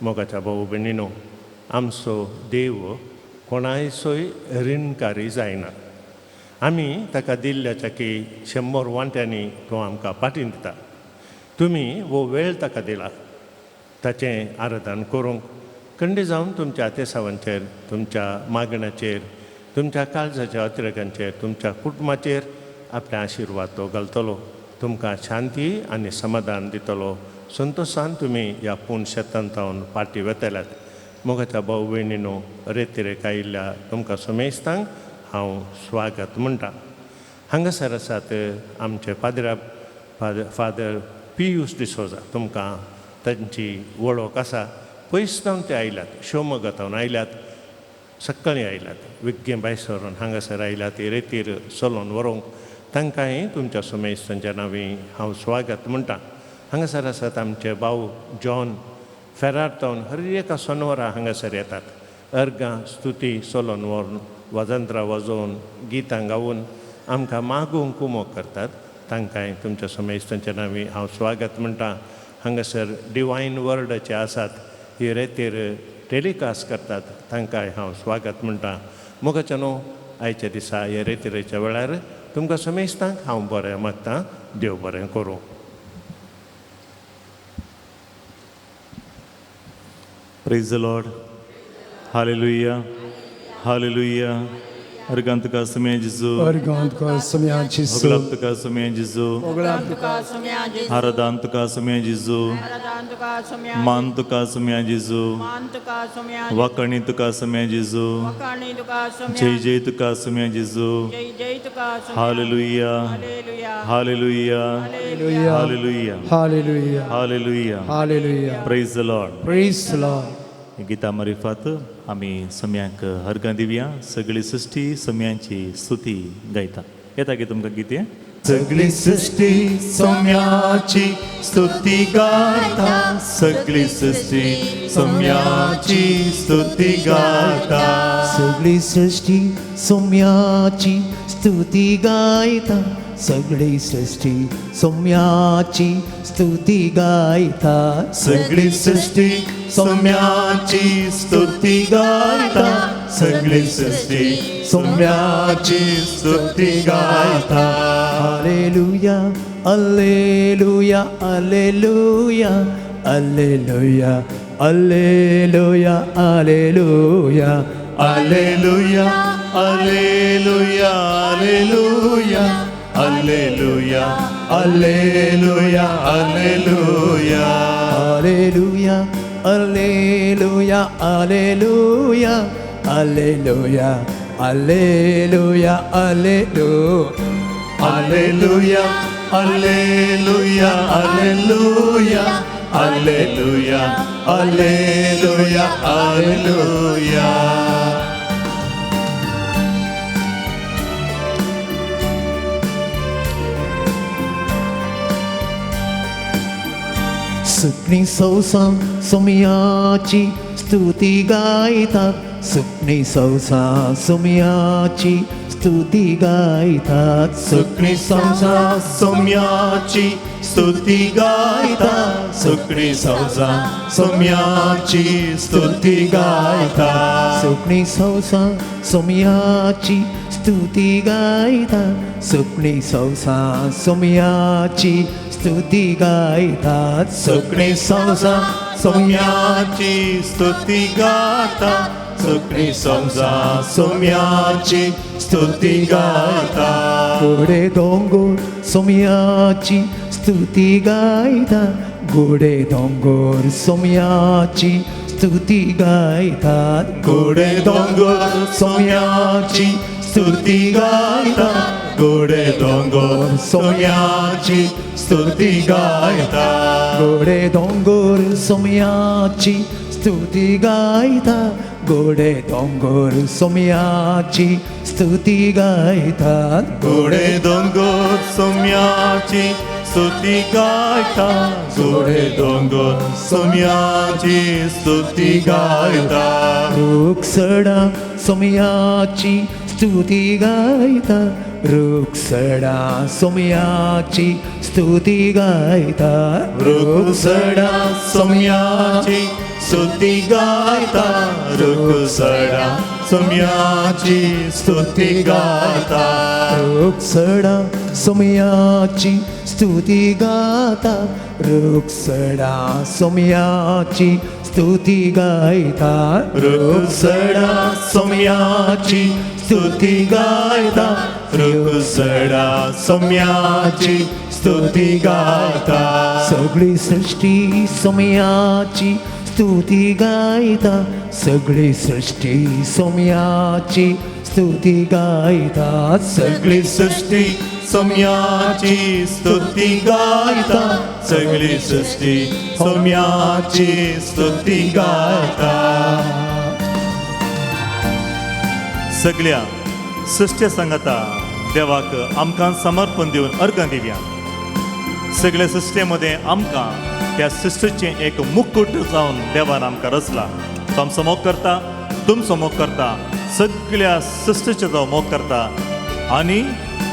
मोगाच्या भाऊ भयणीनो, आमचो देव कोणायचोय रिणकारी जायना. आमी ताका दिल्ल्याच्या की 100 वांट्यांनी तो आमकां पाटीन दिता. तुमी हो वेळ ताका दिला ताचें आराधन करूंक. खंडी जावन तुमच्या आतेसावांचेर, तुमच्या मागण्याचेर, तुमच्या काळजाच्या अतिरेकांचेर, तुमच्या कुटुंबाचेर आपले आशिर्वाद तो घालतलो. तुमकां शांती आनी समाधान दितलो. संतोशान तुमी ह्या पूण शेतान जावन फाटीं वेतल्यात. मोगाच्या भाव भयणीनो, रेतिरेक आयिल्ल्या तुमकां समेस्तांक हांव स्वागत म्हणटा. हांगासर आसात आमचे पाद्रा फादर पियूस डिसोजा. तुमकां तांची वळख आसा. पयस जावन ते आयल्यात, शिवमोग्गा आयल्यात, सकाळीं आयल्यात, विज्ञ भायर सरून हांगासर आयल्यात रेतीर चलोवन व्हरूंक. तांकांय तुमच्या समेस्तांच्या नांवी हांव स्वागत म्हणटा. हांगासर आसात आमचे भाव जॉन फेरार तावन हर एका सोनवरा हांगासर येतात. अर्गां स्तुती चलोवन व्हरून, वाजंत्रां वाजोवन, गितां गावून आमकां मागूंक कुमोक करतात. तांकांय तुमच्या समेस्तांच्या नांवी हांव स्वागत म्हणटा. हांगासर डिवायन वर्डाचे आसात, ही रेतीर टेलिकास्ट करतात, तांकांय हांव स्वागत म्हणटा. मोगाच्या न्हू, आयच्या दिसा ह्या रेतिरेच्या वेळार तुमकां समेस्तांक हांव बरें मागता. देव बरें करूं. Praise the Lord. Hallelujah. Hallelujah. अर्गां तुका सुम्या जेजू. अर्गां तुका सुम्या जेजू. होगलाप तुका सुम्या जेजू. होगलाप तुका सुम्या जेजू. आराधन तुका सुम्या जेजू. आराधन तुका सुम्या. मान तुका सुम्या जेजू. मान तुका सुम्या. वाकणी तुका सुम्या जेजू. वाकाणी तुका सुम्या. जय जय तुका सुम्या जेजू. जय जय तुका सुम्या. Hallelujah. Hallelujah. Hallelujah. Hallelujah. Hallelujah. Hallelujah. Hallelujah. Hallelujah. Praise the Lord. Praise the Lord. Gita मारिफात आमी सम्याक हरगां दिवया. सगळी सृश्टी सम्यांची स्तुती गायता. येता की तुमकां गीतें? सगळी सृश्टी सम्याची स्तुती गायता. सगळी सृश्टी सम्याची स्तुती गायता. सगळी सृष्टी सोम्याची स्तुती गायता. सगळी सृष्टी सोम्याची स्तुती गायता. सगळी सृश्टी सम्याची स्तुती गायता. सगळी सृश्टी सम्याची स्तुती गायता. Hallelujah, alleluia, alleluia, alleluia, alleluia, alleluia. Alleluia, alleluia, alleluia, alleluia, alleluia, alleluia. Alleluia, alleluia, alleluia, alleluia, alleluia, alleluia. Alleluia, alleluia, alleluia, alleluia, alleluia, alleluia. सुकणी सौसा सोम्याची स्तुती गायतात. सुकणी सौसा सोम्याची स्तुती गायतात. सुकणी संसा सोम्याची स्तुती गायता. सुकणी संसा सोम्याची स्तुती गायता. सुकणी सौसा सोम्याची स्तुती गायता. सुकणी सौसा सोम्याची स्तुती गायतात. सुकणी संसा सोम्याची स्तुती गाता. सुकणी संसा सोम्याची स्तुती गाता. गोडे दोंगोर सोम्याची स्तुती गायता. गोडे दोंगोर सोम्याची स्तुती गायतात. गोडे दोंगोर सोम्याची स्तुती गायता. गोडे दोंगोर सोम्याची स्तुती गायता. गोडे दोंगोर सोम्याची स्तुती गायता. गोडे दोंगोर सोम्याची स्तुती गायतात. गोडे दोंगोर सोम्याची स्तुती गायता. गोडे दोंगोर सोम्याची स्तुती गायता. रुक्षडा सोम्याची स्तुती गायता. रुक्षडा सोम्याची स्तुती गायता. रुक्षडा सोम्याची स्तुती गायता, रुखसडा सोम्याची स्तुती गायता, रुखसडा सोम्याची स्तुती गाता, रुखसडा सोम्याची स्तुती गायता, रुखसडा सोम्याची स्तुती गायता, रुखसडा सोम्याची स्तुती गायता, सगळी सृष्टी सोम्याची स्तुती गायता, सगळी सृष्टी सोम्याची स्तुती गायता, सगळी सृष्टी सोम्याची स्तुती गायता, सगळी सृष्टी सोम्याची स्तुती गायता। सगळ्या सृष्टी सांगता देवाक आमकां समर्पण दिवन अर्घां दिवया। सगळ्या सृष्टीमध्ये आमकां त्या सृष्टीचें एक मुकुट जावन देवान आमकां रचला। तो आमचो मोग करता, तुमचो मोग करता, सगळ्या सृष्टीचो तो मोग करता आनी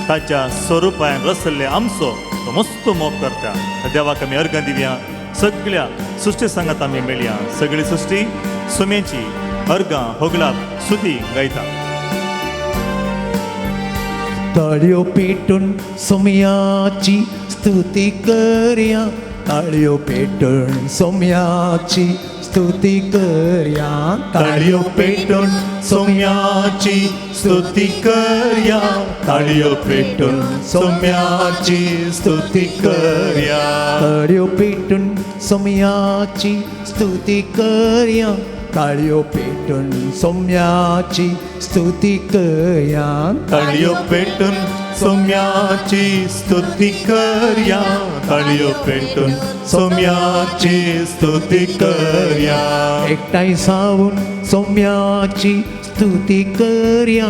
ताच्या स्वरुपान रचल्ले आमचो तो मस्त मोग करता। देवाक आमी अर्घां दिवया, सगळ्या सृष्टी सांगात आमी मेळया। सगळी सृष्टी सुम्याची अर्घां होगलाप स्तुती गायता। ताळयो पेटून सोम्याची स्तुती करया, ताळयो पेटून सोम्याची स्तुती करया, ताळयो पेटून सोम्याची स्तुती करया, ताळयो पेटून सोम्याची स्तुती करया, ताळयो पेटून सोम्याची स्तुती करया, ताळयो पेटून सोम्याची स्तुती करया, ताळयो पेटून सोम्याची स्तुती करया, ताळयो पेटून सोम्याची स्तुती करया, एकठांय सावन सोम्याची स्तुती करया,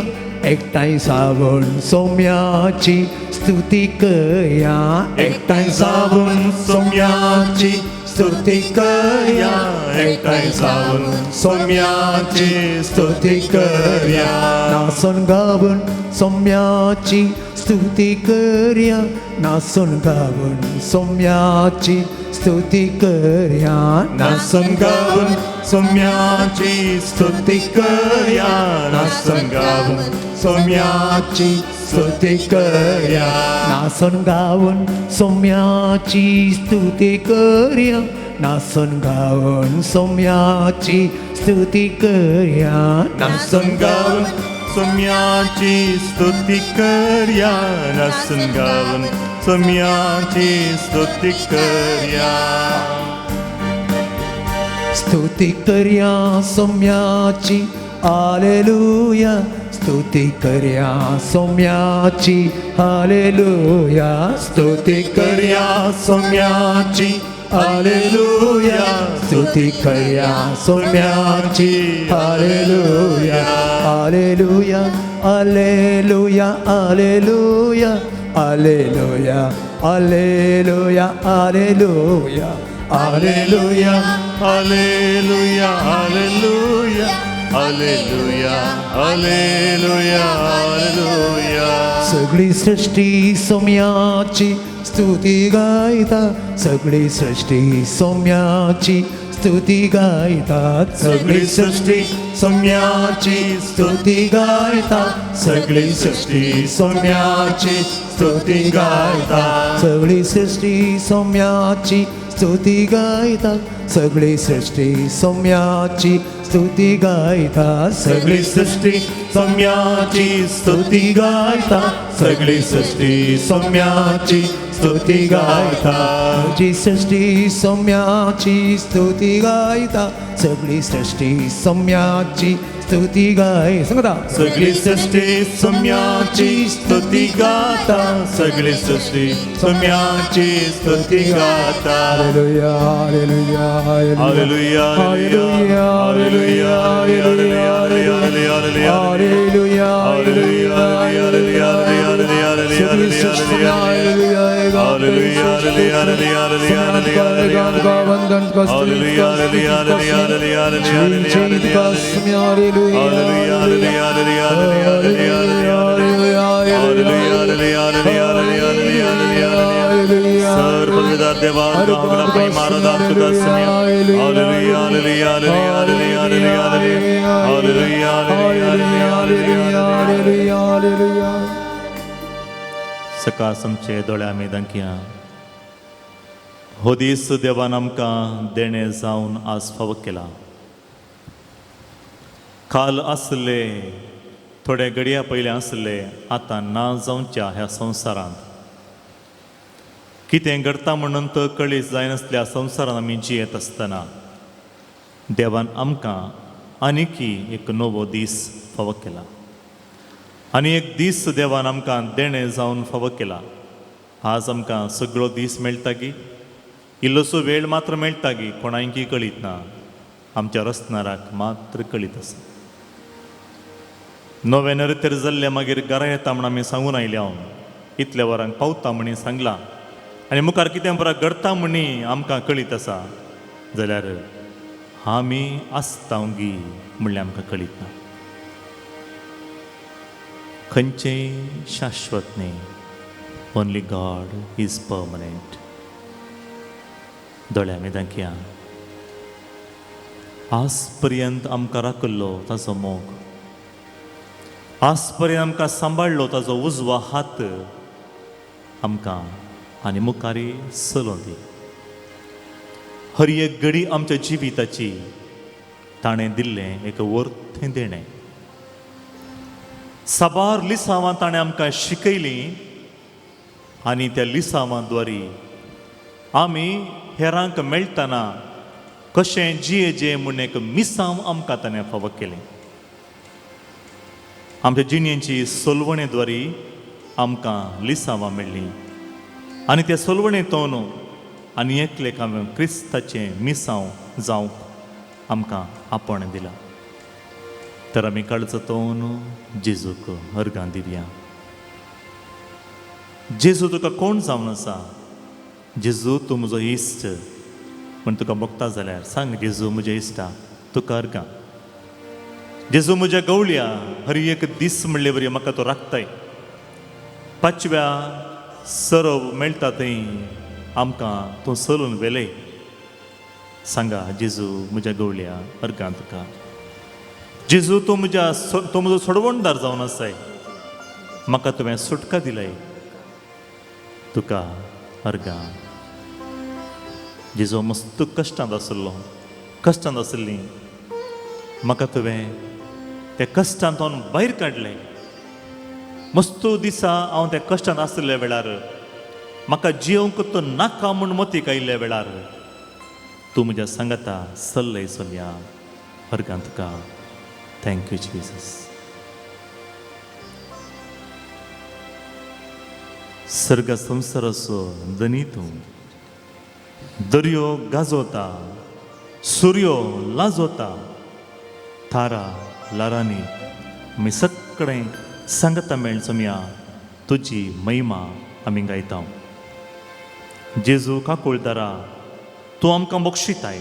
एकठांय सावन सोम्याची स्तुती करया, एकठांय सावन सोम्याची स्तुती करया, एकठांय सावन सोम्याची स्तुती करया, नाचून गावन सोम्याची स्तुती करया, नाचून गावन सोम्याची स्तुती करया, नाचून गावन सोम्याची स्तुती करया, नाचून गावन सोम्याची स्तुती करया, नाचून गावन सोम्याची स्तुती करया, नाचून गावन सोम्याची स्तुती करया, नाचून गावन सोम्याची स्तुती करया, नाचून गावन सोम्याची स्तुती करया, स्तुती करया सोम्याची हालेलुया, स्तुती करया सोम्याची हालेलुया, स्तुती करया सोम्याची हालेलुया, स्तुती करया सोम्याची hallelujah, hallelujah, hallelujah, hallelujah, hallelujah, hallelujah, hallelujah, hallelujah, hallelujah, hallelujah, hallelujah, hallelujah, hallelujah. सगळी सृष्टी सोम्याची स्तुती गायता, सगळी सृष्टी सोम्याची स्तुती गायता, सगळी सृष्टी सोम्याची स्तुती गायता, सगळी सृष्टी सोम्याची स्तुती गायता, सगळी सृष्टी सोम्याची स्तुती गायता, सगळी सृष्टी सोम्याची स्तुती गायता, सगळी सृष्टी सोम्याची स्तुती गायता, सगळी सृष्टी सोम्याची स्तुती गायता, जी सृष्टी सोम्याची स्तुती गायता, सगळी सृष्टी सोम्याची स्तुती गाय सांगता, सगळी सृष्टी सोम्याची स्तुती गाता, सगळी सृष्टी सोम्याची स्तुती गाता। Hallelujah, hallelujah, hallelujah, hallelujah, hallelujah, hallelujah, hallelujah, hallelujah, hallelujah, hallelujah, hallelujah, hallelujah, hallelujah, hallelujah, hallelujah. Hallelujah. Sir पदवीदार देवा तुका महिमा आराधना तुका Saumya. Hallelujah hallelujah hallelujah hallelujah hallelujah hallelujah hallelujah hallelujah hallelujah. सकाळ आमचे दोळे आमी दांकया. हो दीस देवान आमकां देणें जावन आज फावो केला. काल आसले थोडे घडया पयलें आसले आतां ना जावच्या ह्या संवसारांत कितें घडटा म्हणून तर कळीत जायनासल्या संवसारांत आमी जियेत आसतना देवान आमकां आनीकी एक नवो दीस फावो केला आनी एक दीस देवान आमकां देणें जावन फावो केला. आज आमकां सगळो दीस मेळटा की इल्लोसो वेळ मात्र मेळटा की कोणायकी कळीत ना, आमच्या रचणाराक मात्र कळीत आसा. नवें नरेतर जाल्लें मागीर घरा येता म्हण आमी सांगून आयले हांव इतल्या वरांक पावता म्हणी सांगलां आनी मुखार कितें बरें घडटा म्हणी आमकां कळीत आसा, जाल्यार आमी आसता गी म्हणल्यार आमकां कळीत ना. खंयचेंय शाश्वत न्ही, ओनली गॉड is permanent. दोळे आमी दाखया. आज पर्यंत आमकां राखल्लो ताचो मोग, आज पर्यंत आमकां सांबाळ्ळो ताचो उजवो हात आमकां आनी मुखारी चलोवं दी. हर एक घडी आमच्या जिविताची ताणें दिल्लें एक वर्थें देणें. साबार लिसांवां ताणें आमकां शिकयलीं आनी त्या लिसांवां द्वारी आमी हेरांक मेळटना कशें जिये जे म्हूण एक मिसांव आमकां ताणें फावो केलें. आमच्या जिणेची सोलवणे द्वारी आमकां लिसांवां मेळ्ळीं आनी त्या सोलवणेंतून आनी एकलेक हांवें क्रिस्ताचें मिसांव जावंक आमकां आपण दिलां. तर आमी काळजांतून जेजूक अर्गां दिवया. जेजू तुका कोण जावन आसा? जेजू तूं म्हजो इश्ट म्हण तुका मोगता जाल्यार सांग, जेजू म्हज्या इश्टा तुका अर्गां. जेजू म्हज्या गवळया हर एक दीस म्हणले वरी म्हाका तो राखताय. पांचव्या सरव मेळटा थंय आमकां तूं चलून व्हेले. सांगा जेजू म्हज्या गवळया अर्गां तुका. जेजू तूं म्हज्या तूं म्हजो सोडवणदार जावन आसाय, म्हाका तुवें सुटका दिलाय, तुका अर्गां. जेजू मस्त कश्टांत आसलो, कश्टांत आसली, म्हाका तुवें त्या कश्टांतून भायर काडलें. मस्त दिसा हांव त्या कश्टांत आसल्या वेळार म्हाका जियोंक तो नाका म्हूण मतीक आयिल्ल्या वेळार तूं म्हज्या सांगाता सल्लय सोमया अर्गां तुका. Thank you Jesus. सर्ग संवसाराचो धनी तूं, दर्यो गाजोता, सुर्यो लाजोता, थारा लारांनी आमी सगळें सांगता मेळ सोमया तुजी महिमा आमी गायता. जेजू काकुळदारा तूं आमकां बक्षिताय,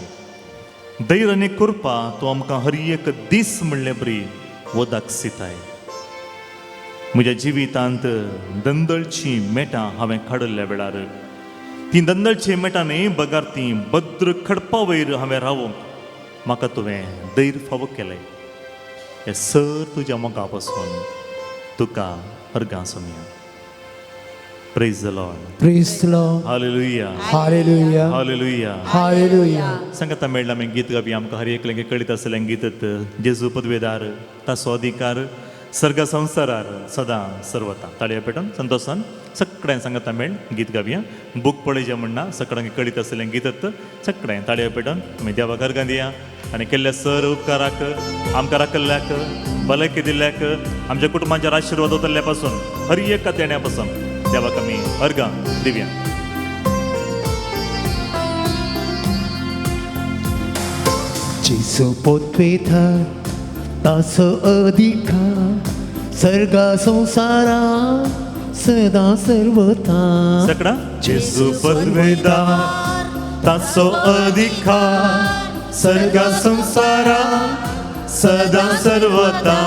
धैर्य आनी कृपा तूं आमकां हर एक दीस म्हणले बरी वदाक सिताय. म्हज्या जिवितांत दंदळचीं मेटां हांवें काडिल्ल्या वेळार तीं दंदळचीं मेटां न्ही बगार तीं भद्र खडपा वयर हांवें रावूंक म्हाका तुवें धैर्य फावो केलें. हें सर तुज्या मोगा पासून तुका अर्गां Somaiya. Praise the Lord. Praise the Lord. Hallelujah. Hallelujah. Hallelujah. Hallelujah. सांगता मेळ्ळा आमी गीत गावया. आमकां हर एकल्याक कळीत आसलें गीत जेजू पदवेदार ताचो अधिकार सर्ग संवसारार सदां सर्वता. ताळया पेटून संतोशान सगळ्यांक सांगता मेळ गीत गावया. बूक पळयचें म्हणना सगळ्यांक कळीत आसलें गीत सगळ्यांक ताळया पेटून आमी देवाक अर्गां दिया आनी केल्ल्या सर उपकाराक आमकां राखल्ल्याक भलायकी दिल्ल्याक आमच्या कुटुंबांचेर आशिर्वाद वतल्या पासून हर एका देण्या पासून देवाक आमी अर्गां दिवया. जेजू पदवेदार ताचो अधिकार सर्गा संवसारा सदां सर्वता. सगळा जेजू पदवेदार ताचो अधिकार सर्गा संवसारा सदां सर्वता.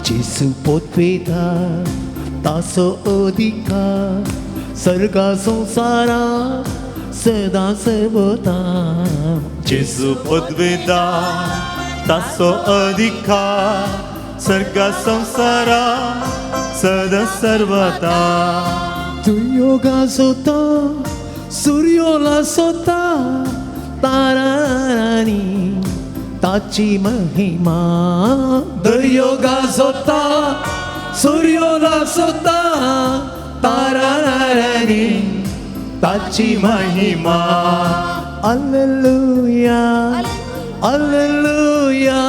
जेजू पदवेदार ताचो अधिकार सर्गा संवसारा सदां सर्वता. जेजू पदवेदार ताचो अधिकार सर्गा संवसारा सदां सर्वता. तुयो गाजोता सुर्यो लासोता तारांनी ताची महिमा. दर्यो गाजोता सुर्यो लासोता तारांनी ताची महिमा. Alleluia, alleluia,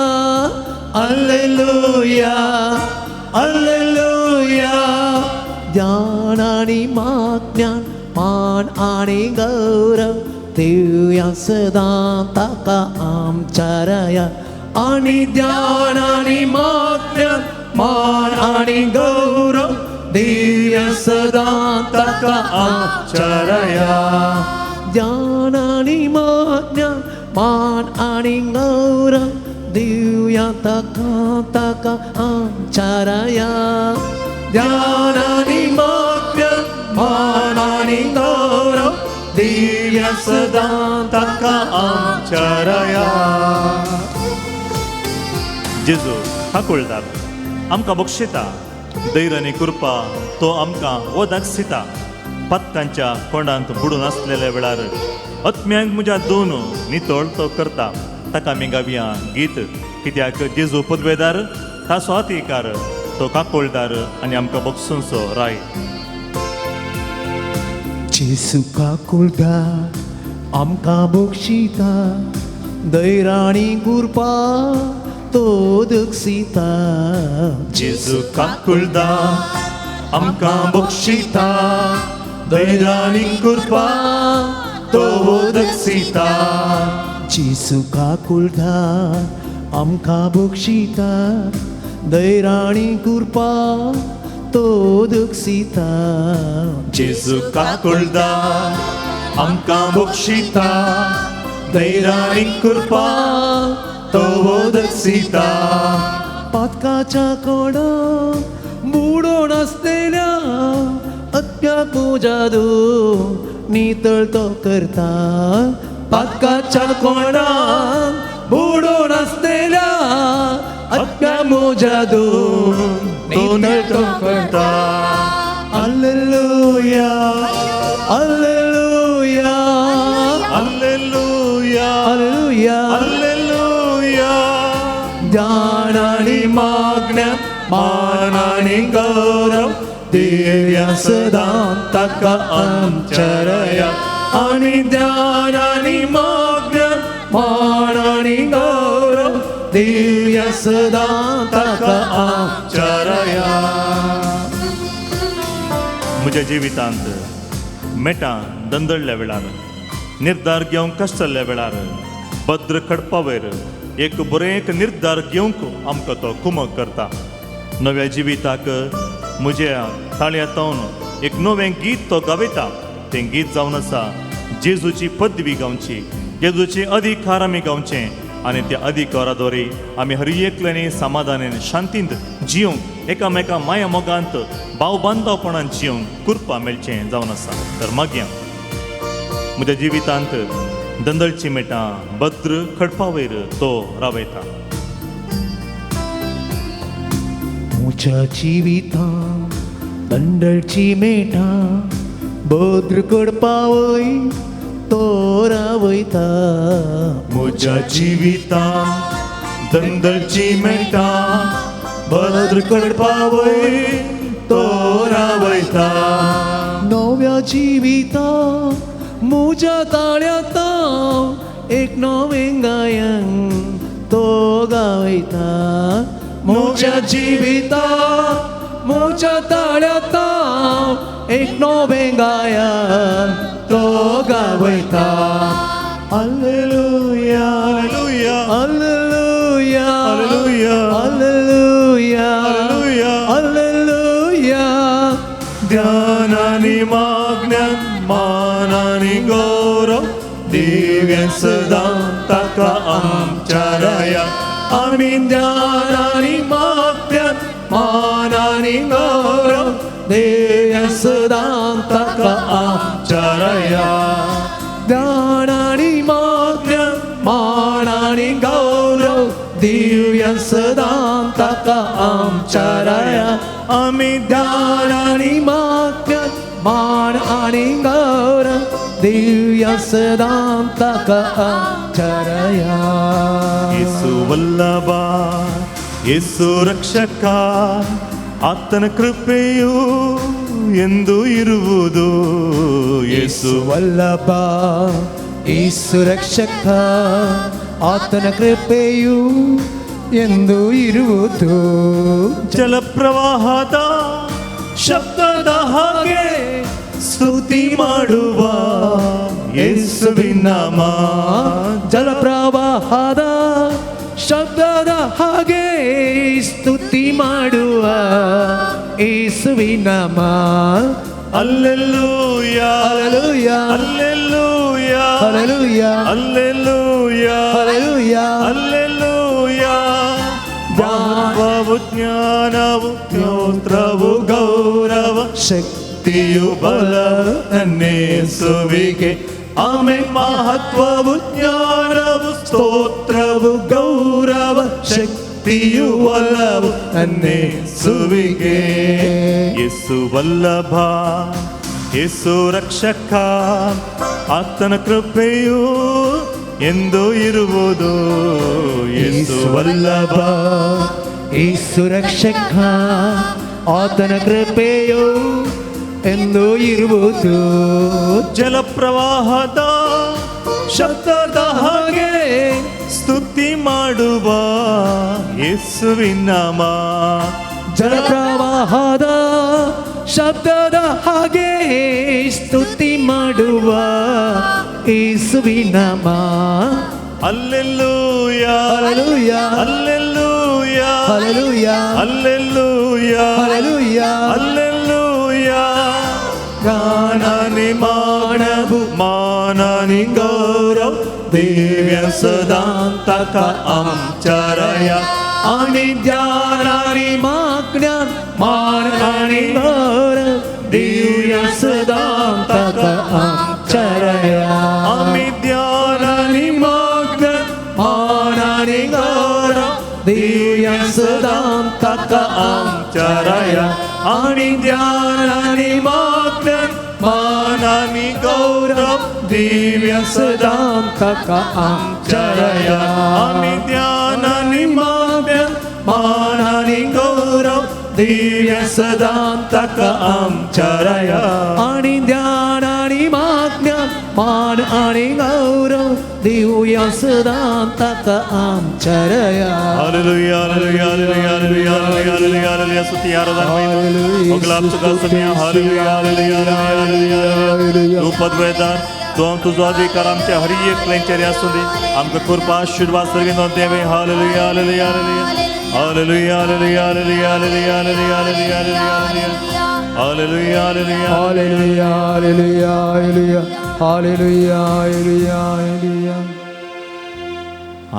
alleluia, alleluia. ज्ञान आनी माज्ञान मान आनी गौरव दिवया सदां ताका आमच्या राया. आनी ज्ञान आनी माज्ञान मान आनी गौरव दिवया सदां ताका आमच्या राया. ज्ञान आनी माज्ञान मान आनी गौरव दिवया ताका ताका आमच्या राया. ज्ञान आनी माज्ञान मान आनी गौरव दिवया सदां ताका आमच्या राया. जेजू काकुळदार आमकां बक्षिता धैर्य आनी कृपा तो आमकां वदाक दिता. पातकांच्या कोंडांत बुडून आसलेल्या वेळार आत्म्यांक म्हज्या दोन नितळ तो करता. ताका आमी गावया गीत कित्याक जेजू पदवेदार ताचो अधिकार तो काकुळदार आनी आमकां बक्षुंचो राय. जेजू काकुळदार आमकां बक्षिता धैर्य आनी कृपा तो दक्षिता. जेजू काकुळदार आमकां बक्षिता धैर्य आनी कृपा तो दक्षिता. जेजू काकुळदार आमकां बक्षिता धैर्य आनी कृपा तो दक्षिता. जेजू काकुळदार आमकां बक्षिता धैर्य आनी कृपा तो दक्षिता. पातकाच्या कोणाक बुडोवन आसलेल्या आत्म्याक म्हज्या नितळ तो करता. पातकाच्या कोणाक बुडोवन आसलेल्या आत्म्याक म्हज्या नितळ तो करता. Alleluia, alleluia, alleluia, alleluia, alleluia. ज्ञान आनी मागण्या मान आनी गौरव दिवया सदां ताका आमच्या राया. आनी ज्ञान आनी मागण्या मान आनी गौरव दिवया सदां ताका आमच्या राया. म्हज्या जिवितांत मेटां दंदळल्या वेळार निर्धार घेवंक कश्टल्ल्या वेळार भद्र खडपावयर एक बरें एक निर्धार घेवंक आमकां तो कुमक करता. नव्या जिविताक म्हज्या ताळ्यांतून एक नवें गीत तो गावयता. तें गीत जावन आसा जेजूची पदवी गावची, जेजूची अधिकार आमी गावचें आनी त्या अधिकारा द्वारे आमी हर एकल्यानी समाधानान शांतींत जिवंक एकामेका माया मोगांत भाव बांधवपणान जिवंक कृपा मेळचें जावन आसा. तर मागया म्हज्या जिवितांत दंदळची मेटां भद्र खडपावयर तो रावयता. म्हज्या जिवितांत दंडळची मेटां भद्र खडपावयर तो रावयता. म्हज्या जिवितांत दंदळची मेटां भद्र खडपावयर तो रावयता. नव्या जिवितांत म्हज्या ताळ्यांत एक नवें गायन तो गायता. म्हज्या जिवितांत म्हज्या ताळ्यांत एक नवें गायन तो गावयता. Alleluia, alleluia, alleluia, alleluia, alleluia, alleluia, alleluia. ध्यान आनी मागण्यान मान आनी गौरव दिव्या सदां ताका आमच्या राया. आमी ध्यान आनी मागण्यान मान आनी गौरव दिवया सदां ताका आमच्या राया. ज्ञान आनी मागण्या मान आनी गौरव दिवया सदां ताका आमच्या राया. आमी ध्यान आनी मागण्या मान आनी गौरव दिवया सदां ताका आमच्या राया. ಯೇಸು ವಲ್ಲಭ, ಯೇಸು ರಕ್ಷಕ, ಆತನ ಕೃಪೆಯು ಎಂದು ಇರುವುದು. ಯೇಸು ವಲ್ಲಭ, ಯೇಸು ರಕ್ಷಕ, ಆತನ ಕೃಪೆಯು ಎಂದು ಇರುವುದು. ಜಲಪ್ರವಾಹದ ಶಬ್ದದ ಹಾಗೆ ಸ್ತುತಿ ಮಾಡುವ ಯೇಸುವಿನ ನಾಮ. ಜಲಪ್ರವಾಹದ ಶಬ್ದದ ಹಾಗೆ ಸ್ತುತಿ ಮಾಡುವ ಯೇಸುವಿನ ನಾಮ. Alleluia, hallelujah, alleluia, hallelujah, alleluia, hallelujah, alleluia. ಮಹತ್ವವು ಜ್ಞಾನವು ಸ್ತೋತ್ರವು ಗೌರವ ಶಕ್ತಿಯು ಬಲವು ನನ್ನೇಸುವಿಗೆ. ಆಮೆ. ಮಹತ್ವವು ಜ್ಞಾನವು ಸ್ತೋತ್ರವು ಗೌರವ ಶಕ್ತಿಯು ಬಲವು ನನ್ನೇಸುವಿಗೆ. ಯೇಸು ವಲ್ಲಭ, ಯೇಸು ರಕ್ಷಕ, ಆತನ ಕೃಪೆಯು ಎಂದು ಇರುವುದು. ಯೇಸು ವಲ್ಲಭ, ಯೇಸು ರಕ್ಷಕ, ಆತನ ಕೃಪೆಯು ಎಂದು ಇರುವುದು. ಜಲಪ್ರವಾಹದ ಶಬ್ದದ ಹಾಗೆ ಸ್ತುತಿ ಮಾಡುವ ಯೇಸುವಿನ ನಾಮ. ಜಲಪ್ರವಾಹದ ಶಬ್ದದ ಹಾಗೆ ಸ್ತುತಿ ಮಾಡುವ ಯೇಸುವಿನ ನಾಮ. Alleluia, hallelujah, alleluia, hallelujah, alleluia, hallelujah, alleluia. ಜ್ಞಾನನಿ ಮಾನವು ಮಾನನಿ ಗೌರವ ದಿವ್ಯ ಸದಾಂತಕ ಆಂಚರಯ. आणि ध्यानानि मागण्यान मान आणि गौरव दिवया सदां ताका आमच्या राया. आमी ध्यानानि मागण्यान मान आणि गौरव दिवया सदां ताका आमच्या राया. आणि ध्यानानि मागण्यान मान आणि गौरव दिवया सदां ताका आमच्या राया. आमी ध्यानानि मागण्यान मान आणि गौरव दिवया सदां ताका आमच्या राया. आणि ध्यान आणि मागण्यान मान आणि गौरव दिवया सदां ताका आमच्या राया. Hallelujah, hallelujah, hallelujah, hallelujah, hallelujah, hallelujah. ಸ್ತುತಿ ಆರಾಧನೆ ಮಹಿಮೆ. ಹೊಗಳಾಪ್ ತುका ಸಮ್ಯ. Hallelujah, hallelujah, hallelujah, hallelujah. तूं पदवेदार तूं तुजो अधिकार आमच्या हर एकल्यांचेर आसूं दी. आमकां कृपा आशीर्वाद सर्वीनो देवे. Hallelujah, hallelujah, hallelujah, hallelujah, hallelujah, hallelujah, hallelujah, hallelujah, hallelujah, hallelujah, hallelujah. Hallelujah, hallelujah, hallelujah, hallelujah, hallelujah.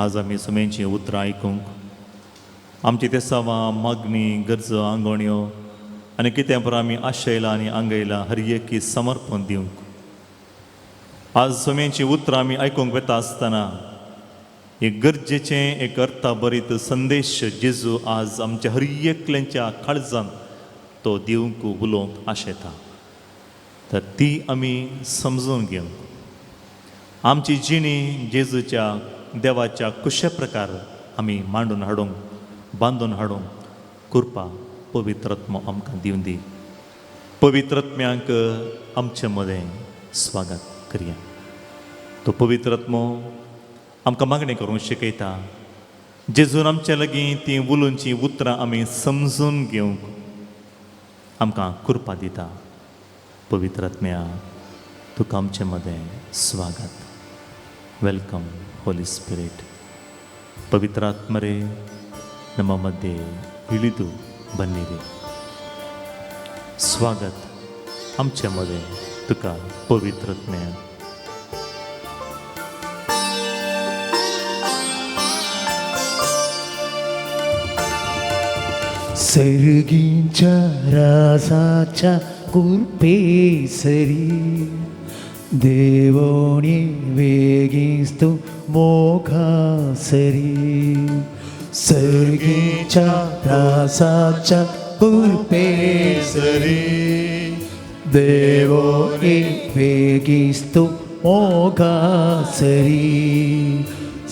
आज आमी सुमेंची उतरां आयकूंक आमची तेसावां मागणी गरजो आंगवण्यो आनी कितें पळय आमी आशयलां आनी आंगयलां हर एकी समर्पण दिवंक. आज सुमेंची उतरां आमी आयकूंक वता आसतना एक गरजेचें एक अर्थाभरीत संदेश जेजू आज आमच्या हर एकल्यांच्या काळजान तो दिवंक उलोवंक आशेता. तर ती आमी समजून घेवंक आमची जिणी जेजूच्या देवाच्या कुशे प्रकार आमी मांडून हाडूंक बांदून हाडूंक कृपा पवित्रत्म आमकां दिवन दी. पवित्रत्म्यांक आमचे मदें स्वागत करया. तो पवित्रत्मो आमकां मागणें करूंक शिकयता. जेजून आमचे लागीं तीं उलोवचीं उतरां आमी समजून घेवंक आमकां कृपा दिता. पवित्रात्म्या तुका आमचे मदें स्वागत. Welcome Holi spirit. ಪವಿತ್ರಾತ್ಮರೇ ನಮ್ಮ ಮಧ್ಯೆ ಇಳಿದು ಬನ್ನಿರಿ. स्वागत आमचे मदें तुका पवित्रत्म्या. सर्गींच्या राजाच्या कृपेसरी देवोनी वेगींच तूं मोगासरी सर्गींच्या राजाच्या कृपेसरी देवोनी वेगींच तूं मोगासरी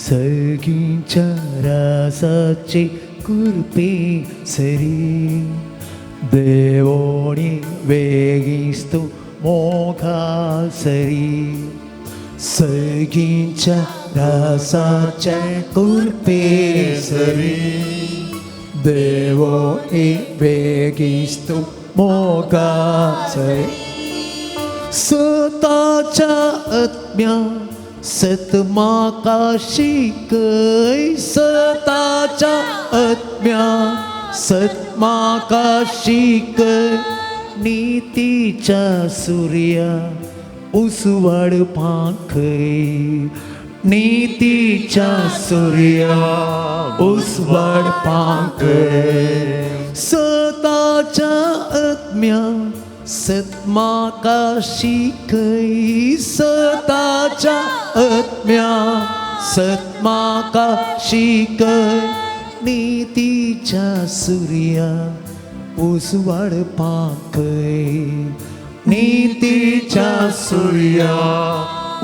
सर्गींच्या राजाचे कृपेसरी देवोनी वेगींच तूं मोगासरी सर्गींच्या राजाच्या कृपेसरी देवोनी वेगींच तूं मोगासरी सताच्या आत्म्या सत म्हाका शिकय सताच्या आत्म्या सत म्हाका शिकय नितीच्या सुर्या उसवाड पांखय नितीच्या सुर्या उसवाड पांखय सताच्या आत्म्या सत म्हाका शिकय सताच्या आत्म्या सत म्हाका शिकय नितीच्या सुर्या उसवाड पांखय नितीच्या सुर्या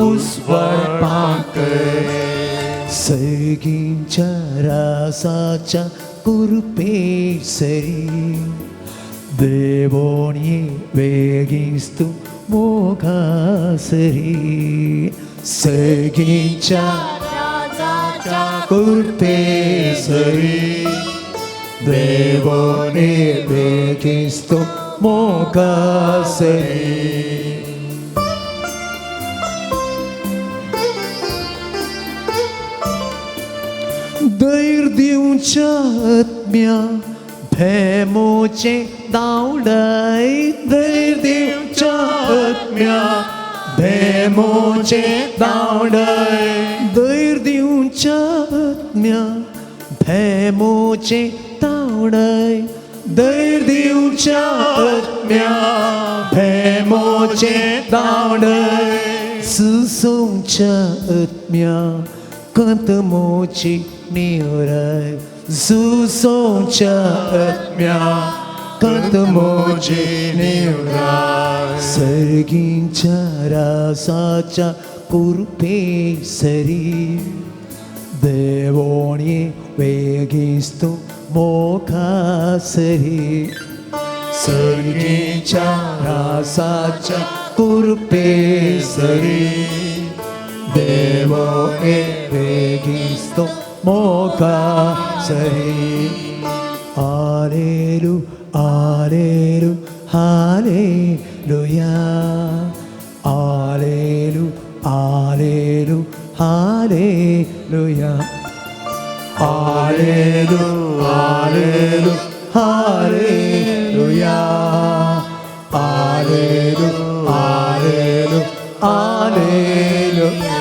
उसवाड पांखय सर्गींच्या राजाच्या कृपेसरी देवोनी वेगींच तूं मोगासरी सर्गींच्या राजाच्या कृपेसरी देवोनी वेगींच तूं मोगासरी. धैर्य दिवच्या आत्म्या भेमोचे दावडाय धैर्य दिवच्या आत्म्या भेमोचे दावडाय धैर्य दिवच्या आत्म्या भेमोचे दावडाय धैर्य दिवच्या आत्म्या भेमोचे दावडाय सुसोवच्या आत्म्या कंतमोची निवराय सुसोवच्या आत्म्या कंतमोची निवराय सर्गींच्या राजाच्या कृपेसरी देवोनी वेगींच तूं मोगासरी सर्गींच्या राजाच्या कृपेसरी देवोनी वेगींच तूं मोगासरी. आलेलु आलेलु हालेलुया आलेलु आलेलु हालेलुया आलेलु आलेलु हालेलुया आलेलु आलेलु आलेलुया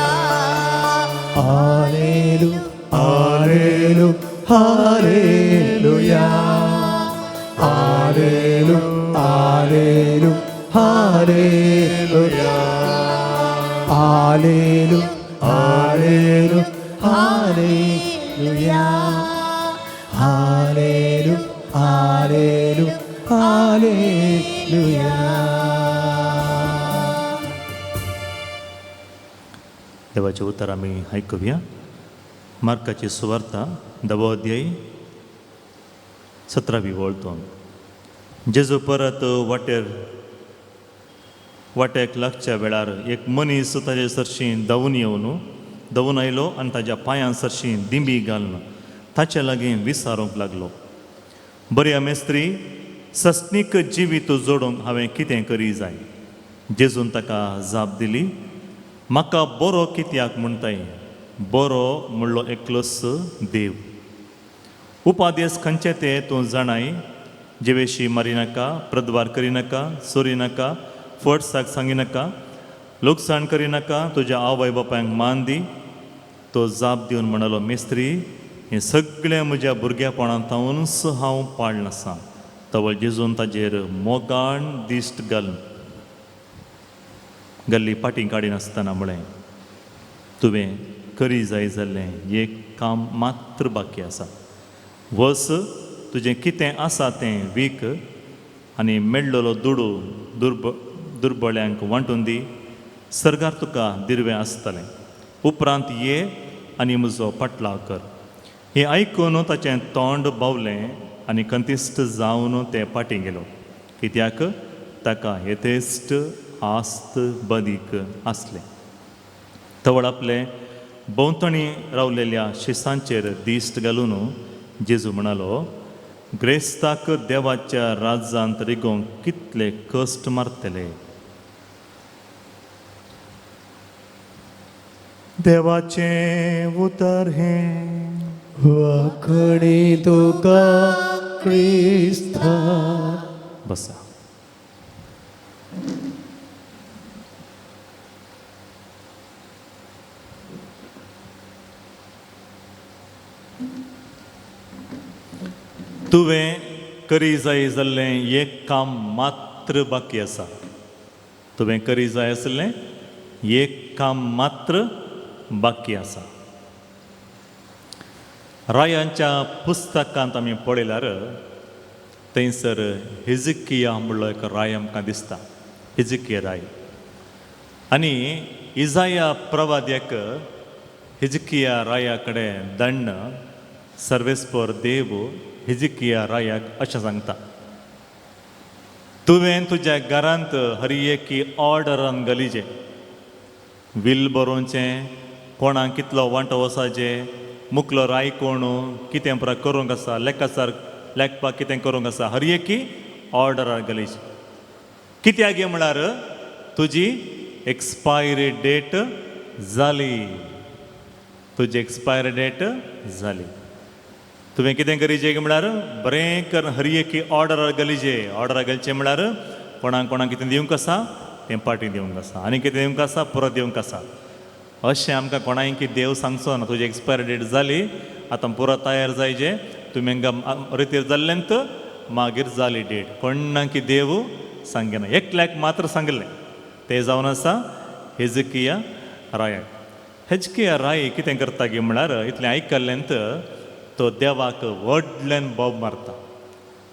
आलेलु आलेलु हालेलुया आलेलु आलेलु हालेलुया आलेलु आलेलु हालेलुया आलेलु आलेलु हालेलुया. देवाचें उतर आमी आयकुया. मार्काची सुवार्ता 10वो अध्याय 17वी वळ. जेजू परत वाटेर वाटेक लागच्या वेळार एक मनीस ताजे सरशीं धांवून येवन धांवून आयलो आनी ताज्या पांयां सरशीं दिंबी घालून ताचे लागीं विचारूंक लागलो, बऱ्या मेस्त्री, सस्नीक जिवीत जोडूंक हांवें कितें करी जाय? जेजून ताका जाप दिली, म्हाका बरो कित्याक म्हणटाय? बरो म्हणलो एकलोच देव. उपादेस खंयचे ते तूं जाणाय? जिवेशी मारिनाका, प्रद्वार करिनाका, चोरिनाका, फट साक सांगिनाका, लुकसाण करिनाका, तुज्या आवय बापायक मान दी. तो जाप दिवन म्हणालो, मिस्त्री, हें सगळें म्हज्या भुरग्यापणांत हांव पाळण आसा. तवळ जेजून ताजेर मोगान दिश्ट घालून गल्ली फाटीं काडिनासतना म्हळें, तुवें करी जाय जाल्लें एक काम मात्र बाकी आसा. वस तुजें कितें आसा तें वीक आनी मेळ्ळलो दुडू दुर्बळ्यांक वांटून दी. सर्गार तुका दिरवें आसतलें. उपरांत ये आनी म्हजो पाटलाव कर. हें आयकून ताचें तोंड बावलें आनी कंतिश्ट जावन तें फाटीं गेलो, कित्याक ताका येथेश्ट आस्त बदीक आसलें. तवळ आपले भोंवतणी रावलेल्या शिसांचेर दिश्ट घालून जेजू म्हणालो, ग्रेस्ताक देवाच्या राज्यांत रिगोवंक कितले कश्ट मारतले. देवाचें उतर हें. वाखणी तुका क्रिस्ता. बसा. तुवें करी जाय जाल्लें एक काम मात्र बाकी आसा. तुवें करी जाय आसलें एक काम मात्र बाकी आसा. रायांच्या पुस्तकांत आमी पळयल्यार थंयसर हिजकिया म्हणलो एक राय आमकां दिसता, हिजकिया राय. आनी इजाया प्रवाद्याक हिजकिया राया कडेन दण्ण सर्वेस्पर देव हिजकिया रायाक अशें सांगता, तुवें तुज्या घरांत हर एकी ऑर्डरान घालिजे, will बरोवचें, कोणाक कितलो वांटो वसाचें, मुकलो राय कोण, कितें पुरा करूंक आसा, लेखासार लेखपाक कितें करूंक आसा, हर एकी ऑर्डरार घालिजे. कित्याक गे म्हळ्यार तुजी एक्सपायरी डेट जाली, तुजी एक्सपायरी डेट जाली. तुवें कितें करीजे म्हळ्यार बरें कर हर एकी ऑर्डरार घालिजे. ऑर्डरार घालचें म्हळ्यार कोणाक कोणाक कितें दिवंक आसा तें पाटी दिवंक आसा, आनी कितें दिवंक आसा परत दिवंक आसा. अशें आमकां कोणाय देव सांगचो ना, तुजी एक्सपायरी डेट जाली आतां पुरो तयार जायजे, तुमी हांगा रितीर जाल्लें मागीर जाली डेट. कोणाक देव सांगना, एकल्याक मात्र सांगलें तें जावन आसा हेजकिया रायाक. हेजकिया राय कितें करता गी म्हळ्यार इतलें आयकल्लें तो देवाक व्हडल्यान बोब मारता.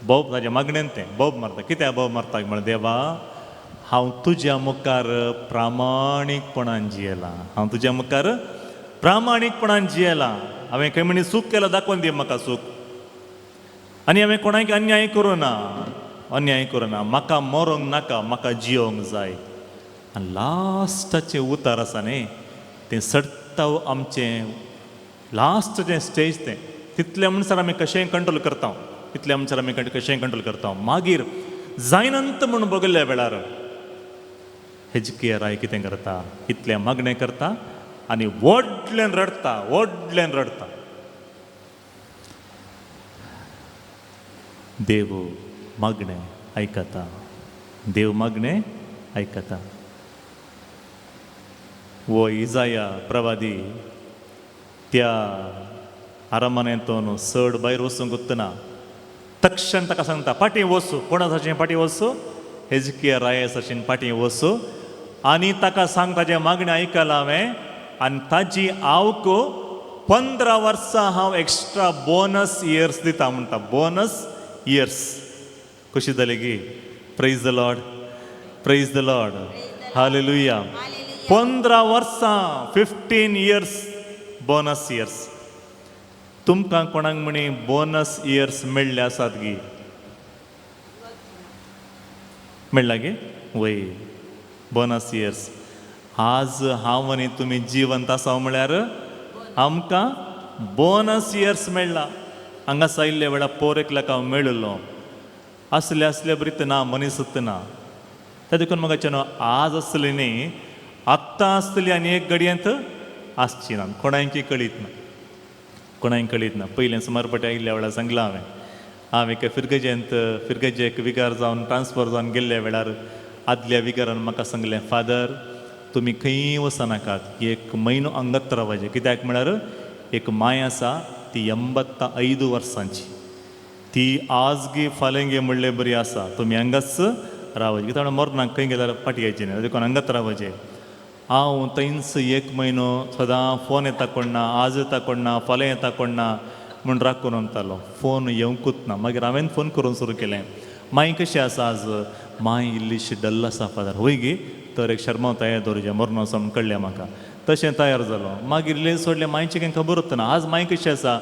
बोब ताज्या मागणेन तें बोब मारता. कित्याक बोब मारता म्हळ्यार, देवा हांव तुज्या मुखार प्रामाणीकपणान जियेलां, हांव तुज्या मुखार प्रामाणीकपणान जियेलां. हांवें खंय म्हणी चूक केला दाखोवन दी म्हाका चूक, आनी हांवें कोणाक अन्याय करूं ना, अन्याय करूं ना, म्हाका मरोंक नाका, म्हाका जियोंक जाय. आनी लास्टाचें उतार आसा न्ही तें सडटाव आमचें लास्टचें स्टेज तें, तितलें म्हणसर आमी कशेंय कंट्रोल करता, तितलें म्हणसर आमी कशेंय कंट्रोल करता. मागीर जायनंत म्हूण बगल्या वेळार हेजकिया राय कितें करता, इतलें मागणें करता आनी व्हडल्यान रडटा, व्हडल्यान रडटा. देव मागणें आयकता, देव मागणें आयकता. वो इजाया प्रवादी त्या आरामानेंतून चड भायर वचूंक उरतना तक्षण ताका सांगता, फाटीं वचू. कोणा सारचें फाटीं वचू? हेजकिया राया सारचें फाटीं वचू आनी ताका सांग ताजें मागणें आयकलां हांवें आनी ताजी आवक 15 वर्सां हांव एक्स्ट्रा बोनस इयर्स दिता म्हणटा. बोनस इयर्स कशी जाली गी? Praise the Lord, praise the Lord, hallelujah. 15 वर्सां, 15 इयर्स बोनस इयर्स. तुमकां कोणाक म्हणी बोनस इयर्स मेळ्ळे आसात गी? मेळ्ळा गे? वय, बोनस इयर्स. आज हांव आनी तुमी जिवंत आसा म्हळ्यार आमकां बोनस इयर्स मेळ्ळा. हांगा सायल्ल्या वेळार पोर एकल्याक हांव मेळिल्लो, आसले आसले बरी ना मनीस ना. त्या देखून म्हाका न्हू आज आसली न्ही, आत्तां आसतली आनी एक घडयेंत आसची ना, कोणायकी कळीत ना, कोणाय कळीत ना. पयलें सुमारपटी आयिल्ल्या वेळार सांगलां हांवें, हांव एका फिरगजेंत फिरगजेक विगार जावन ट्रान्सफर जावन गेल्ल्या वेळार आदल्या विगारान म्हाका सांगलें, फादर तुमी खंयी वचनाकात, एक म्हयनो अंगत रावाचें. कित्याक म्हळ्यार एक माय आसा ती 85 वर्सांची. ती आज गी फाल्यां गे म्हणले बरी आसा, तुमी हांगाच रावचे, कित्याक मरणाक खंय गेल्यार फाटी येवची न्ही, देखून हांगाच रावचे. हांव थंयच एक म्हयनो सदां फोन येता कोण ना, आज येता कोण ना, फाल्यां येता कोण ना म्हूण राखून वतालो. फोन येवंकूच ना. मागीर हांवें फोन करून सुरू केलें, माई कशी आसा आज? माई इल्लीशी डल्ल आसा फादर. वय गी, तर एक शर्मा तयार दवरचें, मरणो आसा म्हूण कळ्ळें म्हाका. तशें तयार जालो. मागीर इल्लें सोडलें, मायचें कांय खबरूच ना. आज माई कशी आसा?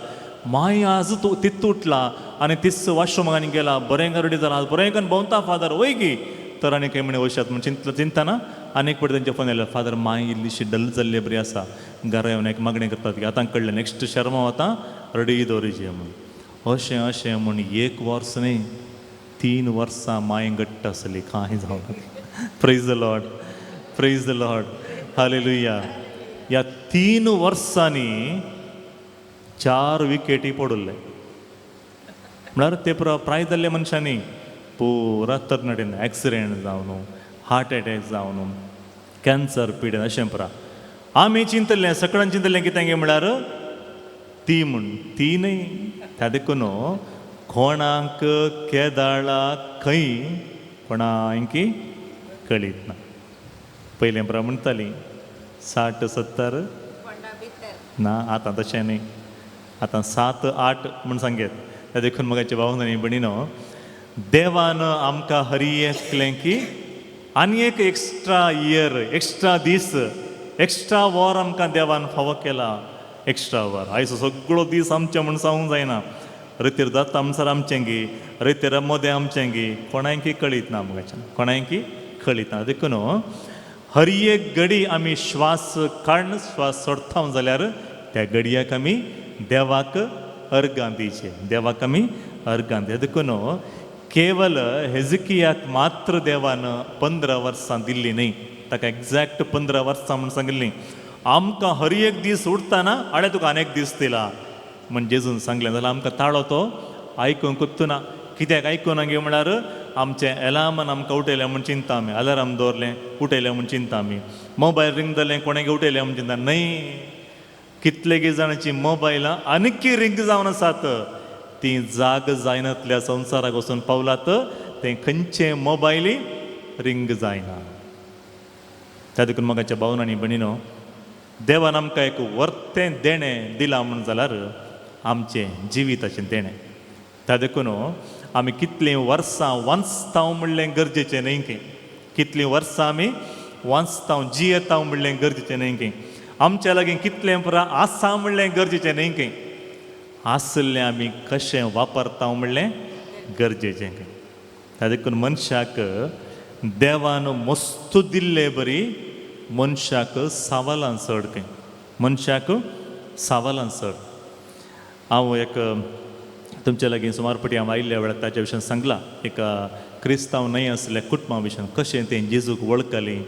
माई आज तूं तित उठला आनी तीच वॉशरूमाक आनी गेला, बरें रेडी जाला, आज बरें करून भोंवता फादर. वय गी, तर आनी खंय म्हणे वशात म्हूण चिंतलो. चिंतना आनी एक फावटी तेंचे फोन आयलो, फादर माई इल्लीशी डल जाल्ली बरी आसा, घरा येवन एक मागणें करतात की आतां कळ्ळें नेक्स्ट शर्मा वता रेडी दवरिचे म्हूण. अशें अशें म्हूण एक वर्स न्ही 3 वर्सां माय घट्ट आसली, कांय जावं. Praise the Lord, praise the Lord, hallelujah. ह्या 3 वर्सांनी 4 विकेटी पडिल्ले. म्हळ्यार ते प्राय जाल्ले मनशांनी पुरा तरणाटेन एक्सिडेंट जावन, हार्ट एटॅक जावन, कॅन्सर पिडेन अशें पुरा. आमी चिंतलें, सगळ्यान चिंतलें कितें गे म्हळ्यार ती म्हूण, ती न्हय. त्या देखून कोणाक केदाळा खंय कोणाकी कळीत ना. पयलें पुरा म्हणटाली 60 70 ना, आतां तशें न्हय, आतां 7 8 म्हूण सांगेत. त्या देखून म्हज्या भाव आनी भयणीनो, देवान आमकां हरी एकलें की आनी एक एक्स्ट्रा इयर, एक्स्ट्रा दीस, एक्स्ट्रा वर आमकां देवान फावो केला. एक्स्ट्रा वर आयज सगळो दीस आमचें म्हूण सांगूंक जायना. रेतीर जाता म्हणसर आमचें गी, रेतीर मोदें आमचें गी, कोणायकी कळीत ना आमकां, कोणायकी कळीत ना. देखून हर एक घडी आमी श्वास काडून श्वास सोडता जाल्यार त्या घडयाक आमी देवाक अर्गां दिवचें, देवाक आमी अर्गां दिवचें. देखून केवल हेजकियाक मात्र देवान 15 वर्सां दिल्ली न्हय, ताका एग्जॅक्ट 15 वर्सां म्हूण सांगिल्लीं. आमकां हर एक दीस उठतना आडे तुका आनी एक दीस दिला म्हण जेजून सांगलें जाल्यार आमकां ताळो तो आयकूंक ना. कित्याक आयकूना गे म्हळ्यार आमचें एलार्मान आमकां उठयलें म्हूण चिंता आमी, अलार्म दवरलें उठयलें म्हूण चिंता आमी, मोबायल रिंग जालें कोणें उठयलें म्हूण चिंता न्हय. कितले गे जाणांची मोबायलां आनीक रिंग जावन आसात, ती जाग जायनातल्या संवसाराक वचून पावलात, तें खंयचें मोबायली रिंग जायना. त्या देखून म्हाका भावन आनी भयणीनो, देवान आमकां एक वर्तें देणें दिलां म्हूण जाल्यार आमचें जिविताचें देणें. त्या देखून आमी कितलीं वर्सां वाचता म्हणलें गरजेचें न्हय की, कितलीं वर्सां आमी वाचता जियेता म्हणलें गरजेचें न्हय की, आमच्या लागीं कितलें पुरा आसा म्हणलें गरजेचें न्हय की, आसलें आमी कशें वापरता म्हणलें गरजेचें. त्या देखून मनशाक देवान मस्तू दिल्ले बरी मनशाक सावलां चड खंय, मनशाक सावलां चड. हांव एक तुमच्या लागीं सुमार पटी हांव आयिल्ल्या वेळार ताच्या विशयान सांगलां, एक क्रिस्तांव न्हय आसल्या कुटुंबा विशयान कशें तें जेजूक वळखलीं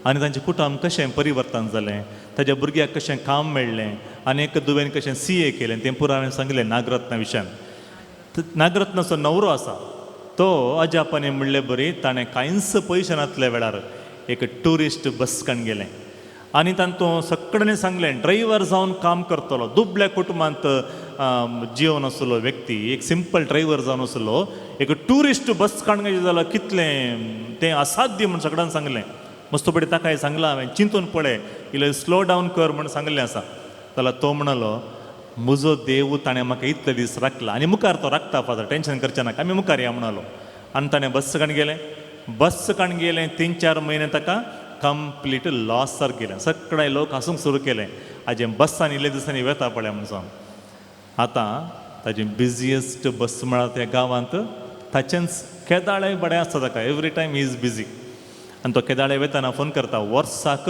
आनी तांचें कुटुंब कशें परिवर्तन जालें, ताच्या भुरग्याक कशें काम मेळ्ळें आनी एक दुवेन कशें CA केलें, तें पुराय हांवें सांगलें नागरत्ना विशयान. नागरत्नाचो न्हवरो आसा तो अजापाने म्हणले बरी ताणें कांयच पयशे नासल्या वेळार एक ट्युरिस्ट बस काण गेलें आनी तांतूं सगळ्यांनी सांगलें ड्रायव्हर जावन काम करतलो, दुबल्या कुटुंबांत जिवन आसलो व्यक्ती, एक सिंपल ड्रायव्हर जावन आसलो, एक ट्युरिस्ट बस काडून जाल्यार कितलें तें असाध्य म्हूण सगळ्यांनी सांगलें. मस्त पडी ताकाय सांगलां हांवें, चिंतून पळय इल्लें स्लो डावन कर म्हूण सांगलें आसा. जाल्यार तो म्हणलो म्हजो देव ताणें म्हाका इतले दीस राखला आनी मुखार तो राखता फादर, टेंशन करचें नाका, आमी मुखार या म्हणलो. आनी ताणें बस काडून गेलें, बस काडून गेलें 3-4 म्हयने ताका कंप्लीट लॉस सारकें गेलें. सगळे लोक हांसूंक सुरू केलें, हाजें बसान इल्ले दिसांनी वेता पळय म्हूण सांग. आतां ताजें बिजिएस्ट बस म्हळ्यार त्या गांवांत ताचेंच केदाळे बरें आसता ताका, every time he is busy. आनी तो केदाळे वेताना फोन करता, वर्साक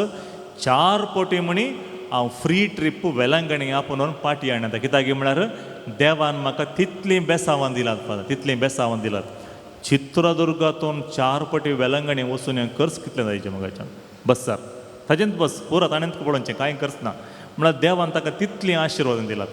4 पटी म्हणी हांव फ्री ट्रीप वेलांगणी आपोवन पाटी हाडटा. कित्याक म्हळ्यार देवान म्हाका तितलीं बेसावां दिलात फादर, तितलीं बेसावां दिलात. चित्रदुर्गातून 4 पटी वेलंगणी वचून हें खर्च कितलें जायचें म्हाका बस सर ताजेंत बस पुरो ताणें पळोवचें कांय खर्च ना. म्हळ्यार देवान ताका तितलीं आशिर्वादां दिलात.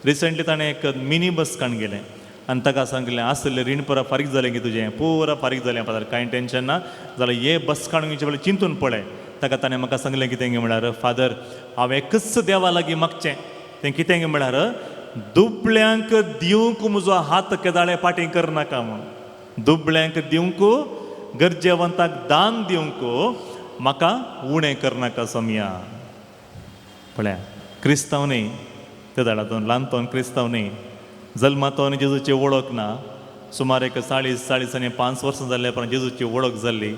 रिसंटली ताणें एक मिनी बस काडून गेलें आनी ताका सांगलें आसलें रीण पुरा फारीक जालें की तुजें पुरा फारीक जालें फादर, कांय टेंशन ना जाल्यार हे बस काडून घेवचे पळय चिंतून पळय. ताका ताणें म्हाका सांगलें कितें गे म्हळ्यार फादर हांव एकच देवा लागीं मागचें तें कितें गे म्हळ्यार दुबळ्यांक दिवंक म्हजो हात केदाळे फाटीं करनाका म्हूण. दुबळ्यांक दिवंक, गरजेवंताक दान दिवंक म्हाका उणें करनाका सोमया. पळया, क्रिस्तांव न्ही ते दाडातून, ल्हानतोन क्रिस्तांव न्ही, जल्मातोन जेजूची वळख ना. सुमार एक 40, 45 वर्सां जाल्ल्या उपरांत जेजूची वळख जाल्ली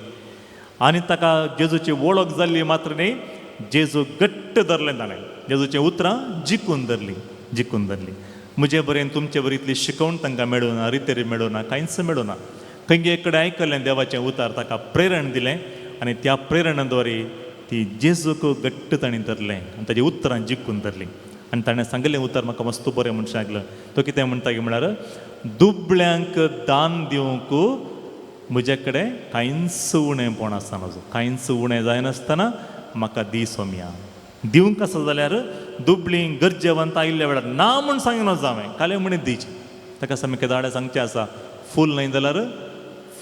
आनी ताका जेजूची वळख जाल्ली मात्र न्ही, जेजू घट्ट धरलें ताणें, जेजूचीं उतरां जिखून धरलीं, जिखून धरलीं. म्हजे बरें तुमचे बरी इतली शिकवण तांकां मेळूना, रितेरी मेळूना, कांयच मेळूना. खंय एक कडेन आयकलें देवाचें उतार, ताका प्रेरण दिलें आनी त्या प्रेरणाद्वारे ती जेजूक घट्ट ताणें धरलें आनी ताजी उतरां जिखून धरलीं. आनी ताणें सांगिल्लें उतर म्हाका मस्त बरें म्हूण सांगलें. तो कितें म्हणटा की म्हळ्यार दुबळ्यांक दान दिवंक म्हजे कडेन कांयच उणेंपण आसना, म्हजो कांयच उणें जायनासतना म्हाका दी सोमया. दिवंक आसा जाल्यार दुबळीं गरजेवंत आयिल्ल्या वेळार ना म्हूण सांगिना जावं, काले म्हणीत दिवचें. ताका सामकें दाडे सांगचें आसा, फूल न्हय जाल्यार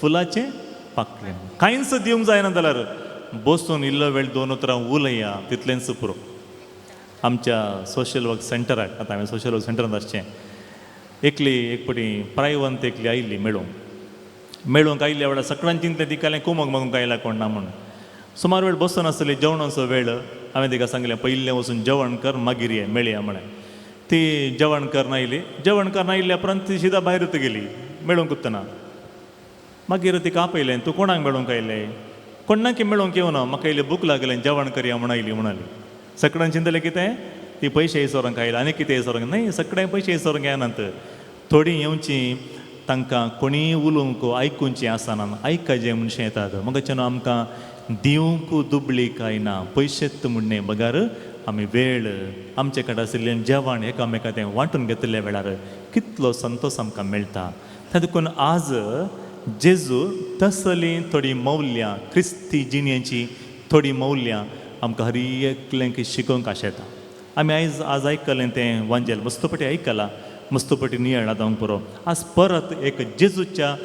फुलाचें पाकळें. कांयच दिवंक जायना जाल्यार बसून इल्लो वेळ दोन उतरां उलया, तितलेंच पुरो. आमच्या सोशल वर्क सेंटराक, आतां हांवें सोशल वर्क सेंटरांत आसचें, एकली एक पटी प्रायवंत एकली आयिल्ली मेळूंक. मेळूंक आयिल्ल्या वेळार सकाळीं चिंतलें तिका कुमक मागूंक आयला कोण ना म्हूण. सुमार वेळ बसून आसली, जेवणाचो वेळ. हांवें तिका सांगलें पयलें वचून जेवण कर, मागीर ये मेळया म्हळें. ती जेवण करन आयली. जेवण करन आयिल्ल्या उपरांत ती सिदा भायरूच गेली, मेळूंक उरतना. मागीर तिका आपयलें, तूं कोणाक मेळूंक आयलें? कोणाक मेळूंक येवना, म्हाका इल्ली भूक लागलें, जेवण करया म्हूण आयली म्हणाली. सगळ्यान चिंतलें कितें, ती पयशे इसोरूंक आयली आनी कितें इसोरूंक न्हय, सगळें पयशे इसोरूंक येनात. थोडीं येवचीं, तांकां कोणीय उलोवंक आयकुचीं आसना, आयकाजें मनशां येतात. मगाच्यान आमकां दिवंक दुबळी काय ना, पयशेच म्हूण न्हय, बगर आमी वेळ आमचे कडेन आशिल्लें जेवण एकामेका तें वांटून घेतिल्ल्या वेळार कितलो संतोश आमकां मेळटा. त्या देखून आज जेजू तसलीं थोडीं मौल्यां, क्रिस्ती जिणेचीं थोडीं मौल्यां आमकां हर एकल्यांक शिकोवंक आशेता. आमी आयज आज आयकलें तें वांजेल मस्तपटी आयकलां, मस्तपटी नियाळ जावंक पुरो. आज परत एक जेजूच्या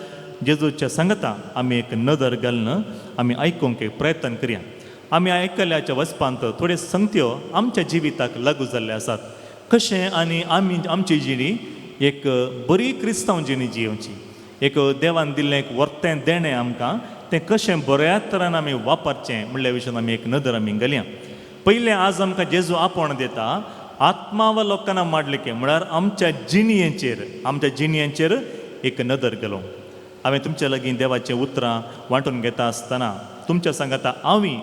जेजूच्या सांगता आमी एक नदर घालून आमी आयकूंक एक प्रयत्न करया. आमी आयकल्याच्या वचपांत थोड्यो संगत्यो आमच्या जिविताक लागू जाल्ले आसात कशें, आनी आमी आमची जिणी एक बरी क्रिस्तांव जिणी जियेवची, एक देवान दिल्लें एक वर्तें देणें आमकां तें कशें बऱ्या तरान आमी वापरचें म्हणल्या विशयान आमी एक नदर आमी घालया. पयलें आज आमकां जेजू आपोवण दिता आत्मावलोकना माडलिके, म्हळ्यार आमच्या जिणयेचेर, आमच्या जिणयेचेर एक नदर घालूंक. हांवें तुमच्या लागीं देवाचीं उतरां वांटून घेता आसतना तुमच्या सांगाता आमी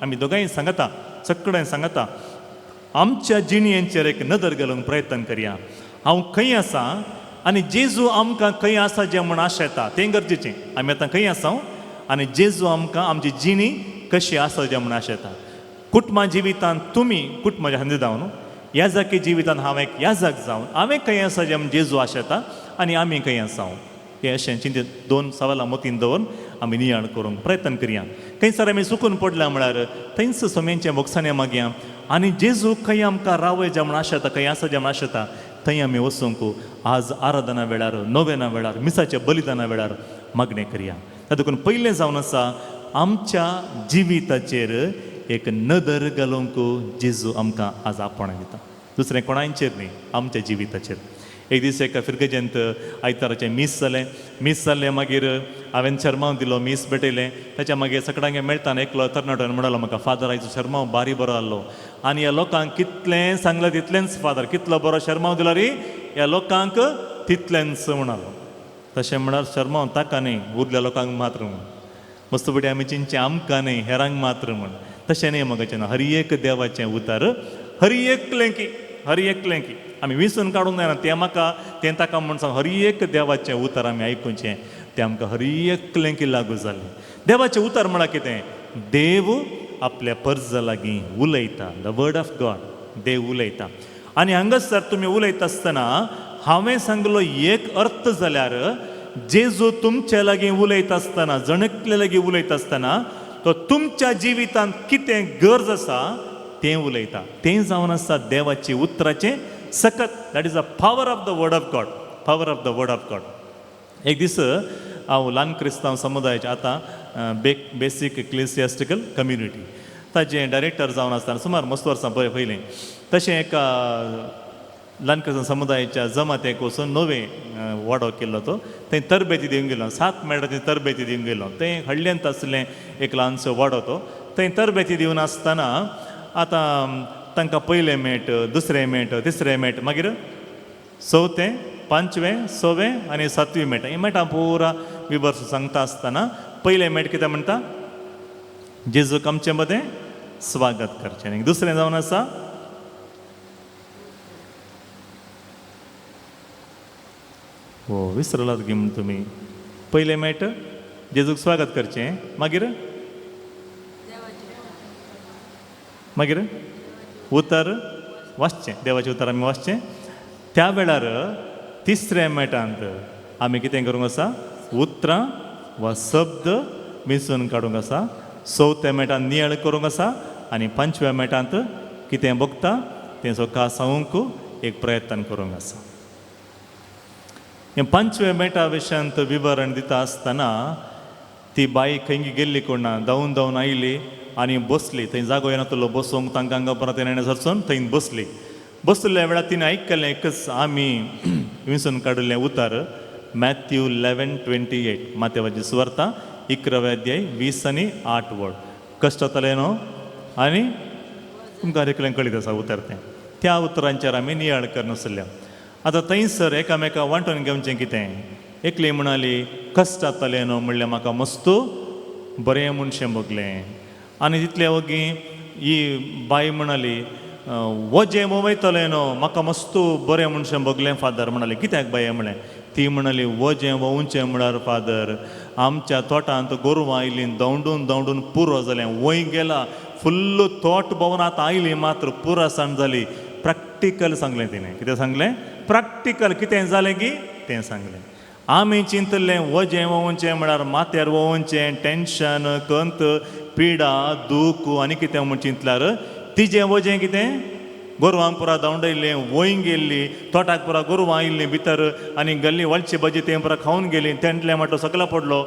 आमी दोगांय सांगाता, सगळें सांगाता आमच्या जिणयेचेर एक नदर घालूंक प्रयत्न करया. हांव खंय आसा आनी जेजू आमकां खंय आसा जें म्हूण आशेता तें गरजेचें. आमी आतां खंय आसा आनी जेजू आमकां आमची जिणी कशी आसा जें म्हूण आशेता. कुटुंबा जिवितांत तुमी कुटुंबाच्या हंदी जावन याजाकी जिवितांत हांव एक याजक जावन हांवें खंय आसा जें म्हूण जेजू आशेता आनी आमी खंय आसा हें अशें चिंतीत दोन सवालां मतीन दवरून आमी नियाळ करूंक प्रयत्न करया. खंयसर आमी चुकून पडल्या म्हळ्यार थंयच सोम्यांच्या मोगसाण्या मागया आनी जेजू खंय आमकां रावय जें म्हूण आशेता, खंय आसा जें म्हूण आशेता थंय आमी वचूंक आज आराधना वेळार, नोवेना वेळार, मिसाच्या बलिदाना वेळार मागणें करया. देखून पयलें जावन आसा आमच्या जिविताचेर एक नदर घालूंक जेजू आमकां आज आपोवणें दिता, दुसरें कोणायचेर न्ही, आमच्या जिविताचेर. एक दीस एका फिरगजेंत आयताराचें मीस जालें. मीस जालें मागीर हांवें शर्माव दिलो, मीस भेटयलें. ताच्या मागीर सगळ्यांक मेळटा एकलो तरणाट्यान म्हणालो म्हाका, फादर आयचो शर्माव बारी बरो आहलो आनी ह्या लोकांक कितलें सांगलें तितलेंच, फादर कितलो बरो शर्माव दिलो रे ह्या लोकांक तितलेंच म्हणालो. तशें म्हळ्यार शर्माव ताका न्ही, उरल्या लोकांक मात्र म्हूण. मस्तपटी आमी चिंतचें आमकां न्ही, हेरांक मात्र म्हूण. तशें न्ही मगाचें ना, हर एक देवाचें उतर हर एकलें की, हर एकलें की आमी विसून काडूंक जायना, तें म्हाका तें ताका म्हूण सांग. हर एक देवाचें उतर आमी आयकुचें, तें आमकां हर एकलें की लागू जालें. देवाचें उतर म्हळ्यार कितें? देव आपल्या पर्जा लागीं उलयता, the word of God, देव उलयता. आनी हांगासर तुमी उलयता आसतना हांवें सांगलो एक अर्थ जाल्यार जेजू तुमच्या लागीं उलयता आसतना, जणकले लागीं उलयता आसतना तो तुमच्या जिवितांत कितें गरज आसा तें उलयता. तें जावन आसा देवाची उतराचें सकत. That is a power of the word of God, power of the word of God. एक दीस हांव ल्हान क्रिस्तांव समुदायाचे आतां बेसीक इक्लेसियास्टिकल कम्युनिटी ताजें डायरेक्टर जावन आसतना सुमार मस्त वर्सां पळय पयलीं तशें एका ल्हान क्रिस्तांव समुदायाच्या जमातेक वचून नवें वाडो केल्लो तो थंय तरबेती दिवंक गेलो. 7 मेळटा तरबेती दिवंक गेलो. थंय हळ्ळेंत आसलें एक ल्हानसो वाडो तो थंय तरबेती दिवन आसतना आतां तांकां पयलें मेट, दुसरें मेट, तिसरें मेट, मागीर चवथें, पांचवें, सवें आनी सातवी मेट. ही मेटां पुरा विवर सांगता आसतना पयलें मेट कितें म्हणटा, जेजूक आमचे मदें स्वागत करचें. आनी दुसरें जावन आसा हो विसरलात गी म्हण तुमी. पयलें मेट जेजूक स्वागत करचें, मागीर मागीर उतर वाचचें, देवाचें उतर आमी वाचचें. त्या वेळार तिसऱ्या मेटांत आमी कितें करूंक आसा, उतरां वा शब्द मिसून काडूंक आसा. चवथ्या मेटांत नियाळ करूंक आसा आनी पांचव्या मेटांत कितें भोगता तें सोका सांगूंक एक प्रयत्न करूंक आसा. हें पांचव्या मेटा विशयांत विवरण दिता आसतना ती बाई खंय गेल्ली कोण ना, धांवून धांवून आयली आनी बसली. थंय जागो येनातलो बसूंक, तांकां हांगा परत येना सरसून थंय बसली. बसल्या वेळार तिणें आयकलें एकच आमी विंचून काडिल्लें उतर, मॅथ्यू 11:28, मातेवाची सुवार्ता 11वे अध्याय 20 आनी 8 वळ. कश्ट जातालें न्हू आनी तुमकां एकल्यान कळीत आसा उतर तें. त्या उतरांचेर आमी नियाळ करनासल्या. आतां थंयसर एकामेका वांटून घेवचें कितें, एकली म्हणाली कश्ट जातालें न्हू म्हणल्यार म्हाका मस्त बरें म्हणशें भोगलें. आनी तितले वगी ही बाई म्हणाली वजें वयतलें न्हू म्हाका मस्त बरें म्हणशें भोगलें फादर. म्हणाली कित्याक बाये म्हणलें, ती म्हणाली वजें वोवचें म्हळ्यार फादर आमच्या तोटांत गोरवां आयलीं धांवडून धांवडून पुरो जालें, वंय गेला फुल्ल तोट भोंवन आतां आयली मात्र पुरासाण जाली. प्रॅक्टिकल सांगलें तिणें. कितें सांगलें, प्रॅक्टिकल कितें जालें की तें सांगलें. आमी चिंतलें वजें वोवचें म्हळ्यार माथ्यार वोवचें टेंशन, कंत, पिडा, दूख आनी कितें म्हूण चिंतल्यार तिजें वजें कितें, गोरवां पुरा धांवडयल्लें, वंय गेल्ली, तोटाक पुरा गोरवां आयिल्लीं भितर आनी गल्ली वळची भाजी तें पुरा खावन गेली, तेंटलें म्हटलो सगळो पडलो.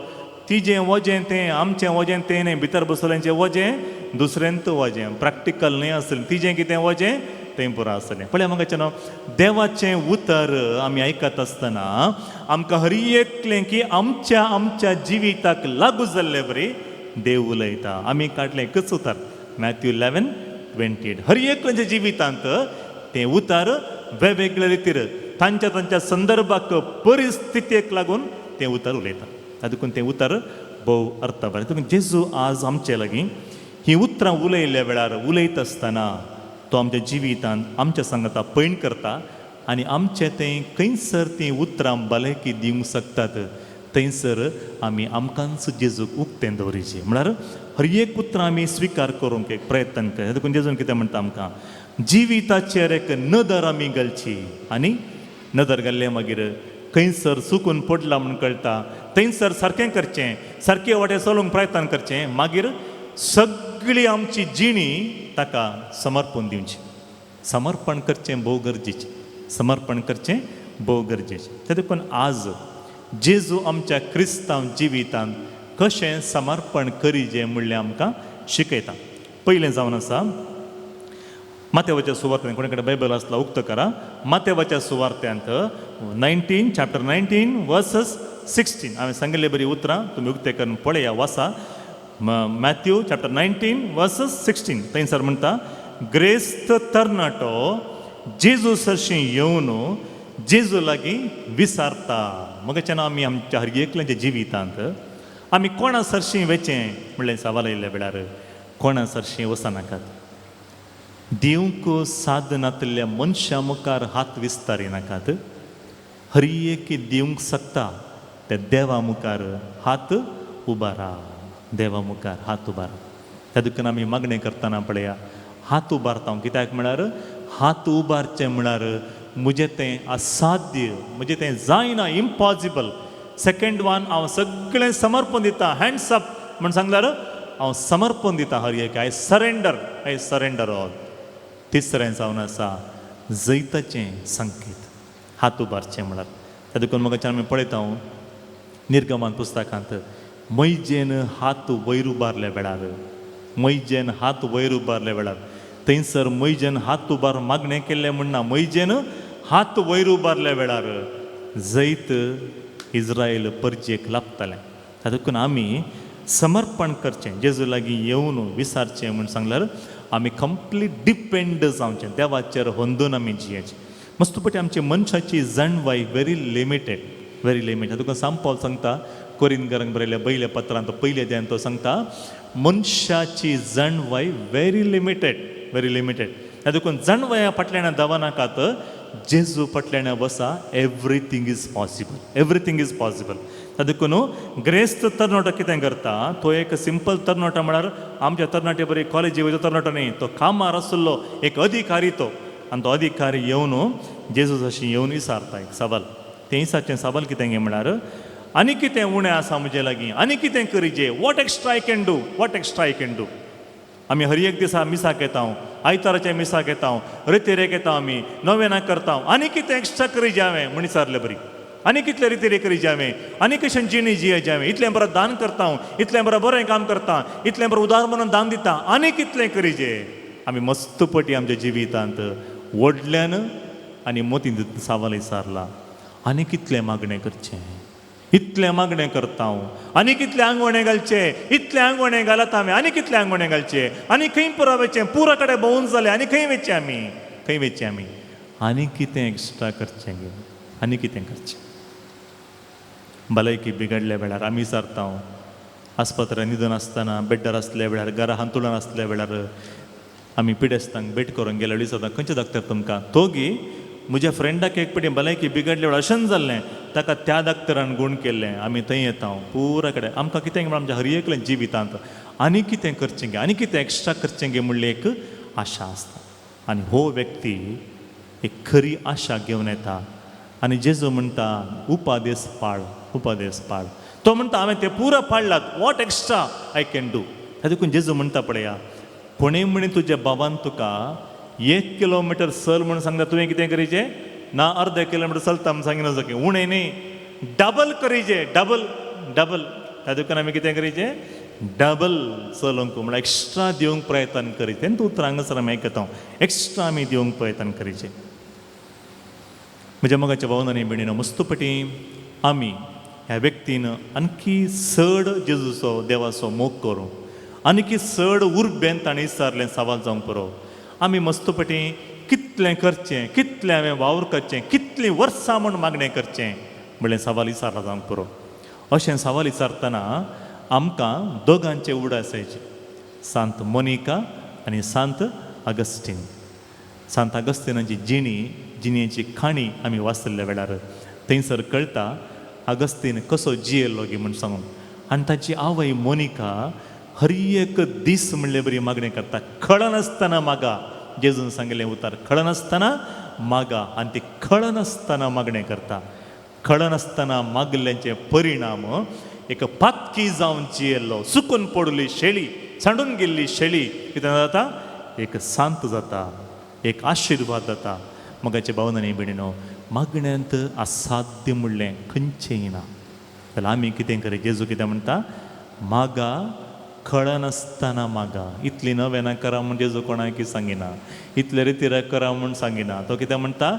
तिजें वजें तें, आमचें वजें तें न्हय, भितर बसलेंचें वजें दुसऱ्यांत वजें, प्रॅक्टिकल न्हय आसलें. तिजें कितें वजें तें पुरा आसलें. पळय म्हाका न्हू देवाचें उतर आमी आयकत आसतना आमकां हर एकलें की आमच्या आमच्या जिविताक लागू जाल्ले बरी देव उलयता. आमी काडलें एकच उतर, मॅथ्यू 11:28. हर एकल्याच्या जिवितांत तें उतर वेगवेगळे रितीर तांच्या तांच्या संदर्भाक परिस्थितीक लागून तें उतर उलयता. देखून तें उतर भोव अर्थभर. देखून जेजू आज आमचे लागीं हीं उतरां उलयल्ल्या वेळार उलयता आसतना तो आमच्या जिवितांत आमच्या सांगता पयण करता आनी आमचें तें खंयसर तीं उतरां भलायकी दिवंक शकतात थंयसर आमी आमकांच जेजूक उक्तें दवरिचें. म्हळ्यार हर एक उतरां आमी स्विकार करूंक एक प्रयत्न कर. देखून जेजून कितें म्हणटा आमकां, जिविताचेर एक नदर आमी घालची आनी नदर घाल्ले मागीर खंयसर चुकून पडला म्हूण कळटा थंयसर सारकें करचें, सारकें वाटे चलोवंक प्रयत्न करचें, मागीर सगळी आमची जिणी ताका समर्पण दिवची. समर्पण करचें भोव गरजेचें, समर्पण करचें भोव गरजेचें. ते देखून आज जेजू आमच्या क्रिस्तांव जिवितांत कशें समर्पण करीजें म्हणलें आमकां शिकयता. पयलें जावन आसा मातेवाच्या सुवार्त्यांत, कोणे कडेन बायबल आसला उक्तो करा, मातेवाच्या सुवार्त्यांत 19 चॅप्टर 19 वर्सस 16. हांवें सांगिल्ले बरी उतरां तुमी उक्ते करून पळया, वाचा. मॅथ्यू चॅप्टर 19 वर्सस 16 थंयसर म्हणटा, ग्रेस्त तरणाटो जेजू सरशीं येवन जेजू लागीं विसारता. मगच्यान आमी आमच्या हर एकल्याच्या जिवितांत आमी कोणा सरशीं वेचें म्हणलें सवाल आयिल्ल्या वेळार कोणा सरशीं वचनाकात. दिवंक सादनातल्या मनशां मुखार हात विस्तारिनाकात. हर एक दिवंक शकता त्या देवा मुखार हात उबारा, देवा मुखार हात उबारा. त्या देखून आमी मागणें करतना पळया हात उबारता. कित्याक म्हळ्यार हात उबारचें म्हळ्यार म्हजें तें असाध्य, म्हजें तें जायना, इम्पॉसिबल. सेकेंड वन, हांव सगळें समर्पण दिता, हँड्स अप म्हण सांगल्यार हांव समर्पण दिता हर एक, I surrender, I surrender all. तिसरें जावन आसा जैताचें संकेत, हात उबारचें म्हळ्यार. त्या देखून म्हाका आमी पळयता हांव निर्गमन पुस्तकांत मैजेन हात वयर उबारल्या वेळार, मैजेन हात वयर उबारल्या वेळार थंयसर मैजेन हात उबार मागणें केल्लें म्हणना, मैजेन हात वयर उबारल्या वेळार जैत इज्रायल परजेक लाभतालें. तातूंत आमी समर्पण करचें, जेजू लागीं येवन विसारचें म्हूण सांगल्यार आमी कंप्लीट डिपेंड जावचें, देवाचेर होंदून आमी जियेचें. मस्तपटी आमची मनशाची जाणवाय व्हेरी लिमिटेड, व्हेरी लिमिटेड. तुका सांपावल सांगता कोरिनकारांक बरयल्या पयल्या पत्रांत पयल्या अध्यायांत तो सांगता मनशाची जाणवाय व्हेरी लिमिटेड, व्हेरी लिमिटेड. देखून जाणवाया फाटल्यान धांवनाकात, जेजू फाटल्यान वसा. Everything is possible, everything is possible. देखून ग्रेस्त तरणाटो कितें करता, तो एक सिंपल तरणाटो म्हळ्यार आमच्या तरणाटे बरी कॉलेजी वयचो तरणाटो न्ही, तो कामार आशिल्लो एक अधिकारी तो. आनी तो अधिकारी येवन जेजू जशी येवन विचारता एक सवाल. तें विचारचें सवाल कितें गे म्हळ्यार आनी कितें उणें आसा म्हजे लागीं, आनी कितें करीजे, what extra I can do, what extra I can do. आमी हर एक दिसा मिसाक येता, आयताराच्या मिसाक येता, रितेरेक येता, आमी नवेनां करता, आनी कितें एक्स्ट्रा करीजे हांवें म्हण विचारलें बरी. आनी कितले रितेरे करीजे हांवें, आनी कशें जिणी जियेजे हांवें, इतलें बरें दान करता हांव, इतलें बरें बरें काम करता, इतलें बरें उदार म्हणून दान दिता, आनी कितलें करीजे. आमी मस्त पटी आमच्या जिवितांत व्हडल्यान आनी मोतींत सवाल विचारला, आनी कितलें मागणें करचें, इतलें मागणें करता हांव, आनी कितलें आंगवणें घालचें, इतलें आंगवणें घालत हांवें, आनी कितलें आंगवणें घालचें, आनी खंय पुरो वचचें, पुरा कडेन भोंवून जालें, आनी खंय वचचें आमी, खंय वचचें आमी, आनी कितें एक्स्ट्रा करचें गे, आनी कितें करचें. भलायकी बिगडल्या वेळार आमी विचारता, आस्पत्र्यान न्हिदून आसतना, बेड्डार आसल्या वेळार, घरा हांतुळान आसल्या वेळार आमी पिडेस्तांक भेट करूंक गेल्यार विचारता खंयचे डॉक्टर तुमकां, तो गी म्हज्या फ्रेंडाक एक पटी भलायकी बिगडल्या वेळार अशेंच जाल्लें, ताका त्या डॉक्टरान गूण केल्लें. आमी थंय येता पुरा कडेन. आमकां कितें म्हळ्यार आमच्या हर एकल्या जिवितांत आनी कितें करचें गे, आनी कितें एक्स्ट्रा करचें गे म्हणली एक आशा आसता. आनी हो व्यक्ती एक खरी आशा घेवन येता आनी जेजू म्हणटा उपादेस पाळ, उपादेस पाळ. तो म्हणटा हांवें ते पुरा पाळ्ळात, what extra I can do. देखून जेजू म्हणटा पळया, कोणेय म्हणी तुज्या बाबान तुका 1 किलोमिटर चल म्हणून सांगता, तुवें कितें करीचें ना, अर्दे किलोमिटर चलता म्हूण सांगिना सके, उणें न्ही, डबल करीचें, डबल डबल. त्या देखून आमी कितें करीचें, डबल चलोवंक म्हळ्यार एक्स्ट्रा दिवंक प्रयत्न करीचें. तें उतरां हांगासर आमी आयकता, एक्स्ट्रा आमी दिवंक प्रयत्न करीचें. म्हज्या मोगाच्या भावन आनी भयणीनो, मस्तपटी आमी ह्या व्यक्तीन आणखी चड जेजूचो देवाचो मोग करूं, आणखी चड उर्बेन ताणें विचारलें सवाल जावंक पुरो. आमी मस्तपटी कितलें करचें, कितलें हांवें वावर करचें, कितलीं वर्सां म्हूण मागणें करचें म्हणलें सवाल विचारला जावंक पुरो. अशें सवाल विचारतना आमकां दोगांचे उडास जायचे, सांत मोनिका आनी सांत अगस्टीन. सांत अगस्तिनाची जिणी, जिणेची काणी आमी वाचल्ल्या वेळार थंयसर कळटा अगस्तीन कसो जियेल्लो गी म्हूण सांगून. आनी ताची आवय मोनिका हर एक दीस म्हणले बरी मागणें करता, कळनासतना मागा. जेजून सांगिल्लें उतर, कळनासतना मागा. आनी ती कळनासतना मागणें करता. कळनासतना मागल्ल्याचे परिणाम एक पातकी जावन जियेल्लो, चुकून पडली शेळी, सांडून गेल्ली शेळी कितें जाता, एक सांत जाता, एक आशिर्वाद जाता. मोगाचे भावन आनी भयणीनो, मागण्यांत असाध्य म्हणलें खंयचेंय ना. जाल्यार आमी कितें करी, जेजू कितें म्हणटा, मागा, कळनासतना मागा. इतली नवेनां करा म्हूण जेजू कोणाक सांगिना, इतले रितीर करा म्हूण सांगिना. तो कितें म्हणटा,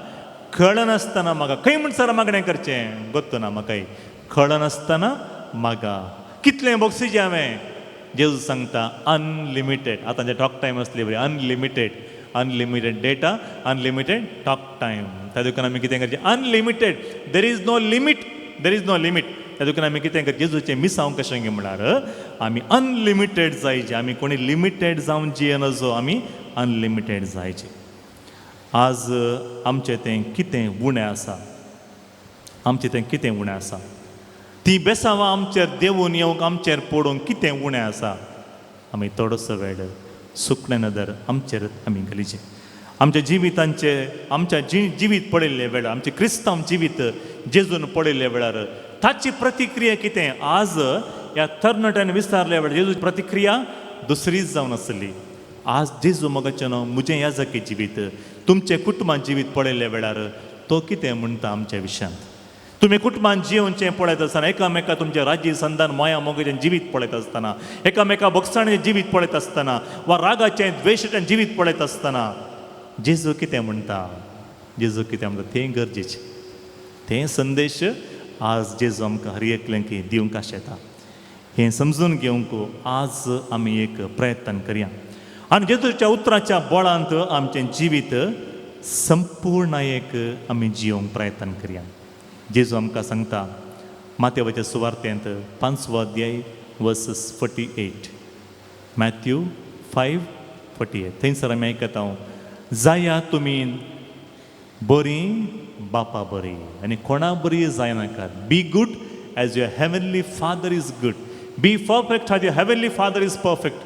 कळनासतना मागा. खंय म्हणसर मागणें करचें गोत्तो ना म्हाकाय, कळनासतना मागा. कितलें बोक्सीचें हांवें, जेजू सांगता अनलिमिटेड. आतांचे टॉक टायम आसली बरी, unlimited, unlimited data, unlimited talk time. त्या देखून आमी कितें करचें, unlimited, there is no limit, there is no limit. त्या देखून आमी कितें करचें, जेजूचें मिसांव कशें गे म्हळ्यार आमी अनलिमिटेड जायचे. आमी कोणी लिमिटेड जावन जियेनजो, आमी अनलिमिटेड जायचे. आज आमचें तें कितें उणें आसा, आमचें तें कितें उणें आसा, ती बेसांवां आमचेर देंवून येवंक, आमचेर पडूंक कितें उणें आसा, आमी थोडोसो वेळ सुकणें नदर आमचेर आमी घालीचे. आमच्या जिवितांचे, आमच्या जिवीत पळयल्ले वेळार, आमचें क्रिस्तांव जिवीत जेजून पळयल्ल्या वेळार ताची प्रतिक्रिया कितें? आज ह्या तरणाट्यान विचारल्या वेळार जेजूची प्रतिक्रिया दुसरीच जावन आसली. आज जेजू मोगाचें न्हू, म्हजें याजकी जिवीत, तुमचें कुटुंबान जिवीत पळयल्ल्या वेळार तो कितें म्हणटा आमच्या विशयांत? तुमी कुटुंबान जियोवचें पळयत आसतना, एकामेका तुमचें राज्य संदान माया मोगाचें जिवीत पळयत आसतना, एकामेका भोगसाणेचें जिवीत पळयत आसतना वा रागाचें द्वेशाचें जिवीत पळयत आसतना जेजू कितें म्हणटा? जेजू कितें म्हणटा तें गरजेचें, तें संदेश आज जेजू आमकां हर एकल्यांक दिवंक आशेता. हें समजून घेवंक आज आमी एक प्रयत्न करया आनी जेजूच्या उतराच्या बळांत आमचें जिवीत संपूर्ण एक आमी जियोंक प्रयत्न करया. जेजू आमकां सांगता मातेवाच्या सुवार्तेंत 5वो अध्याय वर्स 48, मॅथ्यू 5:48, थंयसर आमी आयकता, जाया तुमी बरीं बापा बरी आनी कोणा बरी जायनाकात. Be good as your heavenly father is good, be perfect as your heavenly father is perfect.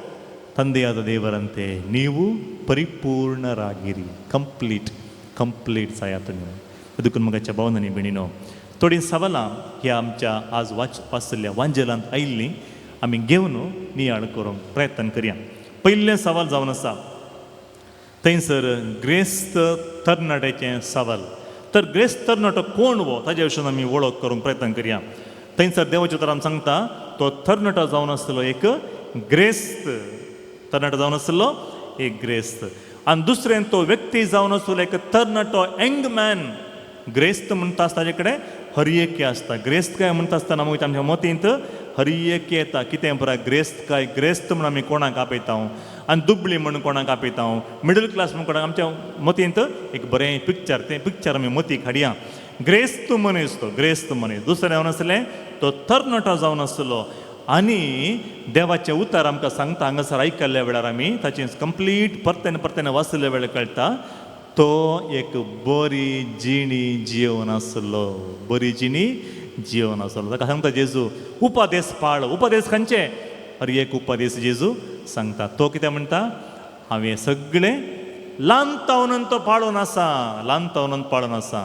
ತಂದೆಯಾದ ದೇವರಂತೆ ನೀವು ಪರಿಪೂರ್ಣರಾಗಿರಿ. ಕಂಪ್ಲೀಟ್ कंप्लीट जायात तुमी. देखून मोगाच्या भावनांनी भयणीनो, थोडीं सवालां ह्या आमच्या आज वाचिल्ल्या वांजेलांत आयिल्लीं आमी घेवन नियाळ करूंक प्रयत्न करया. पयलें सवाल जावन आसा थंयसर ग्रेस्त तरणाट्याचें सवाल. तर ग्रेस्त तरणाटो कोण वो ताज्या विशीं आमी वळख करूंक प्रयत्न करया. थंयसर देवाचें उतर आमी सांगता तो तरणाटो जावन आसलो एक ग्रेस्त तरणाटो जावन आसलो एक ग्रेस्त, आनी दुसरें तो व्यक्ती जावन आसलो एक तरणाटो यंग मॅन. ग्रेस्त म्हणटा आसतना ताजे कडेन हरयेकी आसता. ग्रेस्त काय म्हणटा आसतना मागीर आमच्या मतींत हरयेकी येता कितें पुराय ग्रेस्त काय ग्रेस्त म्हूण आमी कोणाक आपयता आनी दुबळी म्हूण कोणाक आपयता, मिडल क्लास म्हूण कोणाक, आमच्या मतींत एक बरें पिक्चर, तें पिक्चर आमी मतीक हाडया. ग्रेस्त मनीस तो ग्रेस्त मनीस. दुसरें जावन आसलें तो तरणाटो जावन आसलो आनी देवाचें उतर आमकां सांगता हांगासर आयकल्ल्या वेळार आमी ताचें कंप्लीट परतेन परतेन वाचल्या वेळार कळटा तो एक बरी जिणी जियोवन आसलो, बरी जिणी जियोवन आसलो. ताका सांगता जेजू उपादेस पाळ. उपादेस खंयचे? हर एक उपादेस जेजू सांगता. तो कितें म्हणटा, हांवें सगळें ल्हान तावनून तो पाळून आसा, ल्हान तावनून पाळून आसा.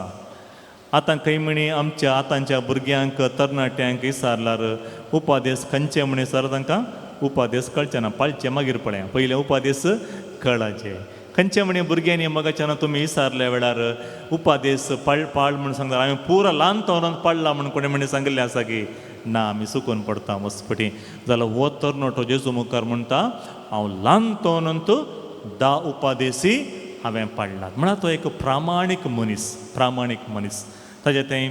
आतां खंय म्हणी आमच्या आतांच्या भुरग्यांक तरणाट्यांक विचारल्यार उपादेस खंयचे म्हण विचार तांकां उपादेस कळचे ना, पाळचे मागीर पळया, पयले उपादेस कळाचे. खंयचे म्हणे भुरग्यांनी मगाच्यान तुमी विचारल्या वेळार उपादेस पाळ पाळ म्हण सांगता, हांवें पुरा ल्हान तवनान पाळला म्हण कोणें म्हणे सांगिल्लें आसा की ना, आमी चुकून पडटा मस्तपटी. जाल्यार हो तरणाटो जेजू मुखार म्हणटा हांव ल्हान तवनांत 10 उपादेसी हांवें पाळ्ळात. म्हळ्यार तो एक प्रामाणीक मनीस, प्रामाणीक मनीस. ताजें तें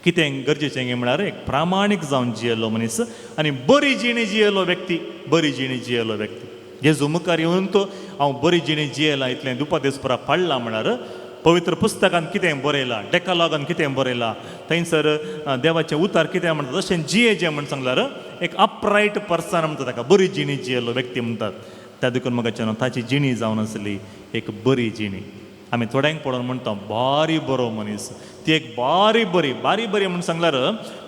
कितें गरजेचें गे म्हळ्यार एक प्रामाणीक जावन जियेल्लो मनीस आनी बरी जिणी जियेल्लो व्यक्ती, बरी जिणी जियेल्लो व्यक्ती. जेजू मुखार येवन तो हांव बरी जिणी जियेला इतलें दुपादेस पुरा पाळ्ळा म्हळ्यार पवित्र पुस्तकान कितें बरयलां, डेकालॉगान कितें बरयलां, थंयसर देवाचें उतार कितें म्हणटा तशें जिये जें म्हण सांगल्यार एक अपरायट पर्सन म्हणटा ताका, बरी जिणी जियेल्लो व्यक्ती म्हणटात. त्या देखून म्हाका ताची जिणी जावन आसली एक बरी जिणी. आमी थोड्यांक पळोवन म्हणटा बारी बरो मनीस, ती एक बारी बरी बारी बरी म्हूण सांगल्यार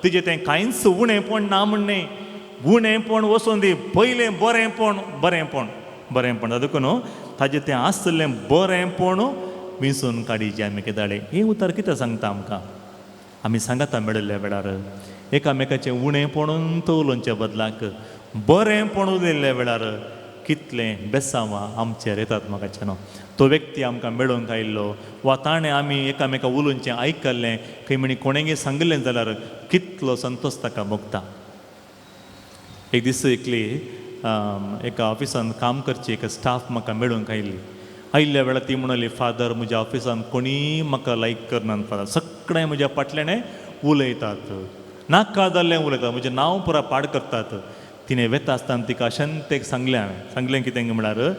तिजें तें कांयच उणेंपण ना म्हण न्ही, उणेंपण वचून दी, पयलें बरेंपण बरेंपण बरेंपण. देखून ताजें तें आसलें बरेंपण विंचून काडीचें आमी केदाळे. हें उतर कितें सांगता आमकां? आमी सांगता मेळिल्ल्या वेळार एकामेकाचें उणेंपणून तो उलोवचे बदलाक बरेंपण उलयल्ल्या वेळार कितलें बेसांवां आमचेर येतात म्हाका न्हू. तो व्यक्ती आमकां मेळोवंक आयिल्लो वा ताणें आमी एकामेका उलोवचें आयकल्लें खंय म्हणी कोणेंगी सांगिल्लें जाल्यार कितलो संतोश ताका भोगता. एक दीस एकली एका ऑफिसान काम करची एक स्टाफ म्हाका मेळूंक आयिल्ली. आयिल्ल्या वेळार ती म्हणली, फादर म्हज्या ऑफिसान कोणीय म्हाका लायक करनात फादर, सगळें म्हज्या फाटल्यान उलयतात, नाका जाल्लें उलयतात, म्हजें नांव पुरा पाड करतात. तिणें वेता आसतना तिका अशेंच सांगलें हांवें, सांगलें कितें म्हळ्यार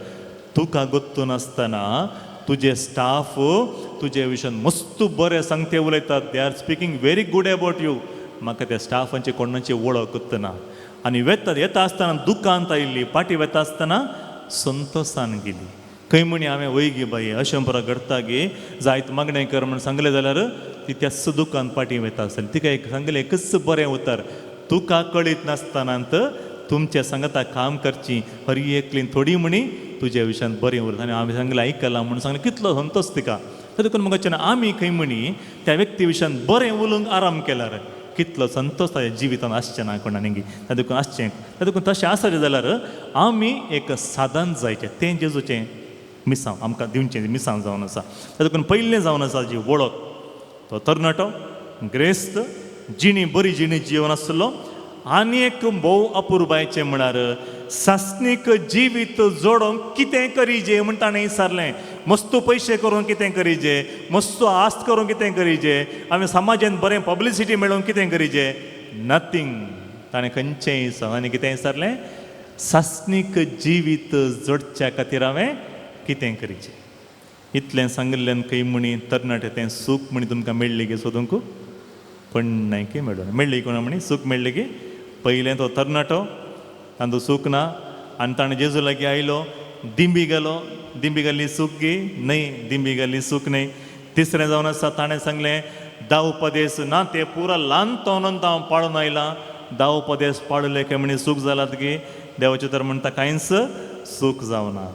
तुका गोत्तून आसतना तुजे स्टाफ तुजे विशयान मस्त बरें सांगते उलयतात, they are speaking very good about you. म्हाका त्या स्टाफांची कोणाची वळख ना. आनी वेता येता आसतना दुकांत आयिल्ली, पाटी वेता आसतना संतोसान गेली. खंय म्हणी हांवें वय गे बाये अशें बरो घडटा गे जायत मागणें कर म्हण सांगलें जाल्यार ती त्याच दुकान पाटी वता आसतली. तिका एक सांगलें एकच बरें उतर, तुका कळीत नासतना तुमच्या सांगता काम करची हर एकली थोडी म्हणी तुज्या विशयान बरें उरता. आनी हांवें सांगलें आयकलां म्हणून सांगलें, कितलो संतोश तिका. तर देखून म्हाका आमी खंय म्हणी त्या व्यक्ती विशयान बरें उलोवंक आराम केल्यार कितलो संतोश ताच्या जिवितान आसचें ना कोणानी. त्या देखून आसचें, त्या देखून तशें आसलें जाल्यार आमी एक साधन जायचें, तें जेजूचें मिसांव आमकां दिवचें मिसांव जावन आसा. त्या देखून पयलें जावन आसा जी वळख, तो तरणाटो ग्रेस्त जिणी बरी जिणी जिवन आसलो आनी एक भोव अपुरबायचें म्हळ्यार सासणीक जिवीत जोडोवंक कितें करीजे म्हण ताणें विचारलें. मस्तू पयशे करूंक कितें करीजे, मस्तू आस्त करूंक कितें करीजे, आमी समाजान बरें पब्लिसिटी मेळोवंक कितें करीजे, नथींग. ताणें खंयचेंय आनी कितें विचारलें, सासणीक जिवीत जोडच्या खातीर हांवें कितें करीचें. इतलें सांगिल्ल्यान खंय म्हणी तरणाटे तें सूख म्हणी तुमकां मेळ्ळी गे सोदूंक पण नाय की मेळून मेळ्ळी कोणा म्हणी सूख मेळ्ळी की. पयलें तो तरणाटो तांचो सूख ना आनी ताणें जेजू लागीं आयलो, दिंबी गेलो, दिंबी घाली सूख गी न्हय, दिंबी घाली सूख न्हय. तिसरें जावन आसा ताणें सांगलें धा उपदेस ना ते पुरा ल्हान तोनून हांव पाळून आयलां, धा उपदेस पाळले काय म्हणी सूख जालात की देवाचें तर म्हणटा कांयच सूख जावना.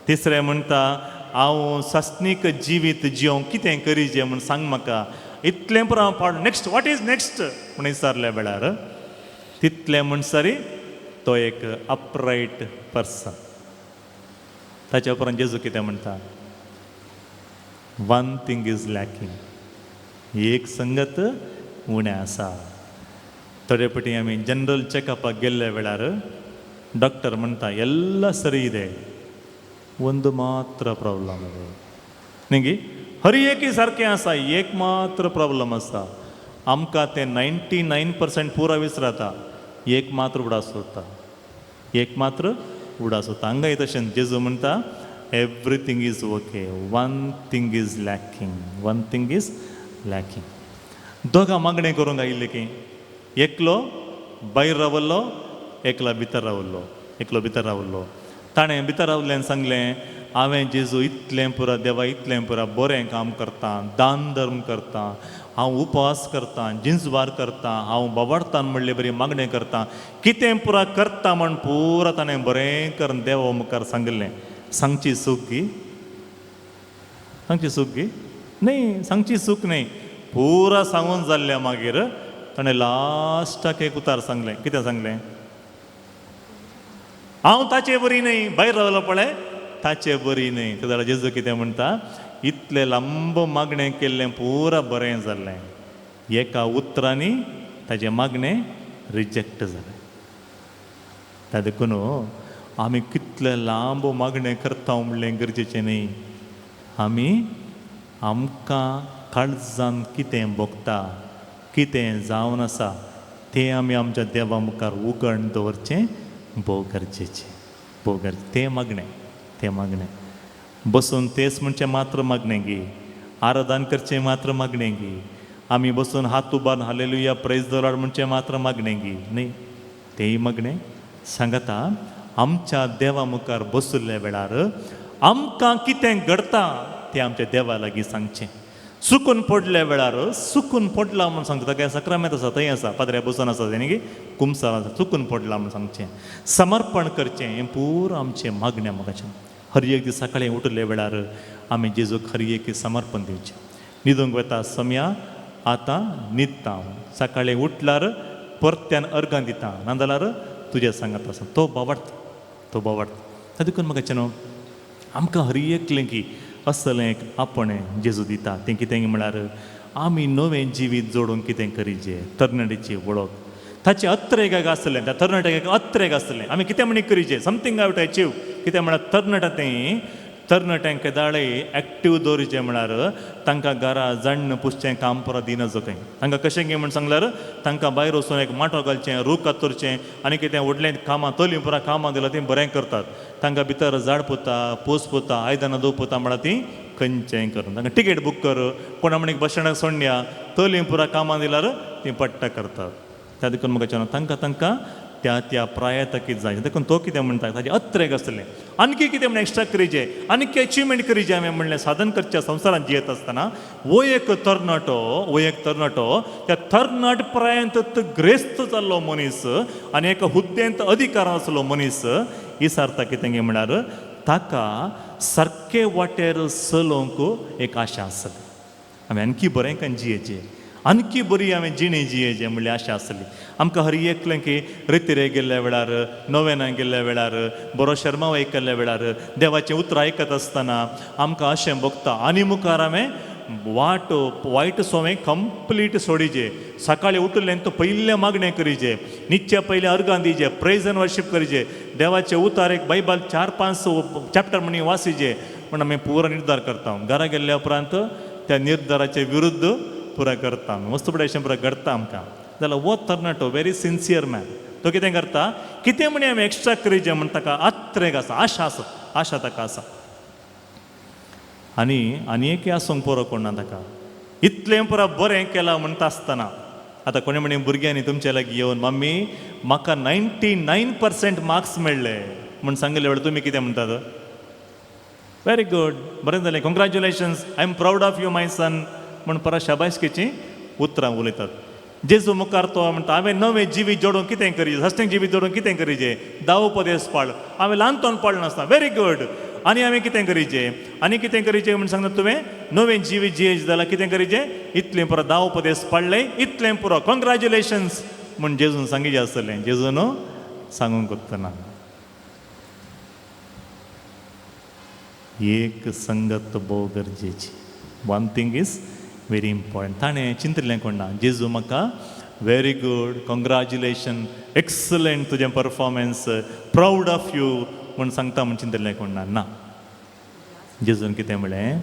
तिसरें म्हणटा हांव सासणीक जिवीत जियोंक कितें करीजे म्हूण सांग म्हाका, इतलें पुरो हांव पाड, नेक्स्ट what is next म्हूण विचारल्या वेळार तितलें म्हणसरी तो एक अपरायट पर्सन. ताच्या उपरांत जेजू कितें म्हणटा, वन थिंग is lacking, एक संगत उणें आसा. थोडे फावटी आमी जनरल चॅकअपाक गेल्ल्या वेळार डॉक्टर म्हणटा ಎಲ್ಲ ಸರಿ ಇದೆ, ಒಂದು ಮಾತ್ರ प्रॉब्लम ಇದೆ. न्ही हर एक सारकें आसा, एक मात्र प्रॉब्लम आसा. आमकां तें 99% पुरा विसरता, एक मात्र उडास उरता, एक मात्र उडास उरता. हांगाय तशें जेजू म्हणटा everything is okay, one thing is lacking, one thing is lacking. दोगां मागणें करूंक आयिल्लें की एकलो भायर रावल्लो, एकलो भितर रावल्लो, एकलो भितर रावल्लो. ताणें भितर रावल्ल्यान सांगलें हांवें जेजू इतलें पुरा देवा इतलें पुरा बरें काम करता, दान धर्म करता, हांव उपवास करता, जिन्सबार करता, हांव बाबाडतान म्हणले बरी मागणें करता, कितें पुरा करता म्हण पुरा ताणें बरें करून देवा मुखार सांगिल्लें. सांगची चूक गी, सांगची चूक गी न्हय, सांगची चूक न्हय, पुरा सांगून जाल्लें. मागीर ताणें लास्टाक एक उतार सांगलें, कितें सांगलें, हांव ताचे बरी न्हय, भायर रावलो पळय ताचे बरी न्हय. ते जाल्यार जेजू कितें म्हणटा, इतलें लांब मागणें केल्लें पुरा बरें जाल्लें, एका उतरांनी ताजें मागणें रिजेक्ट जालें. त्या देखून आमी कितलें लांब मागणें करता म्हणलें गरजेचें न्हय, आमी आमकां काळजान कितें भोगता, कितें जावन आसा तें आमी आमच्या देवा मुखार उगड दवरचें भोव गरजेचें, भोव गरजेचें. तें मागणें, तें मागणें बसून तेच म्हणचें मात्र मागणें गी, आराधन करचें मात्र मागणें गी, आमी बसून हात उबारून हालेलुया प्रेज the Lord म्हणचें मात्र मागणें गी न्हय, तेंय मागणें सांगता. आमच्या देवा मुखार बशिल्ल्या वेळार आमकां कितें घडटा तें आमच्या देवा लागीं सांगचें. चुकून पडल्या वेळार चुकून पडला म्हूण सांगता, ताका सक्रामेंत आसा थंय आसा पाद्र्या बसून आसा तें न्ही कुमसार आसा, चुकून पडला म्हूण सांगचें, समर्पण करचें. हें पुरो आमचें मागणें म्हाका. हर एक दीस सकाळीं उठले वेळार आमी जेजूक हर एक समर्पण दिवचें. न्हिदूंक वता समया आतां न्हिदता हांव, सकाळीं उठल्यार परत्यान अर्गां दिता, नाजाल्यार तुज्या सांगात आसा. तो बावडटा, तो बावडटा. ताका देखून म्हाका न्हू आमकां हर एकलें की असलें एक आपणें जेजू दिता. तें कितें म्हळ्यार आमी नवें जिवीत जोडूंक कितें करीजे, तरणाट्याची वळख ताचें अत्रेगाक आसलें, त्या तरणाट्याक अत्रेग आसलें, आमी कितें म्हणी करीजे, समथींग I to achieve. कितें म्हळ्यार तरणाट्या तें तरणाट्यांक केदाळे एक्टीव दवरचें म्हळ्यार तांकां घरा जाण्ण पुसचें काम परत दिना जो खंय. तांकां कशें गे म्हण सांगल्यार तांकां भायर वचून एक माटो घालचें, रूख कातरचें आनी कितें व्हडलें कामां तली पुरा कामां दिलां तीं बरें करतात. तांकां भितर झाड पुता, पोस पुता, आयदनां धुवपुता म्हळ्यार तीं खंयचेंय करून तांकां टिकेट बूक कर, कोणा म्हणीक बस स्टँडाक सोडया, तली पुरा कामां दिल्यार तीं पट्टा करतात. त्या देखून म्हाका तांकां तांकां त्या त्या प्रायताकीत जाय. देखून तो कितें म्हणटा ताजें अत्रेग आसलें, आणकी कितें म्हण एक्स्ट्रा करीजे, आनीक अचिवमेंट करीजे. हांवें म्हणलें साधन करच्या संवसारांत जियेत आसतना वो एक तरणाटो, वो एक तरणाटो त्या तरणाट प्रायंत ग्रेस्त जाल्लो मनीस आनी एका हुद्देंत अधिकार आसलो मनीस इसारता कितें म्हळ्यार ताका सारके वाटेर चलोवंक एक आशा आसली. हांवें आणकी बरें कन जियेचें, आणकी बरी हांवें जिणी जियेचें म्हणली आशा आसली. आमकां हर एकलें की रितिरे गेल्ल्या वेळार, नोवेना गेल्ल्या वेळार, बरो शर्माव आयकल्ल्या वेळार, देवाचें उतरां आयकत आसतना आमकां अशें भोगता आनी मुखार हांवें वाट वायट सोवें कंप्लीट सोडीजे. सकाळी उठलें तो पयलें मागणें करीजे, निच्या पयलें अर्गां दिजे, प्रेज एंड वर्शीप करीजे, देवाचे उतार एक बायबल 4-5 चॅप्टर म्हणी वासीजे म्हण आमी पुरो निर्धार करता. घरा गेल्ल्या उपरांत त्या निर्धाराचे विरुद्ध पुरा करता, वस्तू अशें पुरा घडता आमकां. जाल्यार हो तरणाटो व्हेरी सिन्सियर मॅन, तो कितें करता, कितें म्हणी आमी एक्स्ट्रा करीजे म्हण ताका आत्रेक आसा, आशा आसा, आशा ताका आसा. आनी आनी एक आसूंक पुरो कोण ना ताका, इतलें पुरा बरें केलां म्हणटा आसतना आतां कोणी म्हणी भुरग्यांनी तुमचे लागीं येवन मम्मी म्हाका 99% मार्क्स मेळ्ळे म्हूण सांगिल्ले वेळार तुमी कितें म्हणटात? व्हेरी गूड, बरें जालें, congratulations, I am proud of you my son म्हूण परत शाबासकेचीं उतरां उलयतात. जेजू मुखार तो म्हणटा हांवें नवें जिवीत जोडूंक कितें करीजे, सस्टें जिवीत जोडूंक कितें करीजे, 10 उपदेश पाळ, हांवें ल्हानतोन पाळ नासता, व्हेरी गूड, आनी हांवें कितें करीजे, आनी कितें करीजे म्हूण सांगता तुवें नवें जिवीत जियेज जाल्यार कितें करीजे, इतलें पुरो 10 उपदेश पाळ्ळे, इतलें पुरो, कॉंग्रॅच्युलेशन्स म्हूण जेजून सांगिजे आसतलें. जेजून सांगूंक कोत्तना एक संगत भोव गरजेची, one thing is very important. ताणें चिंतलें कोण ना, जेजू म्हाका व्हेरी गूड, कॉंग्रॅच्युलेशन, एक्सलंट तुजें परफॉर्मन्स, प्रावड ऑफ you म्हूण सांगता म्हूण चिंतलें कोण ना. ना, जेजून कितें म्हणलें,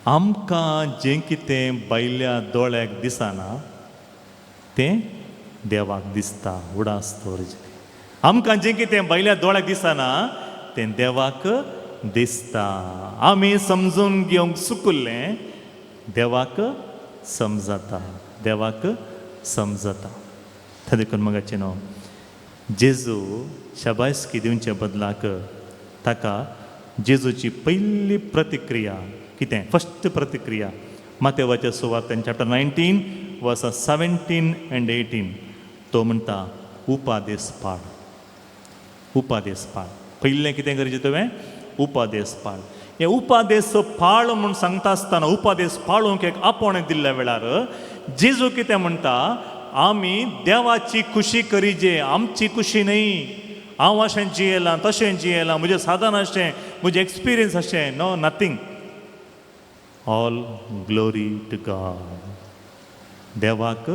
आमकां जें कितें भायल्या दोळ्याक दिसना तें देवाक दिसता. उडास दवरचें, आमकां जें कितें भायल्या दोळ्याक दिसना तें देवाक दिसता. आमी समजून घेवंक चुकुल्लें देवाक समजता, देवाक समजता. तें देखून मगाचें न्हू जेजू शाबासकी दिवचे बदलाक ताका जेजूची पयली प्रतिक्रिया कितें, फस्ट प्रतिक्रिया मातेवाच्या सुवातेन चॅप्टर 19 वर्सां 17 and 18 तो म्हणटा उपादेस पाळ, उपादेस पाळ. पयलें कितें करचें तुवें, उपादेस पाळ. हे उपादेस पाळ म्हूण सांगता आसतना उपादेस पाळूंक एक आपोवणें दिल्ल्या वेळार जेजू कितें म्हणटा, आमी देवाची खुशी करीजे, आमची खुशी न्हय. हांव अशें जियेलां, तशें जियेलां, म्हजें साधन अशें, म्हजें एक्सपिरियन्स अशें, no nothing, all glory to God, देवाक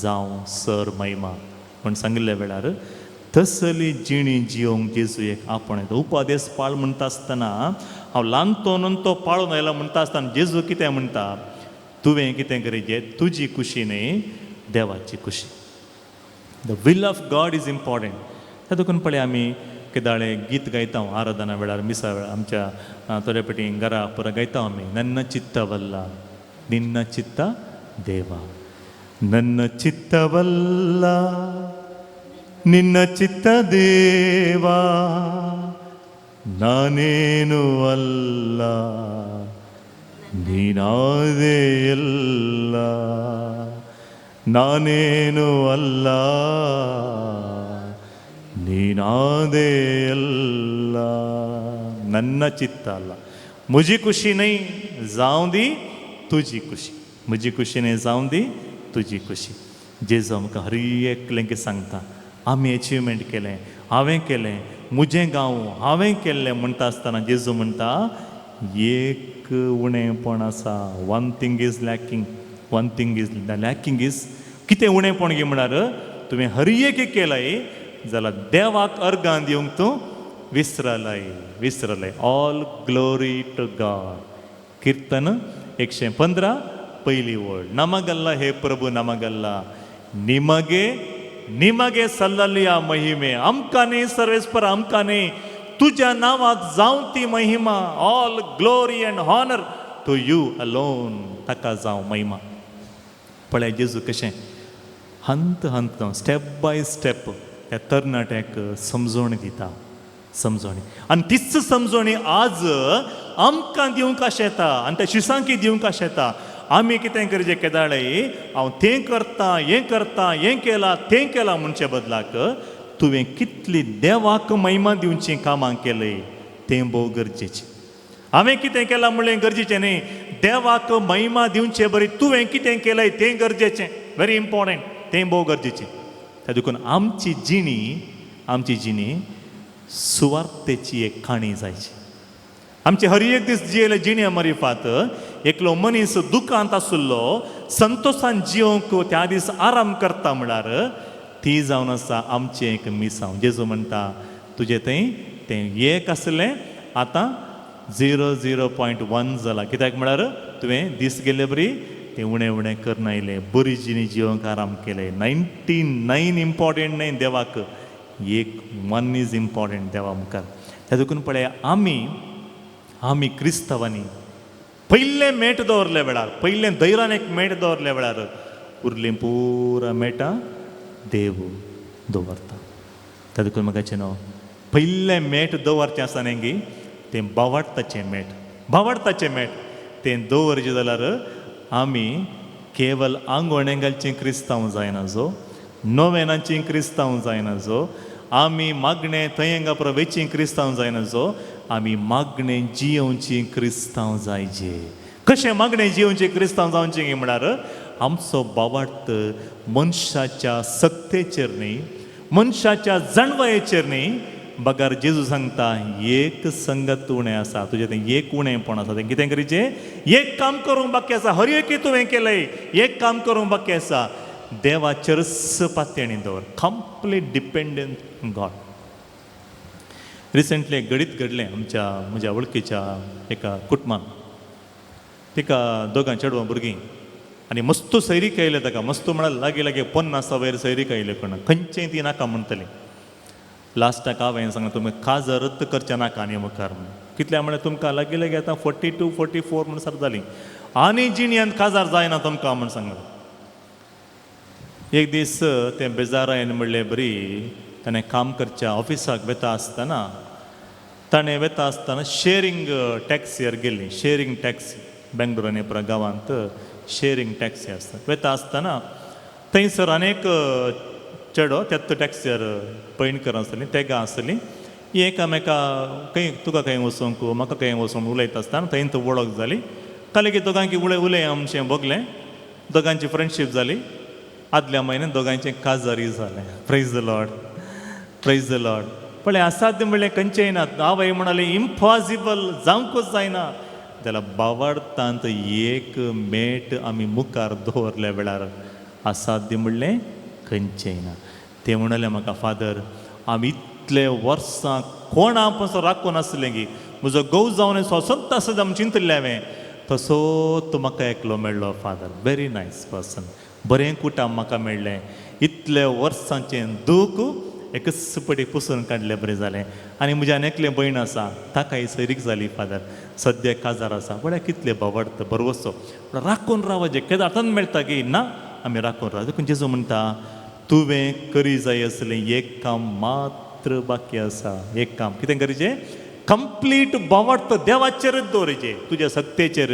जावं सर महिमा म्हूण सांगिल्ल्या वेळार तसली जिणी जियोंक जेजू एक आपण उपादेस पाळ म्हणटा आसतना हांव ल्हानतोनून तो पाळून आयला म्हणटा आसतना जेजू कितें म्हणटा, तुवें कितें करीजे, तुजी खुशी न्हय देवाची खुशी. The will of God is important. त्या देखून पळय आमी केदाळे गीत गायता आराधना वेळार, मिसा वेळार, आमच्या थोड्या पेटी घरा पुरा गायता आमी, नन्न चित्तवल्ल निन्न चित्त देवा, नन्न चित्तवल्ल निन्न चित्त देवा, नानेनु अल्ल ನೀನಾದೆ ಎಲ್ಲ, ನಾನೇನು ಅಲ್ಲ ನೀನಾದೆ ಎಲ್ಲ. ನನ್ನ ಚಿತ್ತ ಅಲ್ಲ, ಮುಜಿ ಖುಷಿ ನೈ जावं दी तुजी खुशी, म्हजी खुशी न्हय जावं दी तुजी खुशी. जेजू आमकां हर एकलेंक सांगता आमी एचिवमेंट केलें, हांवें केलें, म्हजें गांव हांवें केल्लें म्हणटा आसतना जेजू म्हणटा एक उणेपण आसा, one thing is lacking, one thing is lacking is कितें उणेपण गे म्हळ्यार तुवें हर एक केलाय जाल्यार देवाक अर्गां दिवंक तूं विसरलाय, विसरलाय. All glory to God. कीर्तन 115 पहिली ओळ, नमगल्ला हे प्रभू नमगल्ला, निमगे निमगे सल्ललिया महिमे, आमकां न्ही सर्वेस्पर आमकां न्ही, तुज्या नांवाक जावं ती महिमा. All glory and honour to you alone, ताका जावं महिमा. पळय जेजू कशें हंत हंत स्टेप बाय स्टेप त्या तरणाट्याक समजवणी दिता, समजवणी. आनी तीच समजवणी आज आमकां दिवंक अशें येता आनी त्या शिसांकी दिवंक अशें येता. आमी कितें करचें केदाळे हांव तें करता, हें करता, हें केलां, तें केलां म्हणचे बदलाक तुवें कितली देवाक महिमा दिवची कामां केलंय तें भोव गरजेचें. हांवें कितें केलां म्हणलें गरजेचें न्ही, देवाक महिमा दिवचे बरी तुवें कितें केलंय तें गरजेचें, व्हेरी इम्पॉर्टंट, तें भोव गरजेचें. त्या देखून आमची जिणी, आमची जिणी सुवार्थेची एक काणी जायची. आमची हर एक दीस जियेले जिणे मारिफात एकलो मनीस दुकांत आशिल्लो संतोशान जिवंक त्या दीस आराम करता म्हळ्यार ती जावन आसा आमचें एक मिसांव. जेजू म्हणटा तुजें थंय तें एक आसलें आतां 0.0.1 जाला. कित्याक म्हळ्यार तुवें दीस गेल्ले बरी तें उणें उणें करून आयलें, बरी जिणी जिवंक आराम केलें. 99 इम्पॉर्टंट न्हय देवाक, एक 1 is important देवा मुखार. त्या देखून पळय आमी आमी क्रिस्तांवांनी पयलें मेट दवरल्या वेळार, पयलें धैर्यान एक मेट दवरल्या वेळार उरलीं पुरा मेटां देव दवरता. त्या देखून म्हाका न्हू पयलें मेट दवरचें आसा न्ही गी तें बावाडताचें मेट, बावाडताचें मेट तें दवरचें जाल्यार आमी केवल आंगवणें घालचीं क्रिस्तांव जायना जो, नोवेनाचीं क्रिस्तांव जायना जो, आमी मागणें थंय हांगा प्रवेचीं क्रिस्तांव जायना जो, आमी मागणें जियोवचीं क्रिस्तांव जायचे. कशें मागणें जियोवचीं क्रिस्तांव जावचीं म्हळ्यार आमचो बावार्थ मनशाच्या सक्तेचेर न्ही, मनशाच्या जाणवायेचेर न्ही, बगर जेजू सांगता एक संगत उणें आसा तुजें, तें एक उणेंपण आसा, तें कितें करीचें, एक काम करूंक बाकी आसा. हर एक तुवें केलें, एक काम करूंक बाकी आसा, देवाचेरच पातयेणी दवर, कंप्लीट डिपेंडंट गॉड. रिसंटली एक घडीत घडलें आमच्या म्हज्या वळखीच्या एका कुटुंबान. तिका दोगां चेडवां भुरगीं आनी मस्त सैरीक आयले ताका, मस्त म्हळ्यार लागीं लागीं 50 वयर सैरीक आयले, कोण खंयचें ती नाका म्हणटली. लास्टाक हांवें सांगलें तुमी काजरत करचें नाका आनी मुखार म्हणून. कितल्या म्हळ्यार तुमकां लागीं लागीं आतां 42 44 म्हणसर जालीं आनी जिणेंत काजार जायना तुमकां म्हूण सांगलें. एक दीस तें बेजारायन म्हणलें बरी ताणें काम करच्या ऑफिसाक वेता आसतना, ताणें वेता आसतना शेरींग टॅक्सीर गेली. शेरींग टॅक्सी बेंगलोर आनी पुरा गांवांत शेरींग टॅक्सी आसता. वेता आसतना थंयसर अनेक चेडो त्याच टॅक्सीर पयण कर आसतलीं, तेगां आसतलीं, एकामेका खंय तुका खंय वचोंक म्हाका खंय वचोंक उलयता आसतना थंय वळख जाली. कालेगी दोगांकी उलय उलय आमचें भोगलें, दोगांची फ्रेंडशीप जाली. आदल्या म्हयन्यान दोगांचें काजारी जालें. Praise the Lord, praise the Lord. पळय असाध्य म्हणलें खंयचेंय ना. आवय म्हणाली इम्पॉसिबल, जावंकूच जायना. जाल्यार बावाडतांत एक मेट आमी मुखार दवरल्या वेळार असाध्य म्हणलें खंयचेंय ना. ते म्हणलें म्हाका, फादर आमी इतले वर्सां कोणा पसून राखून आसलें की म्हजो घोव जावन स्वसंत आसत आमी चिंतलें हांवें, तसो तूं म्हाका एकलो मेळ्ळो फादर, व्हेरी नायस पर्सन, बरें कुटाम म्हाका मेळ्ळें. इतले वर्सांचें दूख एकच पटी पुसून काडलें, बरें जालें. आनी म्हजें आनी एकलें भयण आसा, ताकाय सैरीक जाली फादर, सद्या काजार आसा. पळय कितलें बावडत बरवसो राखून रावचें, केदां आतां मेळटा की ना आमी राखून राव. देखून जेजू म्हणटा तुवें करी जाय आसलें एक काम मात्र बाकी आसा. एक काम कितें करीचें, कंप्लीट बावडत देवाचेरच दवरीचें, तुज्या सक्तेचेर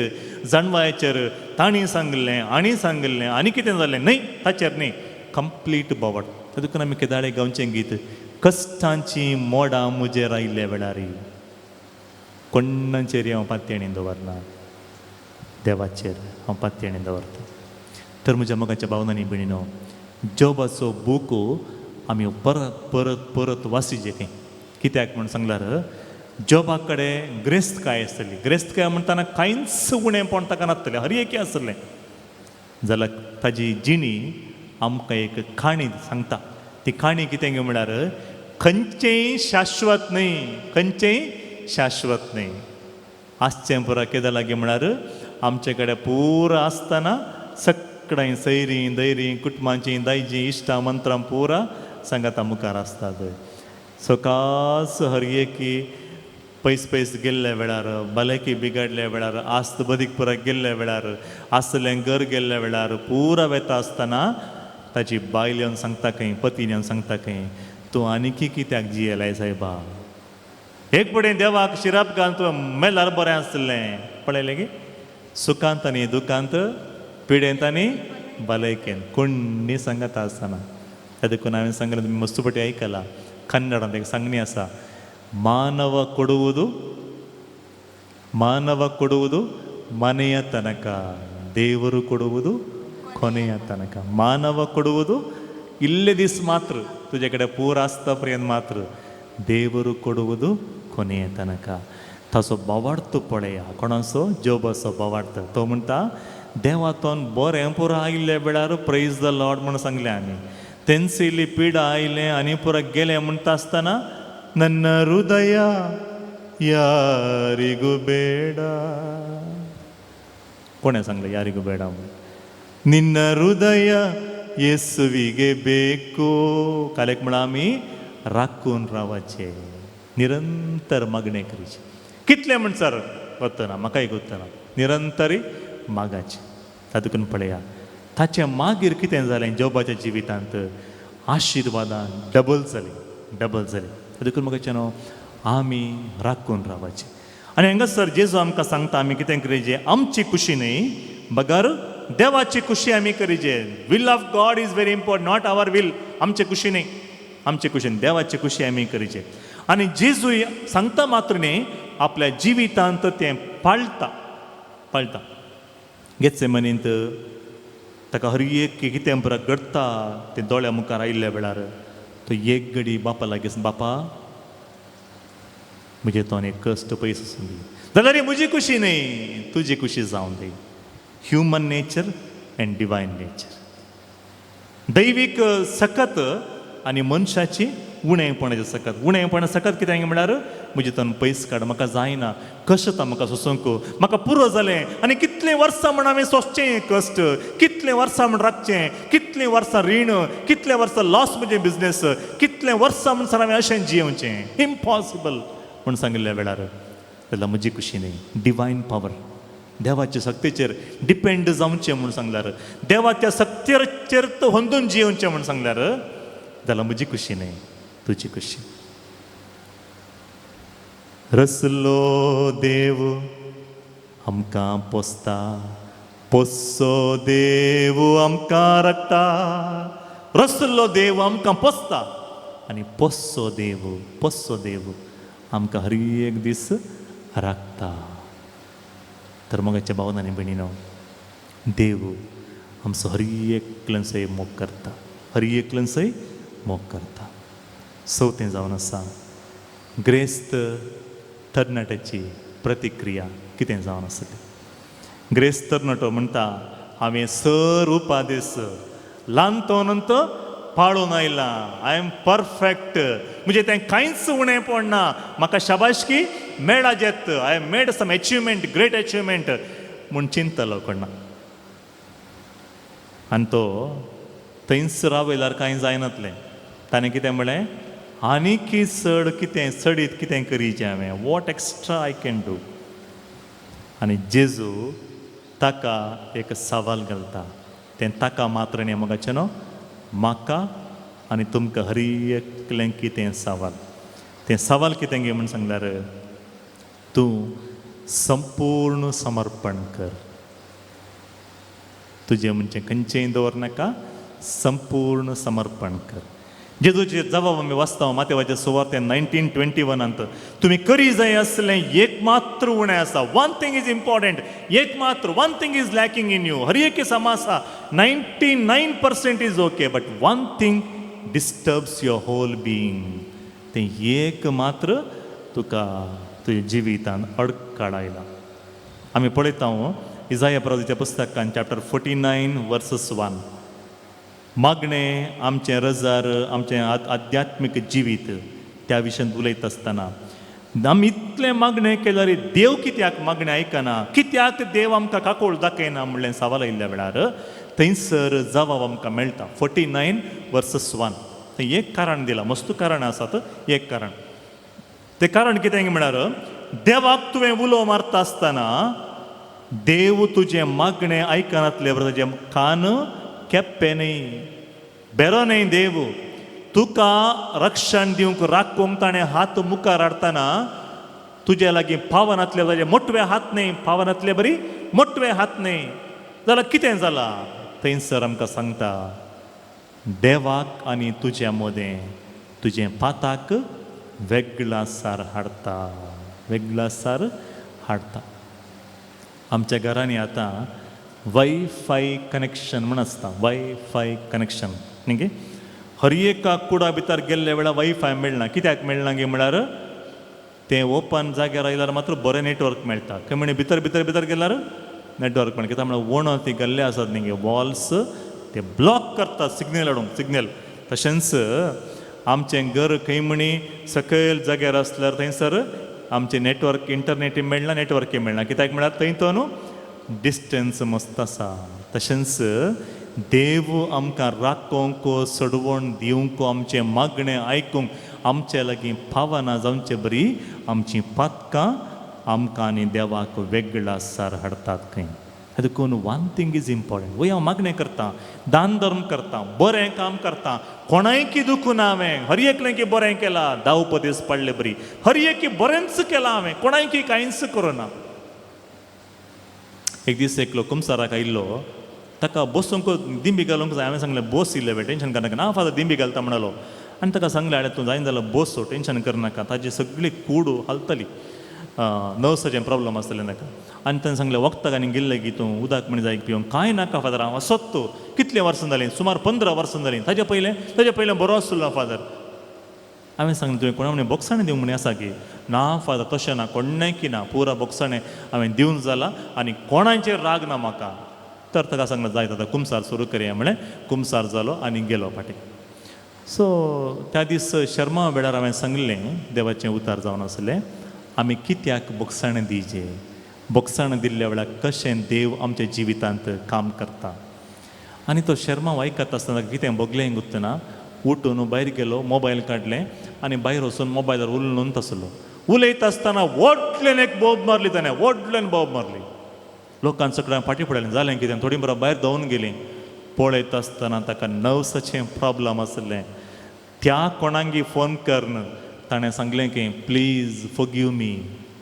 जाणवायेचेर, तांणी सांगिल्लें आनी सांगिल्लें आनी कितें जालें न्हय ताचेर न्हय, कंप्लीट बावड. देखून आमी केदाळे गावचें गीत, कश्टांची मोडां म्हजेर आयिल्ल्या वेळार कोण्णाचेर हांव पातयेणी दवरना, देवाचेर हांव पातयेणी दवरता. तर म्हज्या मोगाच्या भावनांनी भयणीनो, जोबाचो बूक आमी परत परत परत वासीचे खंय. कित्याक म्हूण सांगल्यार जोबा कडेन ग्रेस्तकाय आसतली. ग्रेस्तकाय म्हणटना कांयच उणेंपण ताका नासतलें, हर एके आसलें. जाल्यार ताजी जिणी आमकां एक काणी सांगता. ती काणी कितें म्हळ्यार खंयचेंय शाश्वत न्हय, खंयचेंय शाश्वत न्हय. आसचें पुरा केदा लागीं म्हळ्यार आमचे कडेन पुरा आसतना सगळीं सैरीं दैरीं कुटुंबाचीं दायजीं इश्टां मंत्रां पुरा सांगाता मुखार आसतात. सकास हर एकी पयस पयस गेल्ल्या वेळार, भलायकी बिगाडल्या वेळार, आस्त बदीक पुरा गेल्ल्या वेळार, आसलें घर गेल्ल्या वेळार पुरा वेता आसतना ताची बायल येवन सांगता खंय, पतीन येवन सांगता खंय, तूं आनीकी कित्याक जियेलाय सायबा, एक पडें देवाक शिराप घालून तुवें मेल्यार बरें आसलें. पळयलें की सुखांत आनी दुखांत, पिडेंत आनी भलायकेन कोण्णी सांगता आसतना. त्या देखून हांवें सांगलें, तुमी मस्त पटी आयकलां, कन्नडांत एक सांगणी आसा, ಮಾನವ ಕೊಡುವುದು ಮಾನವ ಕೊಡುವುದು ಮನೆಯ ತನಕ, ದೇವರು ಕೊಡುವುದು ಕೊನೆಯ ತನಕ. ಮಾನವ ಕೊಡುವುದು ಇಲ್ಲೇ ದಿಸ್ ಮಾತ್ರ, तुझे कडेन पूर आसता पर्यंत मात्र, ದೇವರು ಕೊಡುವುದು ಕೊನೆಯ ತನಕ. ताचो भावार्थ पळया. कोणाचो? जोबाचो भावार्थ. तो म्हणटा देवातोन बरें पुरो आयिल्ल्या वेळार प्रेज the Lord म्हूण सांगलें आमी. तेंच इल्ली पिडा आयलें आनी पुरो गेलें म्हणटा आसतना नन्न हृदया यारिगु बेडा. कोणें सांगलें यारिगु बेडा म्हूण? निन्न हृदय येसुविगे बेको. कालेक म्हळ्यार आमी राखून रावाचें, निरंतर मागणें करीचें. कितलें म्हणसर वतना म्हाकाय वतना निरंतरी मागाचें. तातूंत पळया ताचें मागीर कितें जालें जोबाच्या जिवितांत? आशिर्वादान डबल जालें, डबल जालें. देखून म्हाका न्हू आमी राखून रावपाचें. आनी हांगासर जेजू आमकां सांगता आमी कितें करिजे? आमची खुशी न्हय बगर देवाची खुशी आमी करिजे. Will of God is very important, not our will. आमची खुशी न्हय, आमची खुशी देवाची खुशी आमी करिजे. आनी जेजूय सांगता मात्र न्ही, आपल्या जिवितांत तें पाळटा, पाळटा. गेत्सेमनींत ताका हर एक कितें परत घडटा तें दोळ्या मुखार आयिल्ल्या वेळार तो एक घडी बापा लागीं, बापा म्हजें तो एक कश्ट पयस आसूं दी, जाल्यार म्हजी खुशी न्हय तुजी खुशी जावन दी. Human nature and divine nature, दैवीक सकत आनी मनशाची उणेपणाचें सकत. उणेपणा सकत कितें म्हळ्यार म्हजें तन पयस काड, म्हाका जायना, कश्ट म्हाका सोसूंक, म्हाका पुरो जालें. आनी कितलीं वर्सां म्हण हांवें सोंसचें कश्ट, कितलीं वर्सां म्हण राखचें, कितलीं वर्सां रीण, कितले वर्सां लॉस म्हजें बिजनेस, कितले वर्सां म्हणसर हांवें अशें जियेवचें, इम्पॉसिबल म्हूण सांगिल्ल्या वेळार जाल्यार म्हजी खुशी न्हय, डिवायन पावर, देवाच्या शक्तीचेर डिपेंड जावचें म्हूण सांगल्यार, देवाच्या शक्तीचेर होंदून जियेवचें म्हूण सांगल्यार जाल्यार म्हजी खुशी न्हय तुजी खुशी. रसलो देव आमकां पोसता, पोसो देव आमकां राखता. रसलो देव आमकां पोसता आनी पोसो देव, पोसो देव आमकां हर एक दीस राखता. तर मोगाच्या भावान आनी भयणीनो, देव आमचो हर एकल्याचोय मोग करता, हर एकल्याचोय मोग करता. चवथें जावन आसा ग्रेस्त तरणाट्याची प्रतिक्रिया कितें जावन आसा तें. ग्रेस्त तरणाटो म्हणटा हांवें सर उपादेस ल्हानतो पाळून आयला, I am perfect, म्हणजे तें कांयच उणें पडना, म्हाका शाबाशकी मेळा जेत, I am made some achievement, great achievement म्हूण चिंतलो कोणा. आनी तो थंयच रावयल्यार कांय जायनातलें. ताणें कितें म्हणलें, आनीकी चड कितें चडीत कितें करीचें हांवें, what extra I can do. आनी जेजू ताका एक सवाल घालता, तें ताका मात्र न्ही मोगाचें न्हू, म्हाका आनी तुमकां हर एकलें कितें सवाल. तें सवाल कितें गे म्हूण सांगल्यार, तूं संपूर्ण समर्पण कर, तुजें म्हणचें खंयचेंय दवर नाका, संपूर्ण समर्पण कर. जेजूचे जबाब आमी वाचता मातेवाच्या सुवार्ते 19:21 तुमी करी जाय आसलें एक मात्र उणें आसा. One thing is important, एक मात्र, one thing is lacking in you. हर एक समा आसा, 99% is okay, but one thing disturbs your whole being. तें एक मात्र तुका तुज्या जिवितान अडकाळ आयला. आमी पळयता इजाया प्रवादीच्या पुस्तकान चॅप्टर 49 वर्सस 1. मागणें आमचें रजार, आमचें आध्यात्मीक जिवीत त्या विशयांत उलयता आसतना आमी इतलें मागणें केल्यार देव कित्याक मागणें आयकना, कित्याक देव आमकां काकोळ दाखयना म्हणलें सवाल आयिल्ल्या वेळार थंयसर जबाब आमकां मेळटा 49 वर्सस 1. थंय एक कारण दिलां, मस्त कारणां आसात, एक कारण. तें कारण कितें म्हळ्यार देवाक तुवें उलो मारता आसतना देव तुजें मागणें आयकनातलें, तुजें कान केप्पें न्हय, बेरो न्हय. देव तुका रक्षण दिवंक राखूंक ताणें हात मुखार हाडटना तुजे लागीं पावनातले, ताजे मोटवे हात न्हय, पावनातले बरी मोटवे हात न्हय. जाल्यार कितें जालां थंयसर आमकां सांगता, देवाक आनी तुज्या मदें तुजें पाताक वेगळा सार हाडटा, वेगळा सार हाडटा. आमच्या घरांनी आतां वायफाय कनेक्शन म्हूण आसता, वायफाय कनेक्शन न्ही गे. हर एका कुडा भितर गेल्ल्या वेळार वायफाय मेळना. कित्याक मेळना गे म्हळ्यार तें ओपन जाग्यार आयल्यार मात्र बरें नेटवर्क मेळटा. खंय भितर भितर भितर गेल्यार नेटवर्क मेळटा. कित्याक म्हळ्यार वणती गेल्ले आसात न्ही वॉल्स ते ब्लॉक करतात सिग्नल हाडूंक सिग्नल. तशेंच आमचें घर खंय म्हणी सकयल जाग्यार आसल्यार थंयसर आमचें नेटवर्क इंटरनेटय मेळना, नेटवर्कय मेळना. कित्याक म्हळ्यार थंय तो न्हू डिस्टन्स मस्त आसा. तशेंच देव आमकां राखोवंक, सोडवण दिवंक, आमचें मागणें आयकूंक आमचे लागीं पावना जावचे बरी आमचीं पातकां आमकां आनी देवाक वेगळा सार हाडटात खंय. देखून वन थिंग is important. वय हांव मागणें करतां, दान धर्म करतां, बरें काम करतां, कोणायकी दुखूना हांवें, हर एकलें की बरें केलां, धा उपदेस पडले बरी, हर एकी बरेंच केलां हांवें, कोणायकी कांयच करुना. एक दीस एकलो कुमसाराक आयिल्लो, ताका बसूंक दिंबी घालूंक जाय. हांवें सांगलें बस इल्लें वे टेंशन करनाका. ना फादर दिंबी घालता म्हणलो. आनी ताका सांगलें आरे तूं जायना जाल्यार बस, टेंशन करनाका, ताजी सगळी कूड हालतली, नर्साचें प्रॉब्लम आसतलें ताका. आनी ताणें सांगलें वखदाक आनी गेल्लें की तूं उदक म्हण जाय पिवंक. कांय नाका फादर, हांव असोच तूं. कितलीं वर्सां जालीं, सुमार 15 वर्सां जालीं. ताजे पयलें बरो आसलो फादर. हांवें सांगलें तुवें कोणा म्हणे बोगसाणें दिवंक म्हणे आसा की? ना फादर तशें ना, कोण्णें की ना, पुरा बोगसाणें हांवें दिवन जालां आनी कोणाचेर राग ना म्हाका. तर ताका सांगलें जायत आतां कुमसार सुरू करया म्हणलें. कुमसार जालो आनी गेलो फाटीं. सो त्या दीस शर्मा वेळार हांवें सांगलें देवाचें उतार जावन आसलें, आमी कित्याक बोगसाणें दिवचें, बोगसाणें दिल्ल्या वेळार कशें देव आमच्या जिवितांत काम करता. आनी तो शर्मा आयकत आसतना कितें भोगलें गुत्तना उठून भायर गेलो, मोबायल काडलें आनी भायर वचून मोबायलार उलोवन आसलो. उलयता आसतना व्हडल्यान एक बोब मारली ताणें, व्हडल्यान बोब मारली. लोकांक सगळ्यांक फाटीं पडलें, जालें कितें, थोडीं बरोबर भायर धांवून गेलीं. पळयता आसतना ताका नर्वसाचें प्रॉब्लम आसलें. त्या कोणांगी फोन करून ताणें सांगलें की प्लीज फोगीव मी,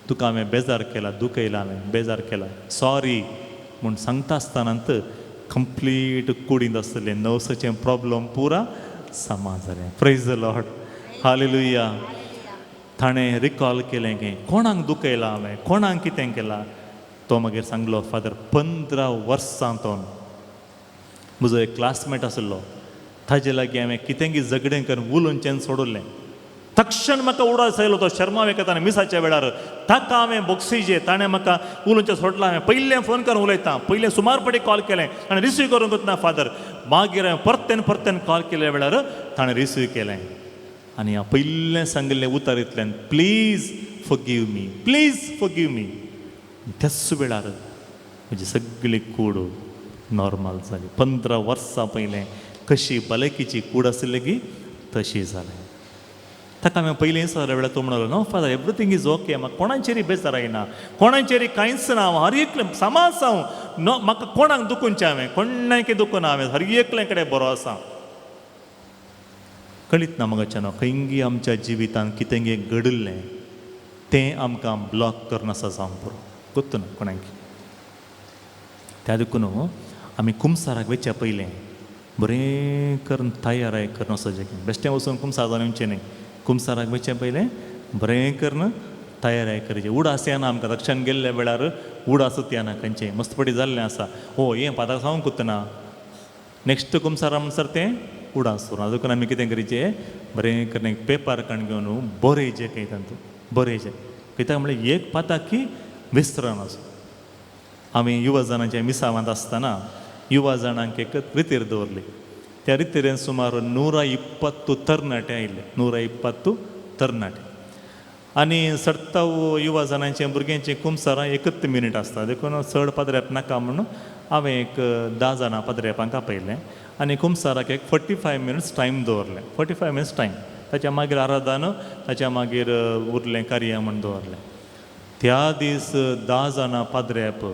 तुका हांवें बेजार केला, दुखयला हांवें, बेजार केला, सॉरी म्हूण सांगता आसतना कंप्लीट कुडींत आसलें नर्वसाचें प्रॉब्लम पुरा समा जालें. Praise the Lord, hallelujah. ताणें रिकॉल केलें की कोणाक दुखयलां हांवें, कोणाक कितें केलां. तो मागीर सांगलो फादर 15 वर्सां तो म्हजो एक क्लासमेट आसलो, ताजे लागीं हांवें कितेंगी झगडें करून उलोवचें सोडलें. तक्षण म्हाका उडास आयलो तो शर्मा वेकताना मिसाच्या वेळार ताका हांवें बोगसीजे, ताणें म्हाका उलोवचें सोडलां. हांवें पयलें फोन करून उलयता, पयलें सुमार फावटी कॉल केलें, ताणें रिसीव करूंक ना फादर. मागीर हांवें परत्यान परत्यान कॉल केल्या वेळार ताणें रिसीव केलें आनी हांव पयलें सांगिल्लें उतारींतल्यान please forgive me, please forgive me. त्याच वेळार म्हजी सगळी कूड नॉर्मल जाली. 15 वर्सां पयलें कशी भलायकीची कूड आशिल्ली की तशी जालें. ताका हांवें पयलीं विचारल्या वेळार तो म्हणलो no father everything is okay, म्हाका कोणाचेरय बेजार येना, कोणाचेरय कांयच ना, हांव हर एकलें समाज हांव नो, म्हाका कोणाक दुखूनचें हांवें, कोणाक दुखून हांवें हर एकले कडेन बरो आसा. कळीत ना म्हाका न्हू खंयगी आमच्या जिवितांत कितें घडिल्लें तें आमकां ब्लॉक करून आसा जावंक पुरो, गोत्तू ना कोणाक. त्या देखून आमी कुमसाराक वचच्या पयलें बरें करून तयार करून वचचें. बेश्टें वचून कुमसार जावन येवचें न्हय. कुमसाराक वचचें पयलें बरें करून तयार करचें. उडास येना आमकां दक्षान गेल्ल्या वेळार, उडास येना खंयचें मस्तपटी जाल्लें आसा, ओ हें पादाक सांगूंक कोत्तना नेक्स्ट कुमसारा म्हणसर तें उडास उरना. देखून आमी कितें करचें, बरें करून एक पेपर काण घेवन बरयचें खंय तातूंत बरयचें. कित्याक म्हणल्यार एक पाताकी विसरन आसूं. आमी युवा जाणांच्या मिसावांत आसतना युवा जाणांक एक रितीर दवरली. त्या रितीरेन सुमार 120 तरणाटे आयले, 120 तरणाटे. आनी चडताव युवा जाणांचे भुरग्यांचे कुमसारां एकच मिनीट आसता, देखून चड पाद्रेप नाका म्हणून हांवें एक 10 जाणां पाद्रेपांक आपयलें आनी कुमसाराक एक 45 मिनिट्स टायम दवरलें. 45 मिनिट्स टायम, ताच्या मागीर आराधन, ताच्या मागीर उरलें कार्य म्हूण दवरलें. त्या दीस 10 जाणां पाद्रेप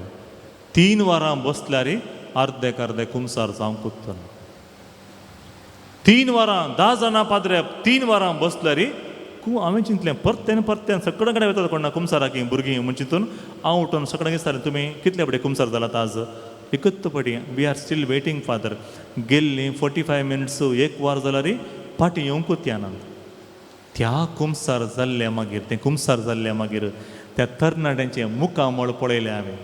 3 वरां बसल्यार अर्देक अर्दे कुमसार जावंक उरतना. 3 वरां 10 जाणां पाद्रेप 3 वरां बसल्यार हांवें चिंतलें परत्यान परत्यान सगळे कडेन वतात कोण ना कुमसाराक भुरगीं म्हूण चिंतून हांव उठून सगळ्यांक विचारलें तुमी कितले फावटी कुमसार जालात आज? एकच फावटी. We are still waiting father. गेल्लीं 45 मिनिट्स 1 वर जाल्यार फाटीं येवंकूच येना. त्या कुमसार जाल्लें मागीर तें कुमसार जाल्लें मागीर त्या तरणाट्यांचें मुखामळ पळयलें हांवें.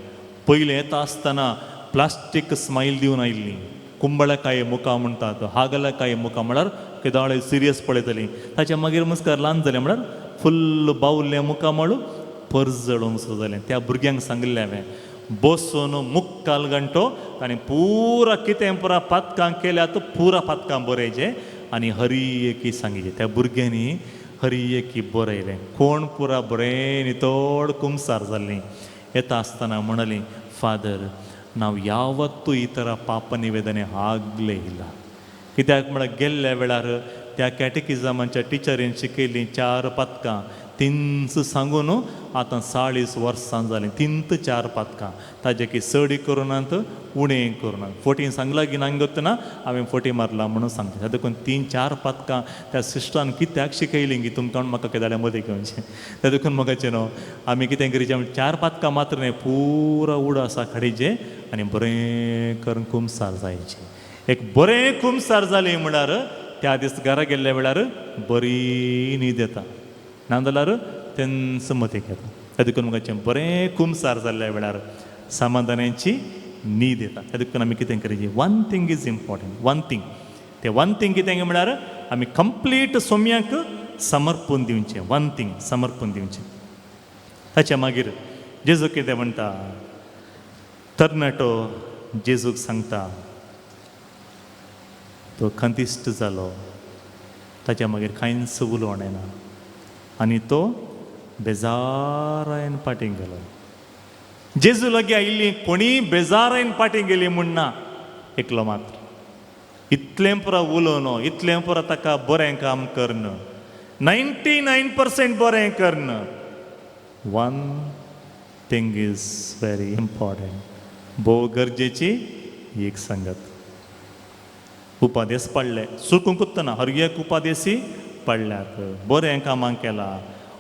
पयलें येता आसतना प्लास्टीक स्मायल दिवन आयिल्लीं, कुंबळकाय मुखां म्हणटात, हागलकाय मुखां म्हळ्यार केदोळे सिरियस पळयतलीं. ताच्या मागीर मुस्कार ल्हान जालें म्हळ्यार फुल्ल बावलें मुखामळ परजळूंक सुरू जालें. त्या भुरग्यांक सांगिल्लें हांवें, बसून मुक्काल घंटो आनी पुरा कितें पुरा पातकां केल्यात पुरा पातकां बरयचें आनी हरी एकी सांगिचें. त्या भुरग्यांनी हरी एकी बरयलें. कोण पुरा बरें नितळ कुमसार जाल्लीं. येता आसतना म्हणली, फादर ನಾವು ಯಾವತ್ತೂ ಈ ಥರ ಪಾಪ ನಿವೇದನೆ ಆಗಲೇ ಇಲ್ಲ. कित्याक म्हळ्यार गेल्ल्या वेळार त्या कॅटेकिजमाच्या टिचरीन शिकयल्लीं 4 पातकां तींच सांगून आतां 40 वर्सां जालीं. तींत 4 पातकां ताजे की चडी करुनात उणें करुनात. फोटी सांगला की नांगतना हांवें फोटी मारला म्हणून सांगता. देखून 3-4 पातकां त्या सिस्टरान कित्याक शिकयलीं की तुमकां म्हाका केदाळ्या मदीं घेवचें. त्या देखून म्हाका न्हू आमी कितें करचें, 4 पातकां मात्र न्हय पुरा उडासा काडीचें आनी बरें करून कुमसार जायचें. एक बरें कुमसार जालें म्हळ्यार त्या दीस घरा गेल्ल्या वेळार बरी न्हीद येता, ना जाल्यार तेंच मतीक येता. त्या देखून म्हाका बरें कुमसार जाल्ल्या वेळार समाधानाची न्हीद येता. त्या देखून आमी कितें करचें, one thing is important, one thing. तें वन थींग कितें म्हळ्यार आमी कंप्लीट सोम्याक समर्पण दिवचें, वन थींग समर्पण दिवचें. ताच्या मागीर जेजू कितें म्हणटा, तरणाटो जेजूक सांगता, तो खंतिश्ट जालो, ताच्या मागीर कांयच उलोवण येना आनी तो बेजारायन फाटीं गेलो. जेजू लागीं आयिल्ली कोणीय बेजारायन फाटीं गेली म्हूण ना, एकलो मात्र. इतलें पुरो उलोवन, इतलें पुरो ताका बरें काम करन, 99% बरें करन. One thing is very important, भोव गरजेची एक सांगत. उपादेस पडले चुकूंकूच ना, हर एक उपादेसी पडल्यात, बरें कामां केलां,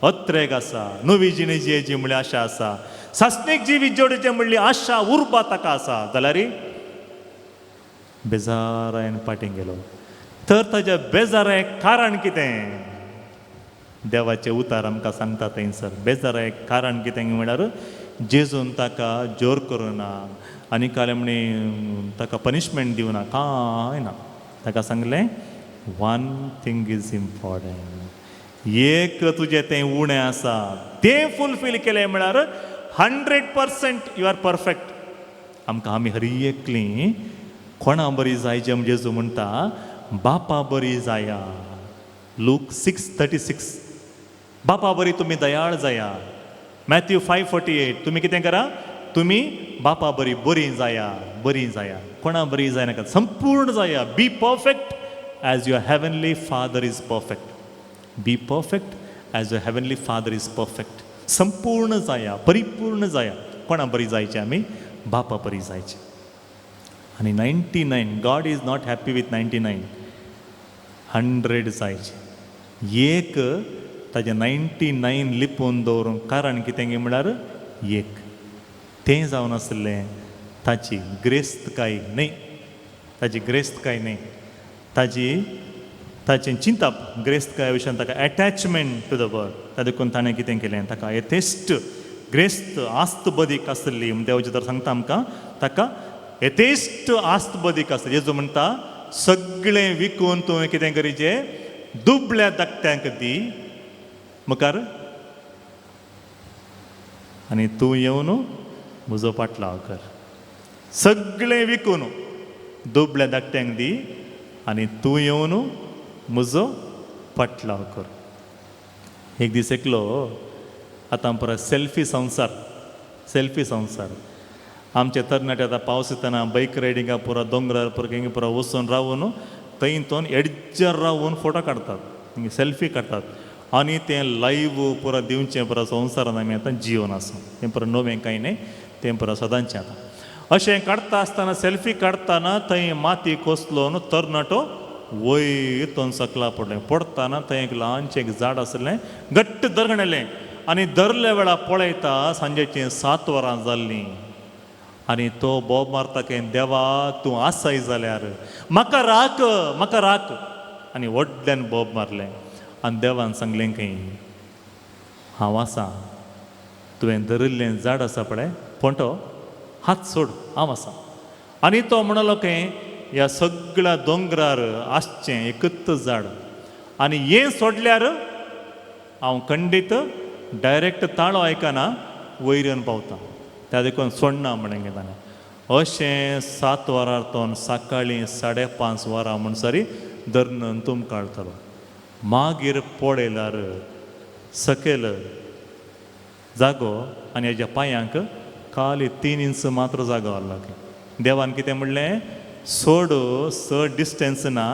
अत्रेक आसा, नवी जिणी जियेची म्हणल्यार आशा आसा, सासणीक जिवीत जोडचें म्हणली आशा उर्बा ताका आसा. जाल्यार बेजारायन फाटीं गेलो. तर ताज्या बेजारायक कारण कितें, देवाचें उतार आमकां सांगता थंयसर. बेजारायक कारण कितें म्हळ्यार जेजून ताका जोर करुना आनी काले म्हणी ताका पनिशमेंट दिवना, कांय ना. ताका सांगलें, वन थिंग is important, एक तुजें तें उणें आसा तें फुलफील केलें म्हळ्यार 100% you are perfect. आमकां आमी हर एकलीं कोणा बरी जायचें म्हण जेजू म्हणटा, बापा बरी जाया. लूक 6:36, बापा बरी तुमी दयाळ जाया. मॅथ्यू 5:48, तुमी कितें करा, तुमी बापा बरी बरी जाया, बरी जाया. कोणा बरी जायनाका, संपूर्ण जाया. Be perfect as your heavenly father is perfect. Be perfect as your heavenly father is perfect. संपूर्ण जाया, परिपूर्ण जाया. कोणा बरी जायचें आमी, बापा बरी जायचें. आनी 99, God is not happy with 99, 100 जायचें. एक ताजें 99 लिपोवन दवरूंक कारण कितें म्हळ्यार एक तें जावन आसलें ताची ग्रेस्तकाय न्हय, ताची ग्रेस्तकाय न्हय, ताजी ताचें चिंतप ग्रेस्तकाय विशयान ताका एटॅचमेंट टू the world. त्या देखून ताणें कितें केलें, ताका यथेश्ट ग्रेस्त आस्त बदीक आसली. देवाचें तर सांगता आमकां, ताका यथेश्ट आस्त बदीक आसली. जेजू म्हणटा सगळें विकून तुवें कितें करीचें, दुबळ्या धाकट्यांक दी मुखार आनी तूं येवन म्हजो पाटलाव कर. सगळें विकून दुबळ्या धाकट्यांक दी आनी तूं येवन म्हजो पाटलाव कर. एक दीस एकलो आतां परत सेल्फी संवसार, सेल्फी संवसार. आमचे तरणाटे आतां पावस येतना बायक रायडिंगा पुरा दोंगरार पुरा खंय पुरा वचून रावून थंय थंय एडजर रावून फोटो काडटात, सेल्फी काडटात आनी तें लायव्ह पुरा दिवचें पुरा संवसारान आमी आतां जिवन आसा. तें पुरा नवें कांय न्हय, तें पुरा सदांचें आतां. अशें काडटा आसतना सेल्फी काडटना थंय माती कोसलोन तरणाटो वयर थंय सकला पडलें. पडटना थंय एक ल्हानशें एक झाड आसलें, घट्ट धरणेलें आनी धरल्या वेळार पळयता सांजेचीं 7 वरां जाल्लीं आनी तो बोब मारता की देवा तूं आसाय जाल्यार म्हाका राख, म्हाका राख. आनी व्हडल्यान बोब मारलें आनी देवान सांगलें की हांव आसा, तुवें धरिल्लें झाड आसा पळय पोंटो हात सोड, हांव आसा. आनी तो म्हणलो की ह्या सगळ्या दोंगरार आसचें एकच झाड आनी हें सोडल्यार हांव खंडीत डायरेक्ट ताळो आयकना वयर येवन पावता त्या देखून सोडना म्हणून ताणें अशें 7 वरां तोन सकाळीं 5:30 वरां म्हणसरी धरून तुमकां मागीर पळयल्यार सकयल जागो आनी हेज्या पांयांक खाली 3 इंच मात्र जागो आसलो. देवान कितें म्हणलें सोड चड डिस्टन्स ना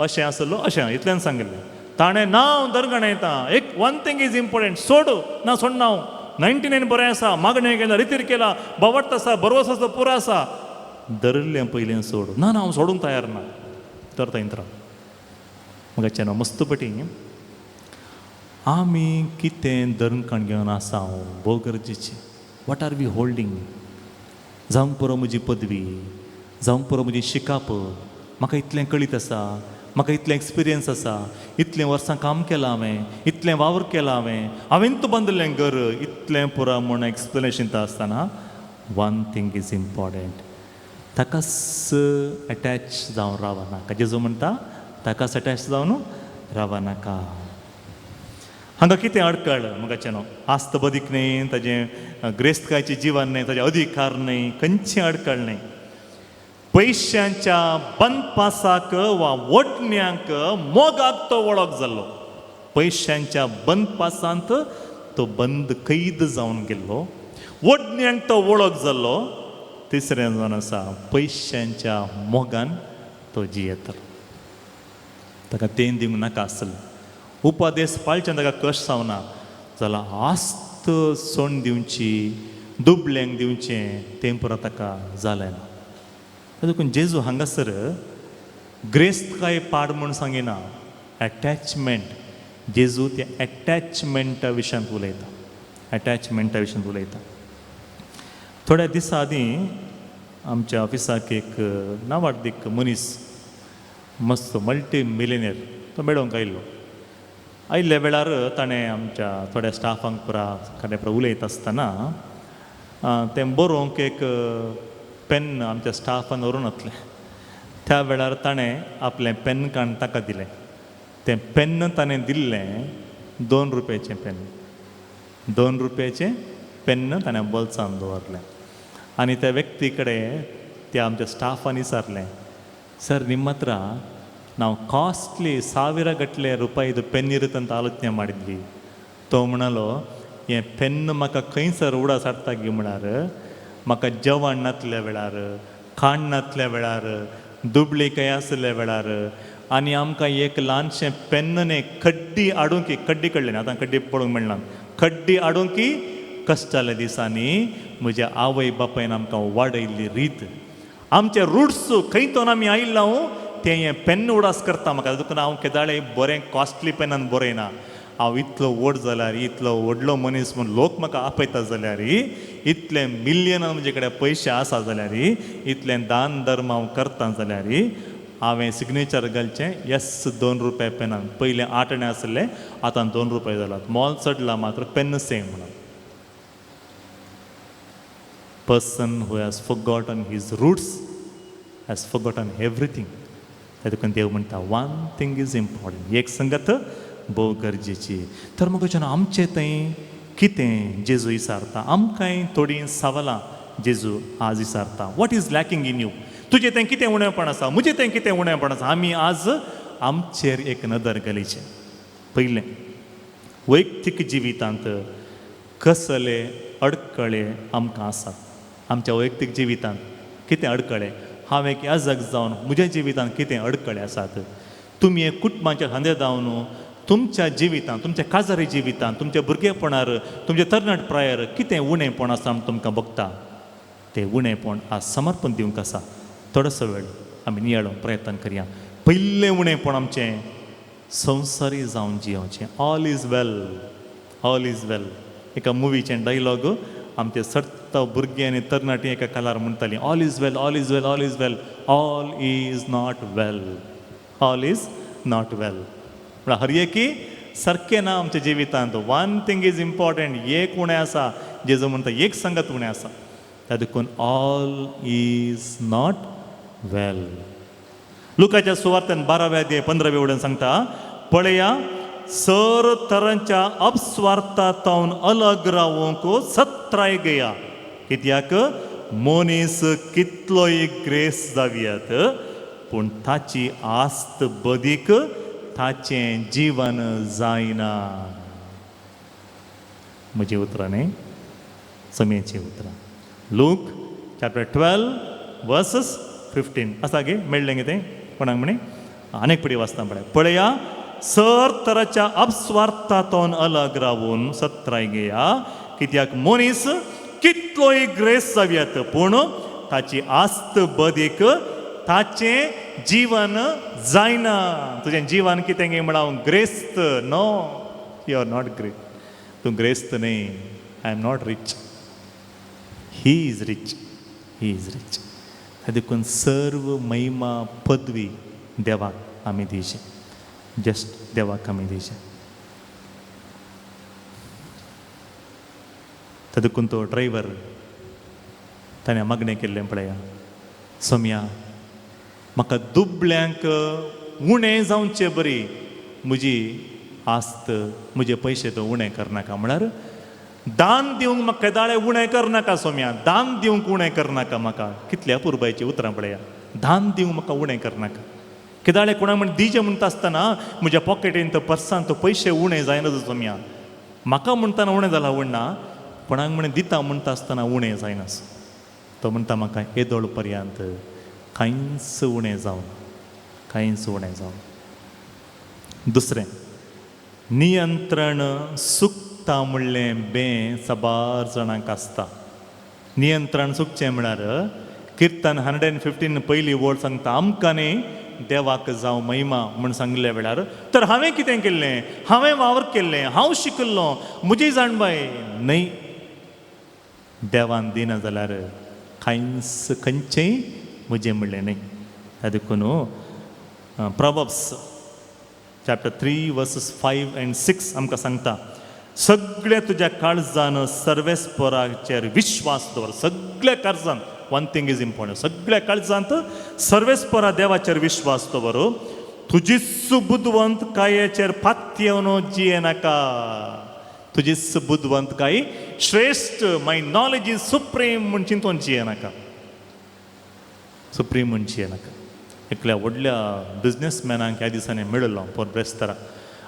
अशें आसलो अशें इतल्यान सांगिल्लें ताणें नांव दरगण येता एक वन थिंग is important सोड ना सोडना हांव 99 बरें आसा मागणें केलां रितीर केला बावडत आसा बरोवस आसा पुरो आसा धरिल्लें पयलें सोड ना ना हांव सोडूंक तयार ना तर थंय राव. म्हाका मस्त पटी आमी कितें धरणकाण घेवन आसा भोव गरजेचें. What are we holding? जावंक पुरो म्हजी पदवी, जावंक पुरो म्हजी शिकाप, म्हाका इतलें कळीत आसा, म्हाका इतलें एक्सपिरियन्स आसा, इतलें वर्सां काम केलां हांवें, इतलें वावर केलां हांवें, हांवें तूं बांदिल्लें घर, इतलें पुरो म्हूण एक्सप्लेनेशन आसतना वन थिंग is important, ताकाच अटॅच जावन रावनाका. जेजू म्हणटा ताकाच अटॅच जावन रावनाका. हांगा कितें अडकळ म्हाका न्हू आस्त बदीक न्हय, ताजें ग्रेस्तकायचें जिवन न्हय, ताजें अधिकार न्हय, खंयचें अडकळ न्हय. पयशांच्या बंदपासाक वा वटण्यांक मोगाक तो वळख जाल्लो. पयशांच्या बंदपासांत तो बंद कैद जावन गेल्लो, वडण्यांक तो वळख जाल्लो. तिसरें जावन आसा पयशांच्या मोगान तो जियेतालो. ताका तें दिवंक नाका आसलें, उपादेस पाळचें ताका कश्ट जावना जाल्यार आस्त सोण दिवची, दुबल्यांक दिवचें तें पुरो ताका जालें ना. देखून जेजू हांगासर ग्रेस्तकाय पाड म्हूण सांगिना, एटॅचमेंट. जेजू त्या एटॅचमेंटा विशयांत उलयता, एटॅचमेंटा विशयांत उलयता. थोड्या दिसां आदीं आमच्या ऑफिसाक एक नावाडदीक मनीस, मस्त मल्टी मिलियनेर, तो मेळोवंक आयिल्लो. आयिल्ल्या वेळार ताणें आमच्या थोड्या स्टाफांक पुरा कडेन पुरा उलयता आसतना तें बरोवंक एक पेन आमच्या स्टाफान व्हरून वतलें. त्या वेळार ताणें आपलें पेन काडून ताका दिलें. तें पेन्न ताणें दिल्लें 2 रुपयाचें पेन, 2 रुपयाचें पेन्न ताणें बोल्सान दवरलें. आनी त्या व्यक्ती कडेन त्या आमच्या स्टाफान विचारलें, ಸರ್ ನಿಮ್ಮ ಹತ್ರ ನಾವು ಕಾಸ್ಟ್ಲಿ 1000 ಗಟ್ಟಲೆ ರೂಪಾಯಿದು ಪೆನ್ ಇರುತ್ತಂತ ಆಲೋಚನೆ ಮಾಡಿದ್ವಿ. तो म्हणालो हें पेन्न म्हाका खंयसर उडास हाडटा गी म्हळ्यार म्हाका जेवण नातल्या वेळार, खाण नातल्या वेळार, दुबळी खंय आसल्या वेळार, आनी आमकां एक ल्हानशें पेन्न न्ही खड्डी हाडूंक, खड्डी कडली आतां खड्डी पळोवंक मेळना, खड्डी हाडूंक कश्टाल्या दिसांनी म्हज्या आवय बापायन आमकां वाडयल्ली रीत, आमचे रुट्स खंय तोन आमी आयिल्लो तें हें पेन्न उडास करता म्हाका. देखून हांव केदाळे बरें कॉस्टली पेनान बरयना. हांव इतलो व्हड जाल्यार, इतलो व्हडलो मनीस म्हूण लोक म्हाका आपयता जाल्यार, इतले मिलियनां म्हजे कडेन पयशे आसा जाल्यार, इतलें दान धर्म हांव करता जाल्यार, हांवें सिग्नेचर घालचें येस 2 रुपया पेनान. पयलें 8 आणे आसलें, आतां 2 रुपया जालात, मोल चडला मात्र पेन सेम म्हणून. Person who has forgotten his roots has forgotten everything. देखून देव म्हणटा वन थिंग is important, एक संगत भोव गरजेची. तर मग आमचें थंय कितें जेजू विचारता, आमकांय थोडीं सवालां जेजू आज विचारता. What is lacking in you? तुजें तें कितें उणेपण आसा, म्हजें तें कितें उणेपण आसा? आमी आज आमचेर एक नदर घालीचें. पयलें, वैयक्तीक जिवितांत कसले अडकळे आमकां आसात? आमच्या वैयक्तीक जिवितांत कितें अडकळे? हांव एक याजक जावन म्हज्या जिवितांत कितें अडकळे आसात? तुमी एक कुटुंबाच्या खांद्यार जावन तुमच्या जिवितांत, तुमच्या काजारी जिवितांत, तुमच्या भुरगेपणार, तुमच्या तरणाट प्रायर कितें उणेपण आसा म्हूण तुमकां बघता, तें उणेपण आज समर्पण दिवंक आसा. थोडोसो वेळ आमी नियाळूंक प्रयत्न करया. पयलें उणेपण आमचें संवसारी जावन जियोवचें. All is well, all is well. एका मुवीचें डायलॉग आमचे सट्ट भुरगीं आनी तरणाटीं एका कालार म्हणटालीं, all is well, all is well, all is well. All is not well, all is not well. म्हळ्यार हर एकी सारकें ना आमच्या जिवितांत. वन थिंग is important, एक उणें आसा. जेजू म्हणटा एक संगत उणें आसा, त्या देखून ऑल is not वेल. लुकाच्या सुवार्तेन 12व्या अध्याय 15व्या वटेन सांगता, पळया सर तरांच्या अपस्वार्थांतावन अलग रावंक सत्राय गया. कित्याक मनीस कितलोय ग्रेस जावयात पूण ताची आस्त बदीक ताचें जीवन जायना. म्हजी उतरां न्ही, समेची उतरां. लूक चॅप्टर 12 वर्सस 15 आसा गे, मेळ्ळें कितें कोणाक म्हणी? आनीक पडी वाचता पळय. पळया, सर तराच्या अपस्वार्थातून अलग रावून सत्राय घेया, कित्याक मनीस कितलोय ग्रेस जावयात पूण ताची आस्त बदीक ताचें जीवन जायना. तुजें जीवन कितें गे म्हण हांव ग्रेस्त? No, you are not great. तूं ग्रेस्त न्ही. I am not rich, he is rich, he is rich. देखून सर्व महिमा पदवी देवाक आमी दिवचे, जस्ट देवाक आमी दिवचे. देखून तो ड्रायव्हर ताणें मागणें केल्लें पळया, सोम्या म्हाका दुबळ्यांक उणें जावचे बरी म्हजी आस्त, म्हजे पयशे तो उणें करनाका. म्हळ्यार दान दिवंक म्हाका केदाळे उणें करनाका सोम्या, दान दिवंक उणें करनाका म्हाका. कितल्या पुरबायची उतरां पळया, दान दिवंक म्हाका उणें करनाका. केदाळे कोणा म्हण दिजे म्हणटा आसतना म्हज्या पॉकेटीन पर्सांत पयशे उणें जायना सोम्या, म्हाका म्हणटाना उणें जाला म्हणना, कोणाक म्हण दिता म्हणटा आसतना उणें जायना. तो म्हणटा म्हाका येदोळ पर्यंत कांयच उणें जावना, कांयच उणें जावना. दुसरें, नियंत्रण चुकता म्हणलें बें साबार जाणांक आसता. नियंत्रण चुकचें म्हळ्यार किर्तन 115 पयली वळ सांगता, आमकां न्ही देवाक जावं महिमा म्हूण सांगल्या वेळार तर हांवें कितें केल्लें, हांवें वावर केल्लें, हांव शिकिल्लो, म्हजी जाणबाय न्हय. देवान दिना जाल्यार कांयच खंयचेंय म्हजें म्हणलें न्हय. देखून Proverbs chapter 3 verses 5 and 6 आमकां सांगता, सगळ्या तुज्या काळजान सर्वेस्पराचेर विश्वास दवर. सगळ्या काळजान, वन थिंग is important, सगळ्या काळजांत सर्वेस्परा देवाचेर विश्वास दवर. तुजीच बुदवंत कायेचेर पातयेवन जियेनाका. तुजीच बुदवंत काय श्रेश्ठ, my knowledge is supreme म्हूण चिंतून जियेनाका, सुप्रीम म्हूण जियेनाका. एकल्या व्हडल्या बिजनेसमॅनाक ह्या दिसांनी मेळिल्लो पोर ब्रेस्तारा,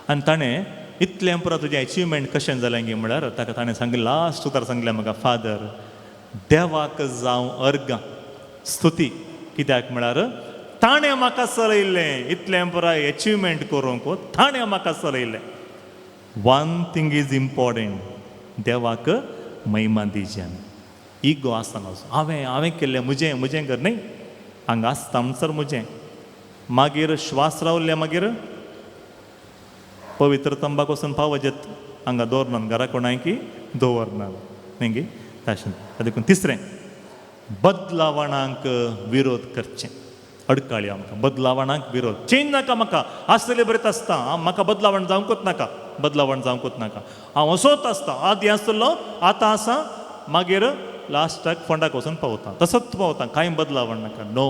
आनी ताणें इतलें पुरो तुजें एचिवमेंट कशें जालें गी म्हळ्यार ताका ताणें सांगलें, लास्ट उतर सांगलें म्हाका, फादर देवाक जावं अर्गां स्तुती, कित्याक म्हळ्यार ताणें म्हाका चलयल्लें, इतलें पुरो एचिवमेंट करूंक ताणें म्हाका चलयल्लें. वन थिंग is important, देवाक महिमा दिवची आमी. इगो आसतना हांवें हांवें केल्लें म्हजें म्हजें कर न्हय, हांगा आसता म्हणसर म्हजें, मागीर श्वास रावले मागीर पवित्र तंबाक वचून पावजेत हांगा दवरनात, घरा कोणाय की दवरनात न्ही गे तशें. देखून तिसरें, बदलावणांक विरोध करचें. अडकाळी आमकां बदलावणांक विरोध, चेंज नाका म्हाका, आसतले बरें आसता, म्हाका बदलावण जावंकूच नाका, बदलावण जावंकूच नाका, हांव असोच आसता, आदी आसलो आतां आसा, मागीर लास्टाक फोंडाक वचून पावता, तसोच पावता, कांय बदलावण नाका. No,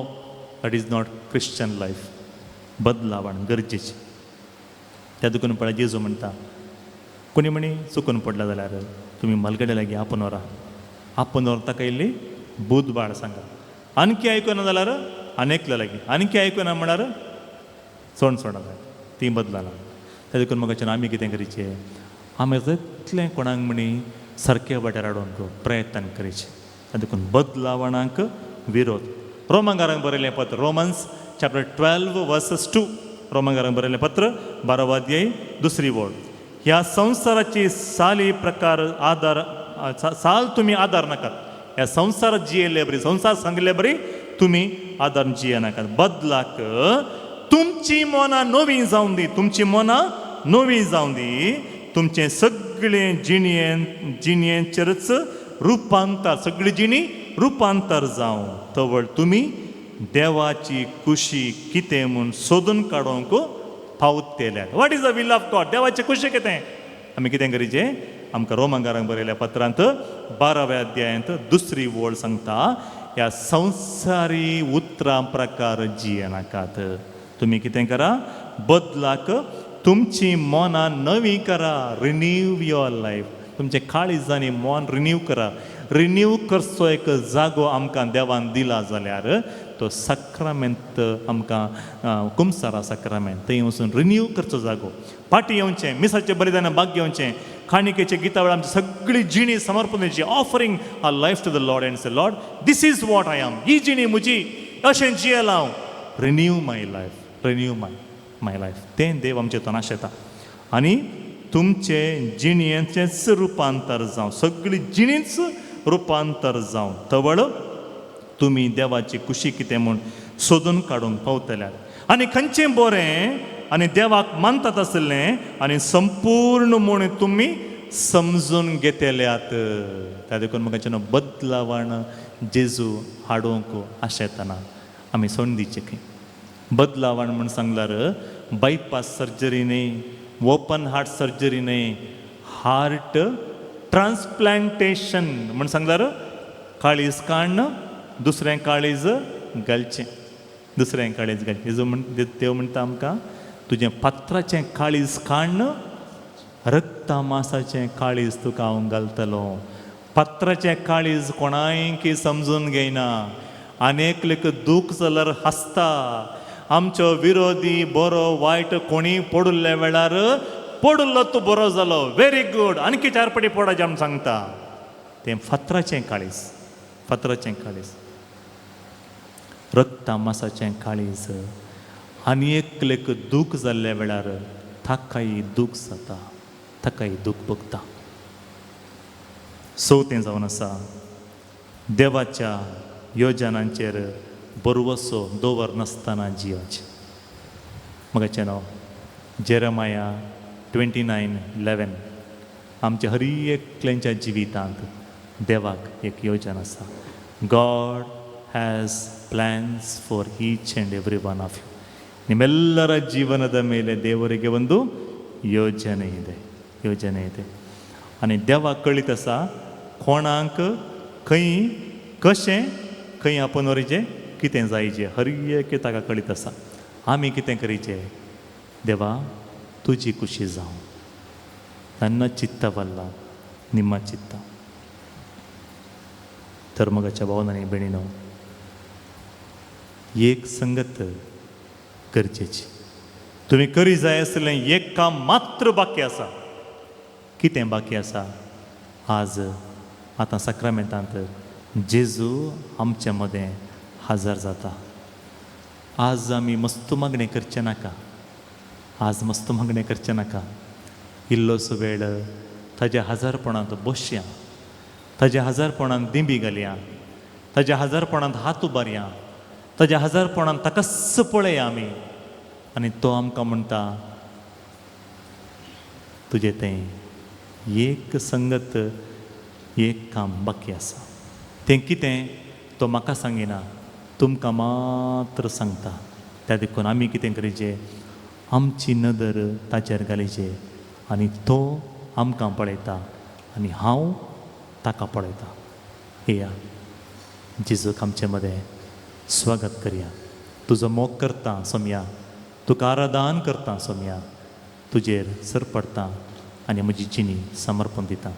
that is not Christian life. बदलावण गरजेचें. त्या देखून पळय जेजू म्हणटा, कोणी म्हणी चुकून पडला जाल्यार तुमी म्हालगड्या लागीं आपोवन व्हरा, आपोवन व्हर ताका इल्ली बुदबाळ सांगा, आणखी आयकुना जाल्यार आनी एकल्या लागीं, आणखी आयकुना म्हळ्यार सोण सोडा ती बदलाना. त्या देखून म्हाका आमी कितें करचें, आमी तितलें कोणाक म्हणी सारकें वाटेर हाडूंक प्रयत्न करचें. देखून बदलावणाक विरोध. रोमांगारांक बरयलें पत्र, रोमन्स चॅप्टर 12 वर्सस 2, रोमांगारांक बरयलें पत्र 12 अध्याय 2 वळ. ह्या संवसाराची साली प्रकार आदार साल तुमी आदार नाकात, ह्या संवसारात जियेल्ले बरी, संवसार सांगिल्ले बरी तुमी आदार जिये नाकात. बदलाक तुमची मनां नवीं जावं दी, तुमची मनां नवीं जावं दी, तुमचें सगळें जिणयेन जिणयेचेरच रुपांतर, सगळी जिणी रुपांतर जावं, तवळ तुमी देवाची खुशी कितें म्हूण सोदून काडूंक पावतले. What is the will of God? देवाची खुशी कितें? आमी कितें करीचें? आमकां रोमांगारांक बरयल्या पत्रांत 12व्या अध्यायांत 2 वळ सांगता, ह्या संवसारी उतरां प्रकार जियेनाकात, तुमी कितें करा, बदलाक तुमची मनां नवी करा, रिन्यू your life. तुमचें काळीज आनी मन रिन्यू करा. रिन्यू करचो एक जागो आमकां देवान दिला जाल्यार तो साक्रामेंत आमकां कुमसारा साक्रामेंत थंय वचून रिन्यू करचो जागो. फाटीं येवचें, मिसाचें बलिदान भाग घेवचें, काणिकेच्या गिता वेळार आमची सगळी जिणी समर्पण दिवची, offering our life to the Lord and say, Lord, this is what I am, ही जिणी म्हजी, अशें जियेला हांव. Renew my life, renew my my life. तें देव आमचें तोंडाश येता आनी तुमचे जिणयेचेंच रुपांतर जावं, सगळी जिणीच रुपांतर जावं. तवळ तुमी देवाची कुशी कितें म्हूण सोदून काडूंक पावतल्यात आनी खंयचें बरें आनी देवाक मानतात आसलें आनी संपूर्ण म्हूण तुमी समजून घेतल्यात. त्या देखून म्हाका बदलावण जेजू हाडूंक आशेतना आमी सोडून दिवचें खंय. बदलावण म्हूण सांगल्यार बायपास सर्जरी न्हय, ओपन हार्ट सर्जरी न्हय, हार्ट ट्रान्सप्लांटेशन म्हूण सांगल्यार काळीज काडून दुसरें काळीज घालचें, दुसरें काळीज घालचें. जेजू म्हण देव म्हणटा आमकां, तुजें पात्राचें काळीज काडून रक्ता मासाचें काळीज तुका हांव घालतलो. पात्राचें काळीज कोणायकी समजून घेयना, आनी एकलेक दूख जाल्यार हांसता. आमचो विरोधी बरो वायट कोणी पडुल्ल्या वेळार पडुल्लो तूं बरो जालो, व्हेरी गूड, आणखी चार पटी पडाचें आमी सांगता. तें फातराचें काळीज, फातराचें काळीज, रक्ता मासाचें काळीज. आनी एकलेक दूख जाल्ल्या वेळार ताकाय दूख जाता, ताकाय दूख भोगता. चवथें जावन आसा देवाच्या योजनांचेर बरवसो दवर नासतना जियोचें. म्हाका नांव जेरमाया 29:11. आमच्या हर एकल्यांच्या जिवितांत देवाक एक योजन आसा. God has plans for each and every one of you. ನಿಮ್ಮೆಲ್ಲರ ಜೀವನದ ಮೇಲೆ ದೇವರಿಗೆ ಒಂದು ಯೋಜನೆ ಇದೆ, ಯೋಜನೆ ಇದೆ. आनी देवाक कळीत आसा कोणाक खंय कशें खंय आपोवन व्हरचें, कितें जायचें, हर एक ताका कळीत आसा. आमी कितें करीचें, देवा तुजी कुशी जावं, ನನ್ನ ಚಿತ್ತವಲ್ಲ ನಿಮ್ಮ ಚಿತ್ತ. धर्मगाच्या भावनांनी भयणीनो, एक संगत गरजेची तुमी करी जाय आसलें एक काम मात्र बाकी आसा. कितें बाकी आसा? आज आतां साक्रामेंतांत जेजू आमच्या मदें हजर जाता. आज आमी मस्त मागणें करचें नाका, आज मस्त मागणें करचें नाका. इल्लोसो वेळ ताज्या हजारपणांत बसया, ताज्या हजारपणांत दिंबी घालया, ताज्या हजारपणांत हात उबारया, ताज्या हजारपणांत ताकाच पळया आमी. आनी तो आमकां म्हणटा, तुजें तें एक संगत एक काम बाकी आसा. तें कितें तो म्हाका सांगिना, तुमकां मात्र सांगता. त्या देखून आमी कितें करीचें, आमची नदर ताचेर घालीचे आनी तो आमकां पळयता आनी हांव ताका पळयता. येया जेजूक आमचे मदें स्वागत करया. तुजो मोग करता सोमया, तुका आराधन करता सोमया, तुजेर सर पडटा आनी म्हजी जिणी समर्पण दिता.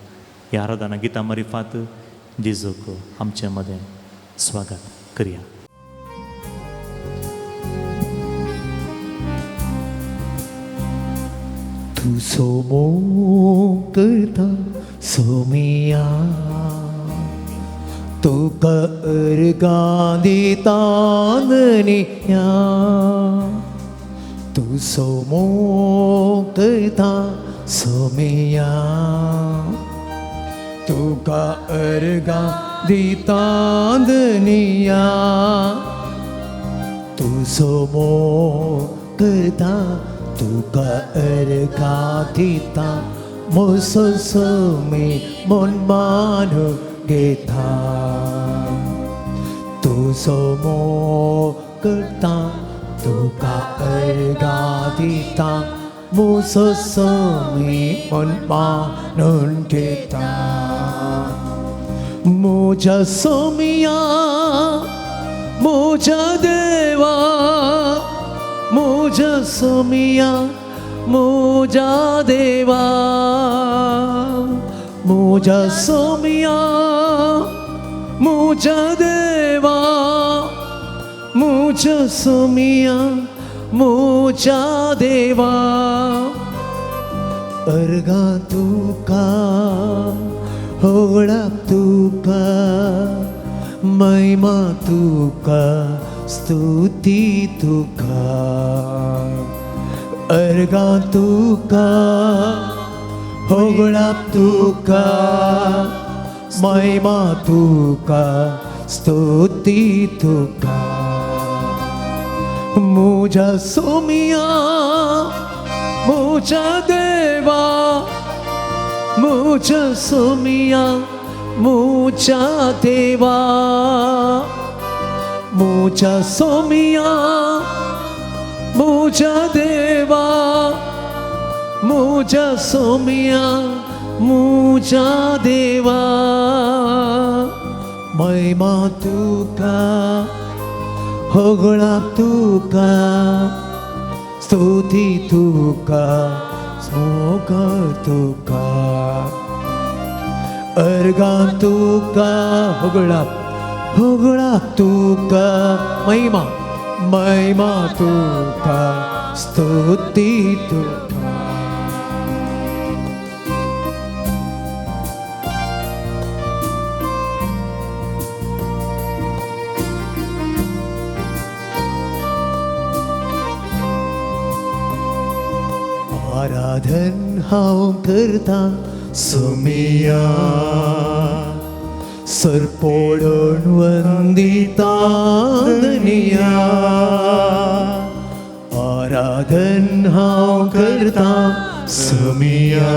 ह्या आराधना गितां मारिफात जेजूक आमचे मदें स्वागत करया. तूं सोमो करता सोमिया, तुका अर्गां दिता धनिया. तूं सोमो करता सोमिया, तुका अर्गां दिता धनिया. तूं सोमो करता तुका अर्गां दिता, मोसो सोमी मन मानू घेता. तूं सोमो करता तुका अर्गां दिता, मोसो सोमी मन मानून घेता. म्हज्या सोमिया म्हज्या देवा, म्हज्या सोमिया मुजा देवा मुजा सोमिया मुजा देवा मुजा सोमिया मुजा देवा अर्गा तुका होगळा तुका महिमा तुका स्तुती तुका अर्गा तुका होगळा तुका महिमा तुका स्तुती तुका मुजा सोमिया मुजा देवा मुजा सोमिया मुजा देवा मुजा सोमिया मुजा देवा मुजा सोमिया मुजा देवा महिमा तुका होगळा तुका स्तुती तुका स्मोग तुका अर्गा तुका होगळा होगळा तुका महिमा महिमा तुका स्तुती तुका. आराधन हांव करता सोमिया सरपोडून वंदिता धनिया आराधन हांव करता सोमिया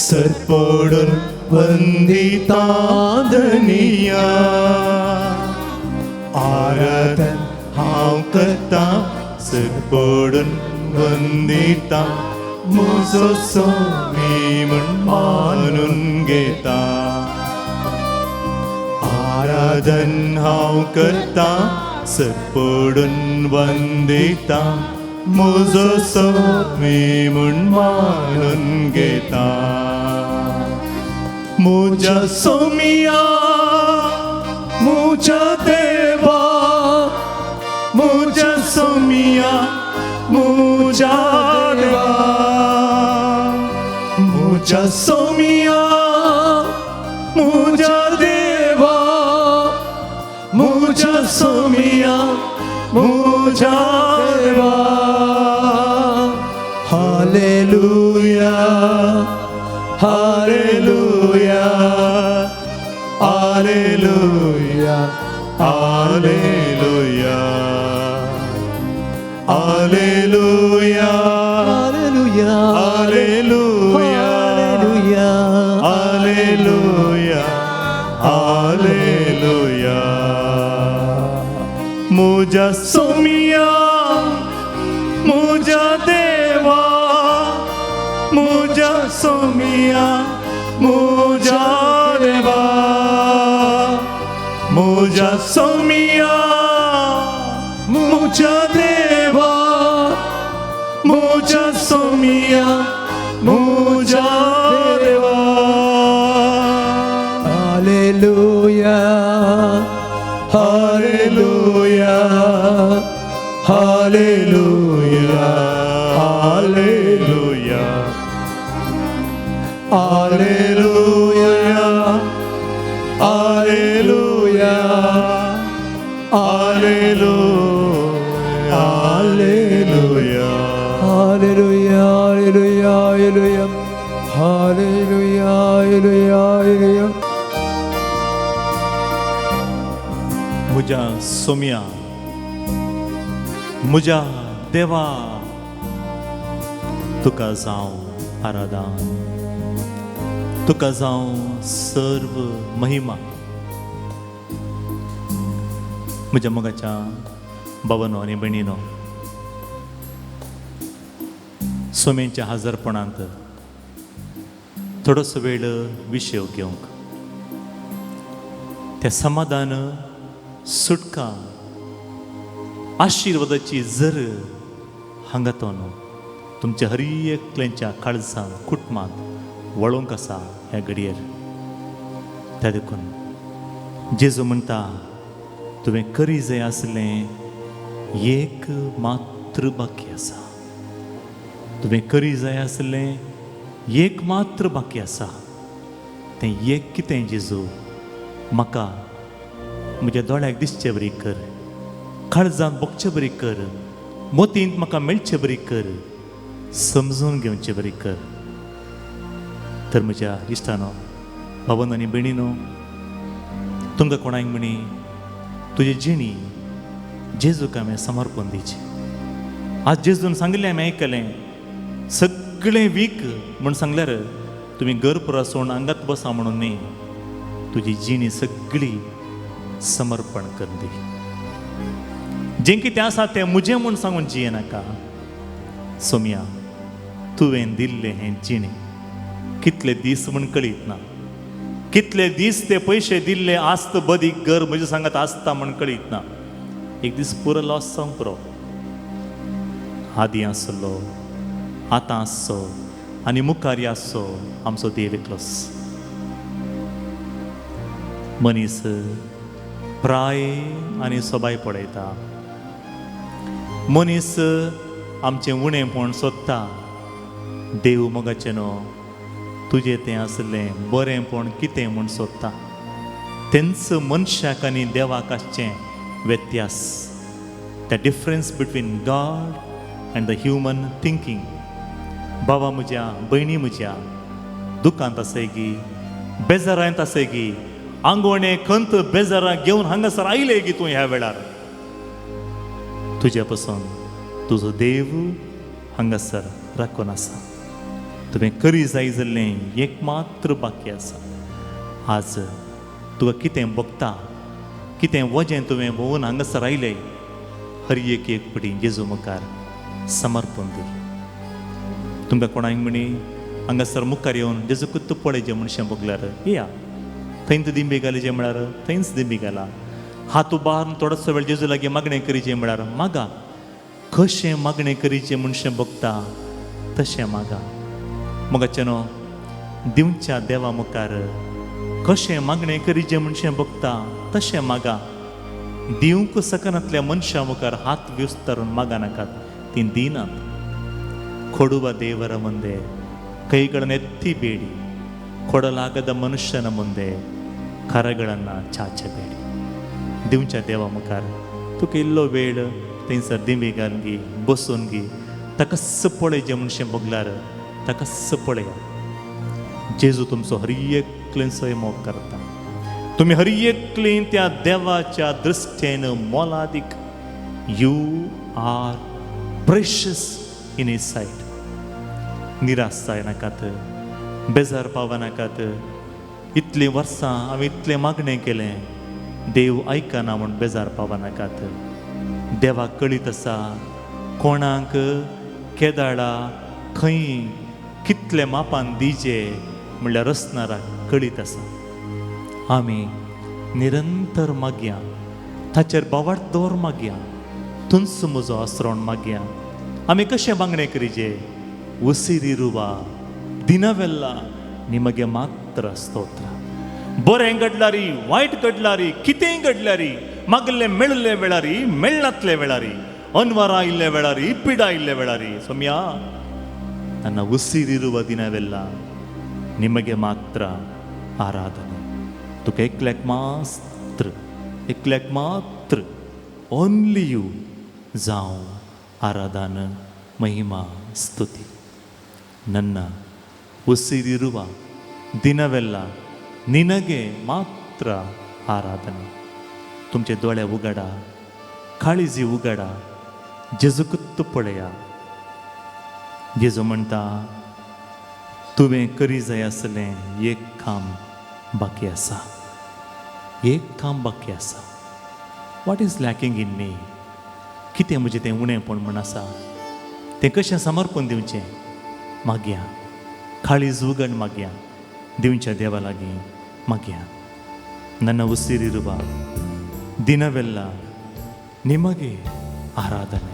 सरपोडून वंदिता धनिया आराधन हांव करता सरपोडून वंदिता मुजो सोमी म्हूण मानून घेता आराधन हांव करता सरपोडून वंदिता मुजो सोमी म्हूण मानून घेता मुजा सोमिया मुजा देवा मुजा सोमिया मुजा देवा मुजा सोमिया मुजा देवा मुजा सोमिया मुजा देवा. Hallelujah hallelujah hallelujah hallelujah hallelujah hallelujah hallelujah hallelujah hallelujah hallelujah. मुजा सोमिया मुजा देवा मुजा सोमिया मुजा देवा मुजा सोमिया मुजा देवा मुजा सोमिया मुजा देवा. Hallelujah hallelujah hallelujah hallelujah hallelujah hallelujah hallelujah hallelujah hallelujah hallelujah hallelujah hallelujah hallelujah hallelujah. मुजा सोमिया मुजा देवा तुका जावं आराधन तुका जावं सर्व महिमा. म्हज्या मोगाच्या बाबानो आनी भयणीनो सोम्यांच्या हजरपणांत थोडोसो वेळ विशय घेवंक त्या समाधान सुटका आशिर्वादाची जर हांगा न्हू तुमच्या हर एकल्यांच्या काळजान कुटुंबांत वळोवंक आसा ह्या घडयेर. त्या देखून जेजू म्हणटा, तुवें करी जाय आसलें एक मात्र बाकी आसा, तुवें करी जाय आसलें एक मात्र बाकी आसा. तें एक कितें जेजू, म्हाका म्हज्या दोळ्याक दिसचे बरी कर, काळजांत भोगचे बरी कर, मोतींत म्हाका मेळचे बरी कर, समजून घेवचे बरी कर. तर म्हज्या इश्टानो, भावन आनी भयणीनो, तुमकां कोणाक म्हणी तुजी जिणी जेजूक हांवें समर्पण दिवचें. आज जेजून सांगिल्लें हांवें आयकलें, सगळें वीक म्हूण सांगल्यार तुमी घर पुरा सोडून हांगात बसा म्हणून न्ही, तुजी जिणी सगळी समर्पण कर दी. जें कितें आसा तें म्हजें म्हूण सांगून जिये नाका. सोम्या, तुवें दिल्लें हें जिणें कितले दीस म्हूण कळीत ना, कितले दीस ते पयशे दिल्ले आस्त बदीक घर म्हजे सांगात आसता म्हूण कळीत ना. एक दीस पुरो लॉस जावंक पुरो. आदीं आसलो, आतां आसचो आनी मुखार आसचो आमचो देव एकलोच. मनीस प्राय आनी सोबाय पळयता, मनीस आमचें उणेंपण सोदता. देव मोगाचें न्हू तुजें तें आसलें बरेंपण कितें म्हूण सोदता. तेंच मनशाक आनी देवाक आसचें व्यत्यास, the difference between God and the human thinking. बाबा म्हज्या, भयणी म्हज्या, दुकांत आसय गी, बेजारांत आसय गी, आंगवणे खंत बेजारां घेवन हांगासर आयले गी तूं ह्या वेळार, तुज्या पसून तुजो देव हांगासर राखून आसा. तुवें करी जाय जाल्लें एक मात्र बाकी आसा. आज तुका कितें भोगता, कितें वजें तुवें भोंवून हांगासर आयलें, हर एक एक पटी जेजू मुखार समर्पण दी. तुमकां कोणाक म्हणी हांगासर मुखार येवन जेजूकूच पळयचें म्हणशें भोगल्यार या थंयच दिंबी घालीचें म्हळ्यार थंयच दिंबी घाला. हात उबारून थोडोसो वेळ जेजू लागीं मागणें करीचें म्हळ्यार मागा. कशें मागणें करीचें म्हणशें भोगता तशें मागा. मोगाचें न्हू दिवच्या देवा मुखार कशें मागणें करीचें म्हणशें भोगता तशें मागा. दिवंक सकनातल्या मनशां मुखार हात विस्तारून मागा नाकात, तीं दिनात. ಕೊಡುವ ದೇವರ ಮುಂದೆ ಕೈಗಳನ್ನು ಎತ್ತಿಬೇಡಿ, ಕೊಡಲಾಗದ ಮನುಷ್ಯನ ಮುಂದೆ ಕರಗಳನ್ನು ಚಾಚಬೇಡಿ. दिवच्या देवा मुखार तुका इल्लो वेळ थंयसर दिंबी घालून गी बसून गी ताकाच पळय म्हणशें भोगल्यार ताकाच पळया. जेजू तुमचो हर एकलेंचोय मोग करता. तुमी हर एकलीं त्या देवाच्या दृश्टेन मोलादीक. You are precious in his sight. निराश जायनाकात, बेजार पावनाकात. इतलीं वर्सां हांवें इतलें मागणें केलें, देव आयकना म्हूण बेजार पावनाकात. देवाक कळीत आसा कोणाक केदाळा खंय कितले मापान दिजे म्हणल्यार रचणाराक कळीत आसा. आमी निरंतर मागया, ताचेर बावार्थ दवर मागया, तुंच म्हजो आसरोण मागया. आमी कशें मागणें करीजे? उसिरिरुवा दिनवेल्ला निमगे मात्र स्तोत्र. बरें घडलारी, वायट घडलारी, कितेंय घडल्यारी, मागले मेळिल्ले वेळारी, मेळनातले वेळारी, ಅನ್ವರ ಇಲ್ಲೇ ವೇಳಾರಿ, ಪಿಡ ಇಲ್ಲೇ ವೇಳಾರಿ, ಸ್ವಾಮಿಯ ನನ್ನ ಉಸಿರಿರುವ ದಿನವೆಲ್ಲ ನಿಮಗೆ ಮಾತ್ರ ಆರಾಧನೆ. ತುಕ ಎಕ್ಲೆಕ್ ಮಾತ್ರ, ಎಕ್ಲೆಕ್ ಮಾತ್ರ, ಓನ್ಲಿ you जावं ಆರಾಧನ ಮಹಿಮಾ ಸ್ತುತಿ. ನನ್ನ ಉಸಿರಿರುವ ದಿನವೆಲ್ಲ ನಿನಗೆ ಮಾತ್ರ ಆರಾಧನೆ. तुमचे दोळे उगडा, काळीजी उगडा, जेजूकूच पळया. जेजू म्हणटा, तुवें करी जाय आसलें एक काम बाकी आसा, एक काम बाकी आसा. What is lacking in me? कितें म्हजें तें उणेंपण म्हूण आसा, तें कशें समर्पण दिवचें? मागया, काळीज उगड मागया, दिवच्या देवा लागीं मागया. ನನ್ನ ಉಸಿರಿರುವ ದಿನವೆಲ್ಲ ನಿಮಗೆ ಆರಾಧನೆ.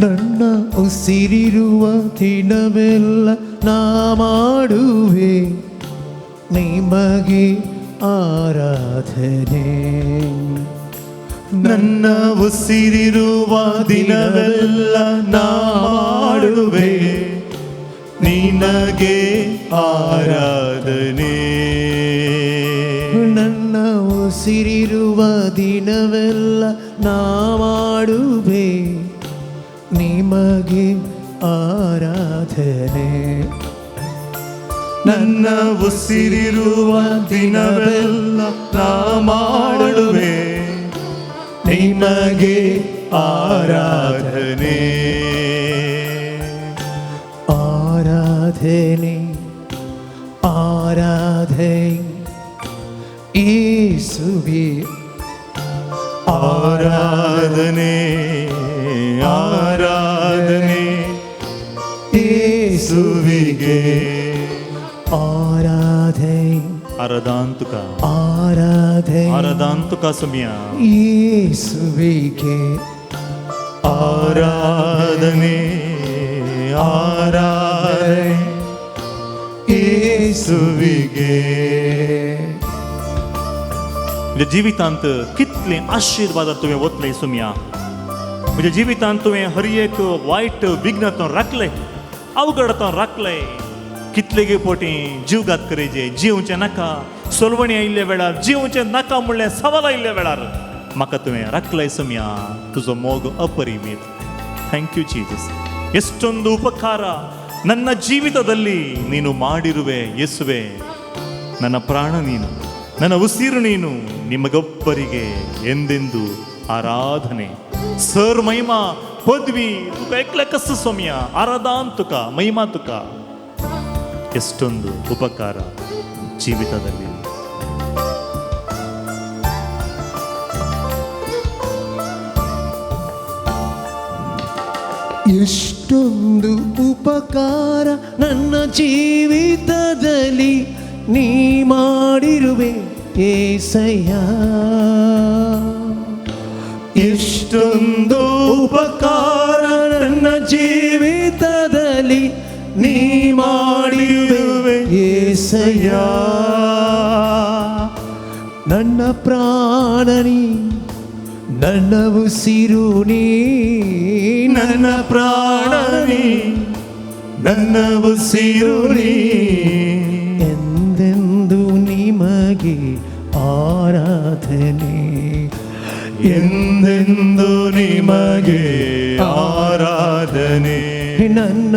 ನನ್ನ ಉಸಿರಿರುವ ದಿನವೆಲ್ಲ ನಾ ಮಾಡುವೆ ನಿಮಗೆ ಆರಾಧನೆ. ನನ್ನ ಉಸಿರಿರುವ ದಿನವೆಲ್ಲ ನಾ ಮಾಡುವೆ ನಿನಗೆ ಆರಾಧನೆ. ನನ್ನ ಉಸಿರಿರುವ ದಿನವೆಲ್ಲ ನಾ ಮಾಡುವೆ ನಿಮಗೆ ಆರಾಧನೆ. ನನ್ನ ಉಸಿರಿರುವ ದಿನವೆಲ್ಲ ನಾ ಮಾಡುವೆ ನಿನಗೆ ಆರಾಧನೆ. ಆರಾಧನೆ ಆರಾಧನೆ ಯೇಸುವೆ. ಆರಾಧನೆ ಆರಾಧನೆ ಯೇಸುವಿಗೆ. ಆರಾಧನೆ ಆರಾಧಾಂತುಕ ಆರಾಧನೆ ಆರಾಧಾಂತುಕ ಸುಮಿಯ ಯೇಸುವಿಗೆ. ಆರಾಧನೆ ಆರಾಧನೆ ಯೇಸುವಿಗೆ. म्हज्या जिवितांत कितले आशिर्वाद तुवें वतले सुमिया. म्हज्या जिवितांत तुवें हर एक वायट विघ्नांतून राखले, अवघडांतून राखले. कितले गे पोटी जीवघात करीजे, जिवचें नाका सोलवणी आयिल्ल्या वेळार, जिवचें नाका म्हणलें सवाल आयिल्ल्या वेळार म्हाका तुवें राखले सुमिया. तुजो मोग अपरिमीत. Thank you Jesus. ಎಷ್ಟೊಂದು ಉಪಕಾರ ನನ್ನ ಜೀವಿತದಲ್ಲಿ ನೀನು ಮಾಡಿರುವೆ ಯೇಸುವೆ. ನನ್ನ ಪ್ರಾಣ ನೀನು, ನನ್ನ ಉಸಿರು ನೀನು, ನಿಮಗೊಬ್ಬರಿಗೆ ಎಂದೆಂದು ಆರಾಧನೆ. ಸರ್ ಮಹಿಮಾ ಪದವಿ ತುಕ ಎಕ್ಲಕಸ್ಸು ಸ್ವಾಮಿಯ ಆರಾಧಾನ್ ತುಕ ಮಹಿಮಾ ತುಕ. ಎಷ್ಟೊಂದು ಉಪಕಾರ ಜೀವಿತದಲ್ಲಿ. ಎಷ್ಟೊಂದು ಉಪಕಾರ ನನ್ನ ಜೀವಿತದಲ್ಲಿ ನೀ ಮಾಡಿರುವೆ ಏಸಯ್ಯ. ಎಷ್ಟೊಂದು ಉಪಕಾರ ನನ್ನ ಜೀವಿತದಲ್ಲಿ ನೀ ಮಾಡಿರುವೆ ಏಸಯ್ಯ. ನನ್ನ ಪ್ರಾಣನಿ ನನ್ನ ಉಸಿರು ನೀ, ನನ್ನ ಪ್ರಾಣನಿ ನನ್ನ ಉಸಿರು ನೀ, ಎಂದೆಂದು ನಿಮಗೆ ಆರಾಧನೆ, ಎಂದೆಂದು ನಿಮಗೆ ಆರಾಧನೆ. ನನ್ನ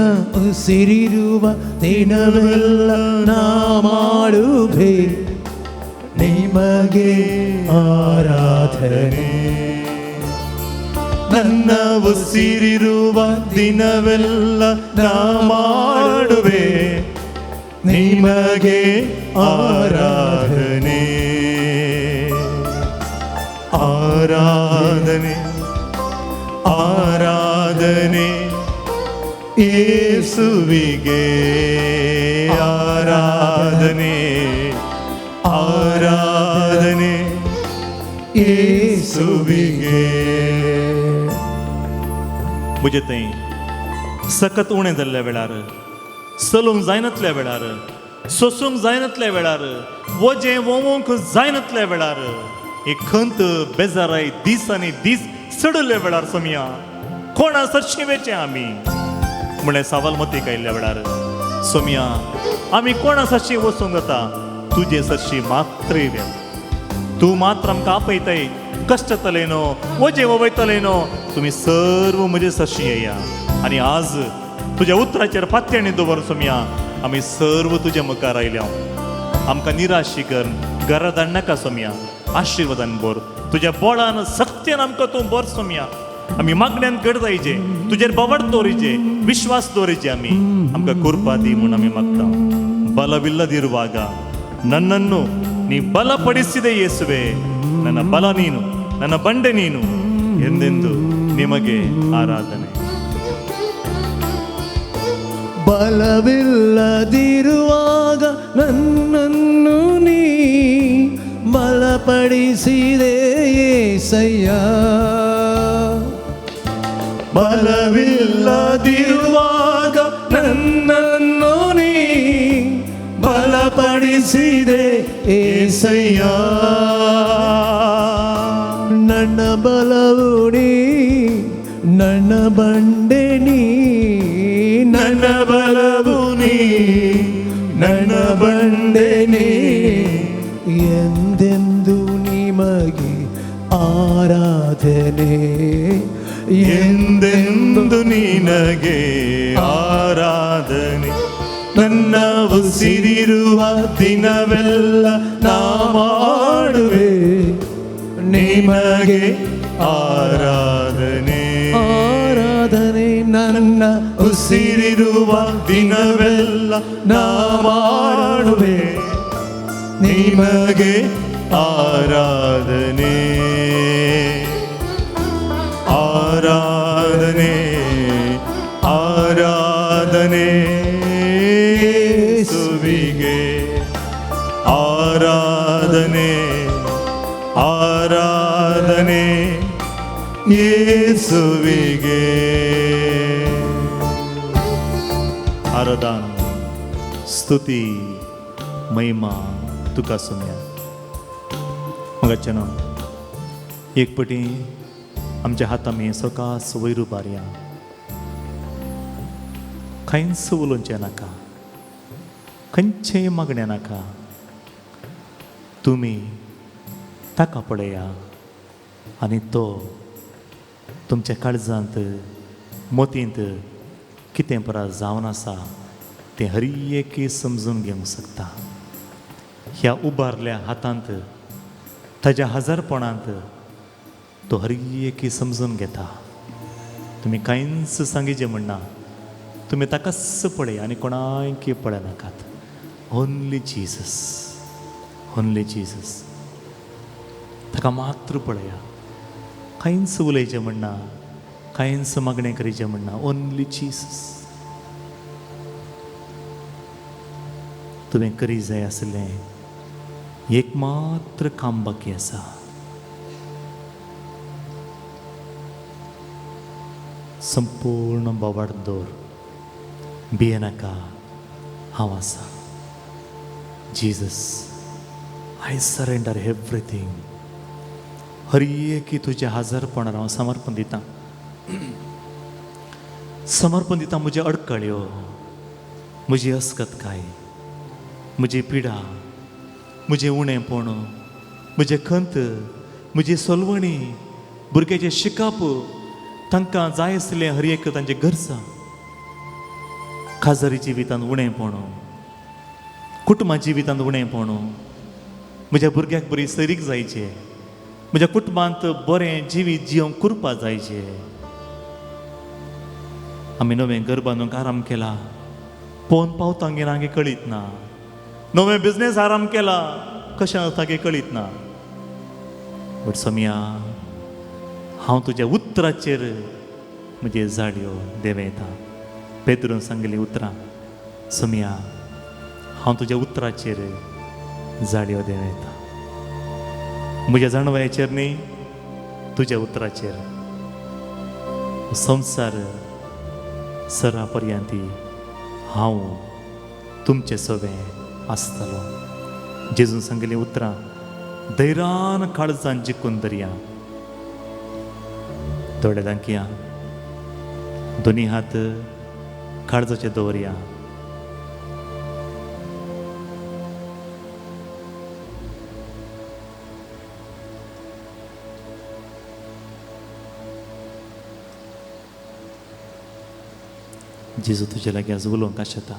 ಉಸಿರಿರುವ ದಿನವೆಲ್ಲ ನಾ ಮಾಡುವೆ ನಿಮಗೆ ಆರಾಧನೆ. ನನ್ನ ಉಸಿರಿರುವ ದಿನವೆಲ್ಲ ನಾ ಮಾಡುವೆ ನಿಮಗೆ ಆರಾಧನೆ. ಆರಾಧನೆ ಆರಾಧನೆ ಯೇಸುವಿಗೆ. ಆರಾಧನೆ ಆರಾಧನೆ ಯೇಸುವಿಗೆ. म्हजे थंय सकत उणें जाल्ल्या वेळार, चलूंक जायनातल्या वेळार, सोसूंक जायनातल्या वेळार, वजें वोवंक जायनातल्या वेळार, एक खंत बेजाराय दीस आनी दीस चडल्या वेळार सोमिया कोणा सरशीं वेचें आमी म्हणलें सवाल मतीक आयिल्ल्या वेळार सोमिया आमी कोणा सरशीं वचूंक जाता, तुजे सरशीं मात्र वेळ. तूं मात्र आमकां आपयताय, कश्टतले न्हू, वजें वयतले न्हू, तुमी सर्व म्हजे सरशीं येया. आनी आज तुज्या उतराचेर पातयेणी दवर सोमिया, आमी सर्व तुज्या मुखार आयल्या. आमकां निराशी कर, घरा धाडनाका सोमिया, आशिर्वादान भर, तुज्या बोळान सक्तेन आमकां तूं भर सोमिया. आमी मागण्यान घड जायचे, तुजेर बवड दवरिचे, विश्वास दवरिचे. आमी आमकां कृपा दी म्हूण आमी मागता. ಬಲವಿಲ್ಲದಿರುವಾಗ ನನ್ನನ್ನು ನೀ ಬಲಪಡಿಸಿದೆ ಯೇಸುವೆ. ನನ್ನ ಬಲ ನೀನು, ನನ್ನ ಬಂಡೆ ನೀನು, ಎಂದೆಂದು ನಿಮಗೆ ಆರಾಧನೆ. ಬಲವಿಲ್ಲದಿರುವಾಗ ನನ್ನನ್ನು ನೀ ಬಲಪಡಿಸಿದೆ ಏಸಯ್ಯ. ಬಲವಿಲ್ಲದಿರುವಾಗ ನನ್ನನ್ನು ನೀ ಬಲಪಡಿಸಿದೆ ಏಸಯ್ಯ. ನನ್ನ ಬಲವು ನೀ, ನನ್ನ ಬಂಡೆ ನೀ, ನನ್ನ ಬಲವು ನೀ, ನನ್ನ ಬಂಡೆ ನೀ, ಎಂದೆಂದು ನಿಮಗೆ ಆರಾಧನೆ, ಎಂದೆಂದು ನಿನಗೆ ಆರಾಧನೆ. ನನ್ನ ಉಸಿರಿರುವ ದಿನವೆಲ್ಲ ನಾ ಮಾಡುವೆ ನಿಮಗೆ ಆರಾಧನೆ, ಆರಾಧನೆ. ನನ್ನ ಉಸಿರಿರುವ ದಿನವೆಲ್ಲ ನಾ ಮಾಡುವೆ ನಿಮಗೆ ಆರಾಧನೆ, ಆರಾಧನೆ, ಆರಾಧನೆ ಯೇಸುವಿಗೆ, ಆರಾಧನೆ, ಆರಾಧನೆ ಯೇಸುವಿಗೆ. ಆರಾಧನ, ಸ್ತುತಿ, महिमा तुका सोम्या. मगाच्यानो एक पटी आमच्या हातामी सकास वयर उबारया, खंयच उलोवचें नाका, खंयचेंय मागणें नाका. तुमी ताका पळया आनी तो तुमच्या काळजांत मतींत कितें परा जावन आसा तें हर एक समजून घेवंक शकता. ह्या उबारल्या हातांत ताज्या हजारपणांत तो हर एक समजून घेता. तुमी कांयच सांगिचें म्हणना, तुमी ताकाच पळय आनी कोणाक पळयनाकात. ओन्ली जीसस, ओन्ली जीसस, ताका मात्र पळया. कांयच उलयचें म्हणना, कांयच मागणें करीचें म्हणना, ओन्ली जीसस. तुवें करी जाय आसलें एक मात्र काम बाकी आसा. संपूर्ण बोवाळ दवर, भियेनाका, हांव आसा. Jesus, I surrender everything. हर एक तुज्या हजारपणार हांव समर्पण दिता, समर्पण दिता. म्हज्यो अडकळ्यो, म्हजी अस्कतकाय, म्हजी पिडा, म्हजें उणेंपण, म्हजें खंत, म्हजी सोलवणी, भुरग्याचें शिकप, तांकां जाय आसलें हर एक तांचें गरजां, खाजरी जिवितांत उणेंपण, कुटुंबा जिवितांत उणेंपण, म्हज्या भुरग्याक बरी सरीक जायचें, म्हज्या कुटुंबांत बरें जिवीत जियोंक करपा जायचें. आमी नवें घर बांदूंक आराम केला, पोवन पावता गे कळीत ना. नवें बिजनेस आराम केला, कशें जाता गे कळीत ना. बट सोमिया, हांव तुज्या उतराचेर म्हजे जाडयो देंवयता. पेद्रून सांगली उतरां, सोमिया हांव तुज्या उतराचेर जाडयो देंवयता. म्हज्या जाणवायचेर न्ही, तुज्या उतराचेर. संवसार सरा पर्यंती हांव तुमचे सवें आसतलो. जेजून सांगली उतरां धैर्यान काळजान जिखून दर्या. थोडे दांकया, दोनी हात काळजाचे दवरया. जेजू तुजे लागीं आज उलोवंक आशेता,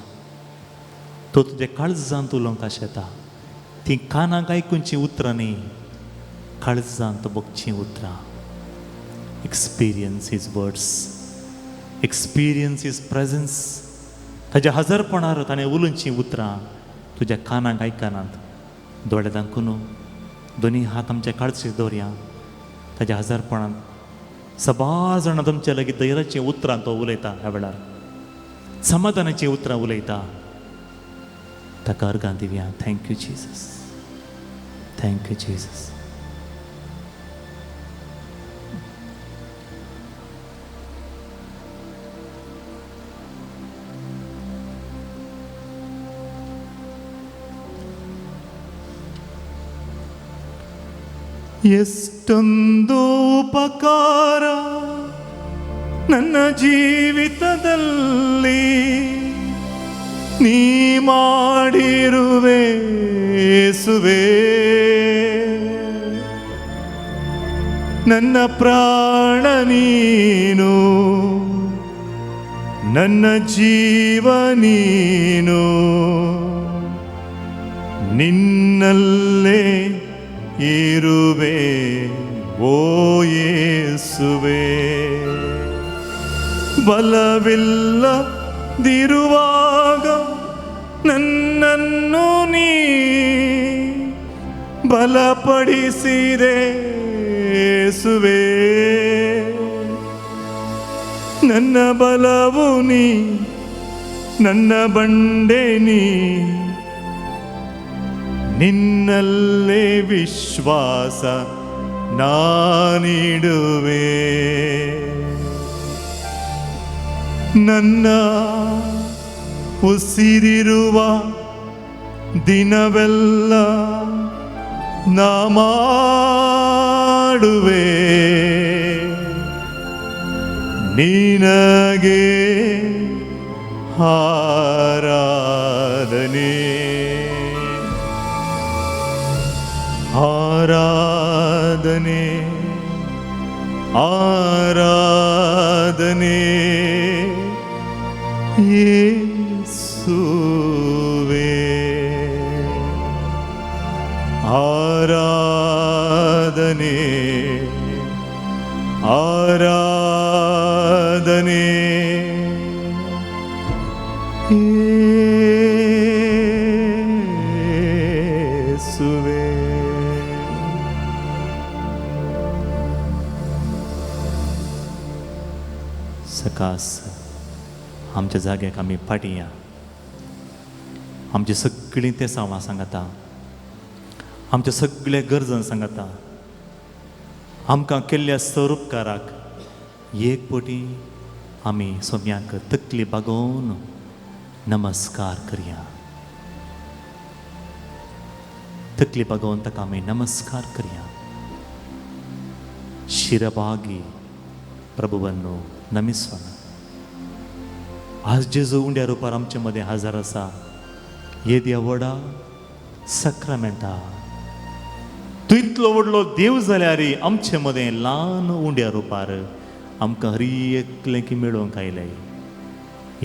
तो तुज्या काळजांत उलोवंक आशेता. ती कानाक आयकुचीं उतरां न्ही, काळजांत भोगचीं उतरां. Experience his words, experience his presence. ताज्या हजारपणार ताणें उलोवचीं उतरां तुज्या कानाक आयकनात. दोळे दांकून दोनी हात आमच्या काळजे दवरया. ताज्या हजारपणांत सबार जाणां तुमच्या लागीं धैर्याचीं उतरां तो उलयता. ह्या वेळार समाधानाचीं उतरां उलयता. ताका अर्गां दिवया. Thank you Jesus, thank you Jesus. ಎಷ್ಟೊಂದು ಉಪಕಾರ ನನ್ನ ಜೀವಿತದಲ್ಲಿ ನೀ ಮಾಡಿರುವೆ ಯೇಸುವೇ. ನನ್ನ ಪ್ರಾಣ ನೀನು, ನನ್ನ ಜೀವ ನೀನು, ನಿನ್ನಲ್ಲೇ ಇರುವೆ ಓ ಯೇಸುವೇ. ಬಲವಿಲ್ಲದಿರುವಾಗ ನನ್ನನ್ನು ನೀ ಬಲಪಡಿಸಿದೆ ಯೇಸುವೇ. ನನ್ನ ಬಲವು ನೀ, ನನ್ನ ಬಂಡೆ ನೀ, ನಿನ್ನಲ್ಲೇ ವಿಶ್ವಾಸ ನಾನಿಡುವೆ. ನನ್ನ ಉಸಿರಿರುವ ದಿನವೆಲ್ಲ ನಾ ಮಾಡುವೆ ನಿನಗೆ ಆರಾಧನೆ, ಆರಾಧನೆ, ಆರಾಧನೆ ಯೇಸುವೇ. ಆರಾಧನೆ, ಆರಾಧನೆ ಯೇಸುವೇ. सकास आमच्या जाग्याक आमी फाटीं या, आमची सगळीं तें सांवां सांगता, आमच्या सगळे गरजन सांगता, आमकां केल्ल्या स्वरूपकाराक एक पटी आमी सोम्याक तकली बागोवन नमस्कार करया. तकली बागोवन ताका आमी नमस्कार करया. शिरभागी प्रभुवन्नो नमिस्वान. आज जेजू उंड्या रुपार आमचे मदें हजर आसा. येद्या व्हडा सक्रामेंटा तूं इतलो व्हडलो देव जाल्यार आमचे मदें ल्हान उंड्या रुपार आमकां हर एकलें की मेळोवंक आयलें.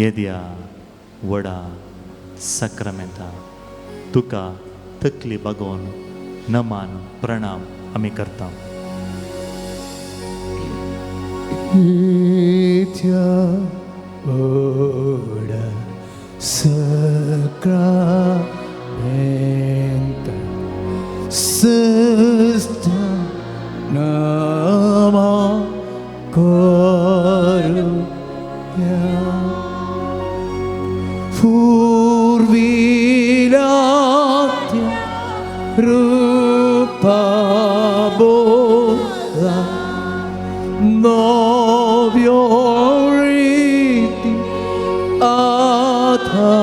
येद्या व्हडा सक्रामेंटा तुका तकली बागोवन नमान प्रणाम आमी करता. येद्या व्हडा सक्रामेंता सिस्ता नमा करुया. पूर्विलात्या रूपा बोला नव्यो रीती आथाया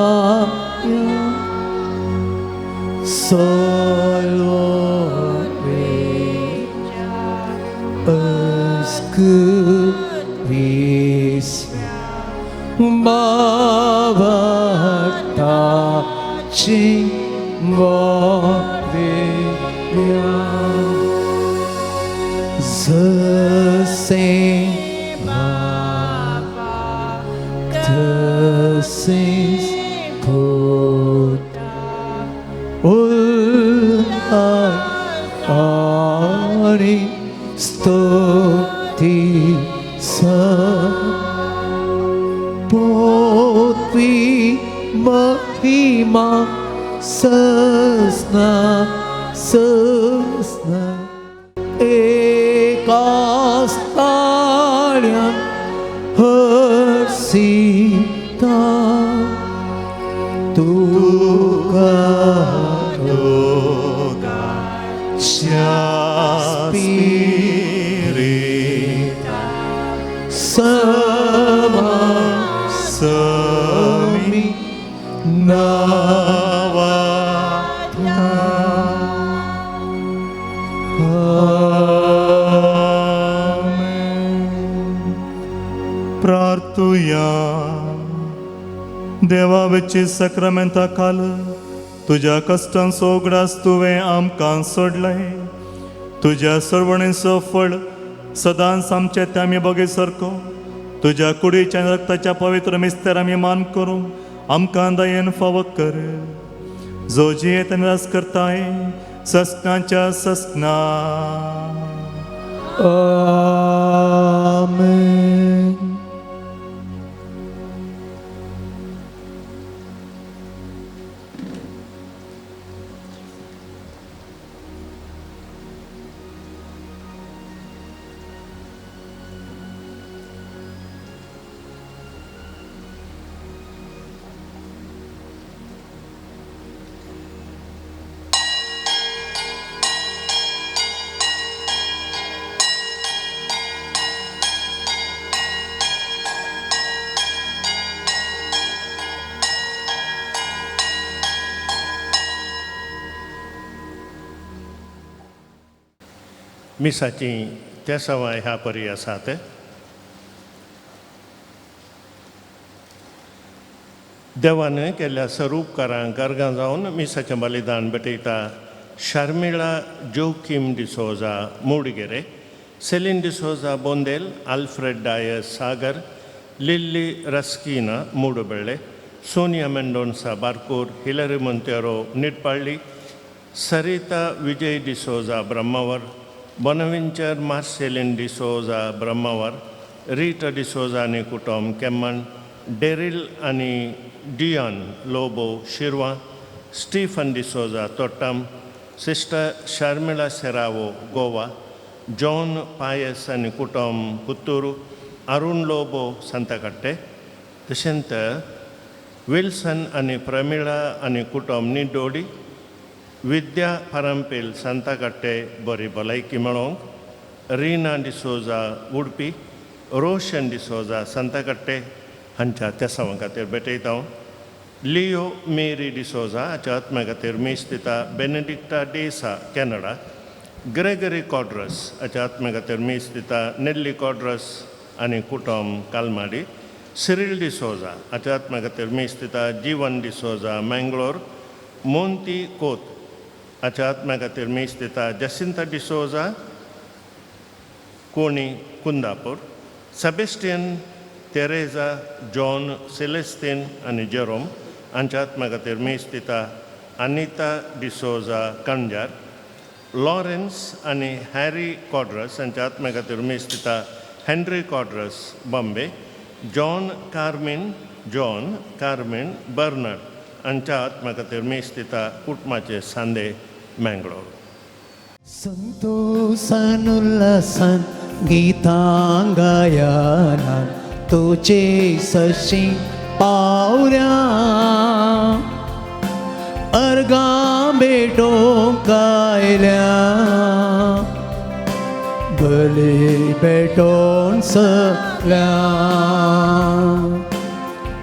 solo escurece bavatachi vodivia zase bhaktasis puta ulai stuti sa potvi mahima sasna sasna ekastalya harsita tuka tuka spirita sama sami navata. देवा साक्रामेंता खाल तुज्या कश्टांचो उगडास तुवें आमकां सोडलाय. तुज्या सरवणेचो फळ सदांच आमचे ते आमी बगे सारको तुज्या कुडीच्या रक्ताच्या पवित्र मिस्तर आमी मान करूं आमकां दयेन फावो कर. जो जियेत आनी राज करताय ससनाच्या ससना. आमेन. मिसाची त्या सवाय ह्या परी आसात. देवान केल्ल्या स्वरूपकारांक अर्गां जावन मिसाचें बलिदान भेटयता Sharmila Joaquim D'Souza Mudigere, Celine D'Souza Bondel, Alfred Dias Sagar, Lily Rasquinha Moodubelle, Sonia Mendonca Barkur, Hillary Monteiro Nitpalli, Sarita Vijay D'Souza Brahmavar, Bonaventure Marcelin D'Souza Brahmavar, Rita D'Souza आनी कुटुंब केम्मन, डेरील आनी Dion Lobo Shirva, Stephen D'Souza Thottam, sister Sharmila Serrao Goa, John Pius आनी कुटुंब पुत्तूर, अरुण लोबो सांताकाट्टे, तशेंच Wilson आनी प्रमिळा आनी कुटुंब निडोडी, विद्या परंपेल सांताकाट्टे बरी भलायकी मेळोवंक, रिना डिसोजा उडपी, रोशन डिसोजा सांताकाट्टे हांच्या तेसांवां खातीर भेटयता हांव. लियो मेरी डिसोजा हाच्या आत्म्या खातीर मीस दिता बेनेडिक्टा डेसा कॅनडा, ग्रेगरी कॉड्रस हाच्या आत्म्या खातीर मीस दिता नेल्ली कॉड्रस आनी कुटुंब कालमाडी, सिरील डिसोजा हाच्या आत्म्या खातीर मीस दिता जीवन डिसोजा मँगलोर, मोंती कोत हाच्या आत्म्या खातीर मीस दिता जसिंता डिसोजा कोणी कुंदापूर, सेबेस्टियन तेरेजा जॉन सेलेस्तीन आनी जेरोम हांच्या आत्म्या खातीर मीस दिता अनिता डिसोजा कणजार, लॉरेन्स आनी हॅरी कॉड्रस हांच्या आत्म्या खातीर मीस दिता Henry Quadros Bombay, John Carmen John Carmen Bernard हांच्या आत्म्या खातीर मीस दिता कुटुंबाचे सांदे मँगलोर. संतोषानुल्लासान गीतां गायनान तुजे सशी पावऱ्या अर्गां भेटोवंक आयल्या बली भेटोवन सगल्या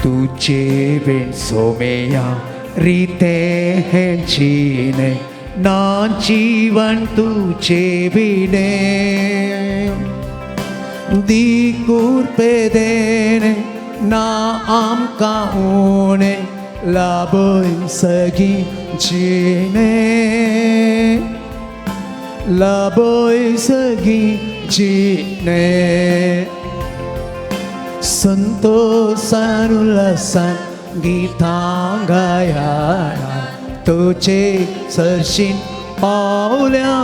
तुजे बीन सोमेया रिते हें जिणे ना जीवन तुजे बिने दी कुर्पे देणे ना आमकां उणें लाभय सगीं जिणे लाभय सगीं जिणे संतोषानुल्लासान गीतां गायनान तुजे सरशीन पावल्या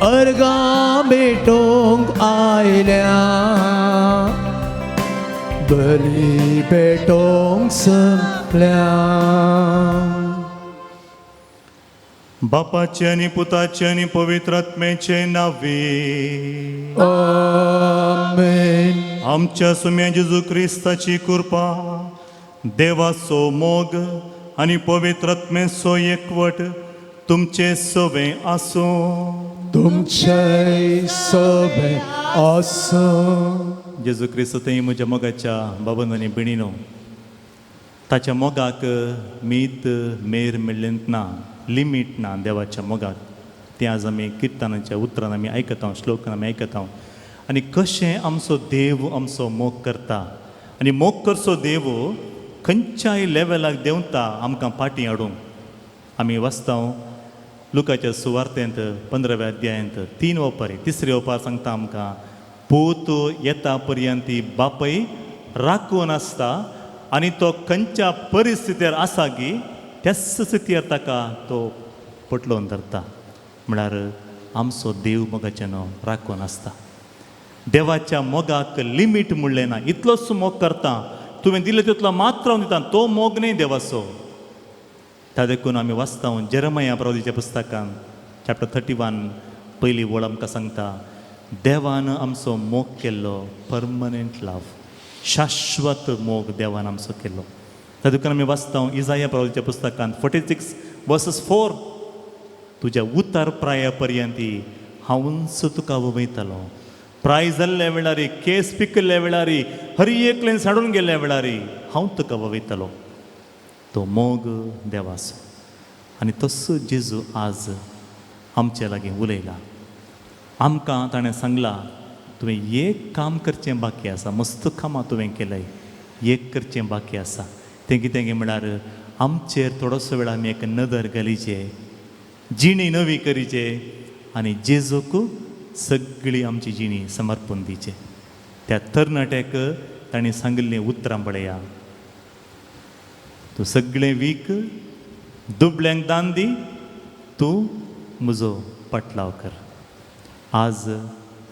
अर्गां भेटोवंक आयल्या बली भेटोवंक सगल्या. बापाचे आनी पुताचे आनी पवित्र आत्म्याचे नावे आमेन. आमच्या सुम्या जेजू क्रिस्ताची कृपा, देवाचो मोग आनी पवित्र आत्म्याचो एकवट तुमचे सवे आसूं. तुमचे सवे आसूं. जेजू क्रिस्त थंय म्हज्या मोगाच्या बाबन आनी भयणीनो, ताच्या मोगाक मीत मेर मेळ्ळें ना, लिमीट ना देवाच्या मोगाक. तें आज आमी किर्तनाच्या उतरान आमी आयकता, श्लोकान आमी आयकता. आनी कशें आमचो देव आमचो मोग करता, आनी मोग करचो देव खंयच्याय लेवलाक देंवता आमकां फाटीं हाडूंक. आमी वाचता लुकाच्या सुवार्तेंत 15व्या अध्यायांत 3 ओपारी, तिसरी ओपार सांगता आमकां, पूत येता पर्यंत ती बापय राखून आसता आनी तो खंयच्या परिस्थितीर आसा गी त्याच स्थितीर ताका तो पटलोवन धरता. म्हळ्यार आमचो देव मोगाच्यानो राखून आसता. देवाच्या मोगाक लिमीट म्हणलें ना. इतलोच मोग करता, तुवें दिलें तितलो मात्र हांव दिता, तो मोग न्ही देवाचो. त्या देखून आमी वाचता जेरमया प्रवादीच्या पुस्तकान चॅप्टर 31 पयली वळ आमकां सांगता, देवान आमचो मोग केल्लो परमनंट लव, शाश्वत मोग देवान आमचो केल्लो. त्या देखून आमी वाचता इजाया प्रवादीच्या पुस्तकान 46:4, तुज्या उतार प्राया पर्यंत हांवूच तुका वयतालो. प्राय जाल्ल्या वेळार, केस पिकल्ल्या वेळार, हर एकल्यान साडून गेल्ल्या वेळार हांव तुका वयतालो. तो मोग देवाचो. आनी तसो जेजू आज आमचे लागीं उलयला. आमकां ताणें सांगलां, तुवें एक काम करचें बाकी आसा, मस्त कामां तुवें केलंय, एक करचें बाकी आसा. तें कितें गे म्हळ्यार आमचेर थोडोसो वेळ आमी एक नदर घालीचे, जिणी नवी करीचे आनी जेजूक सगळी आमची जिणी समर्पण दिचे. त्या तरणाट्याक ताणें सांगिल्लीं उतरां पळया, तूं सगळें वीक, दुबळ्यांक दान दी, तूं म्हजो पाटलाव कर. आज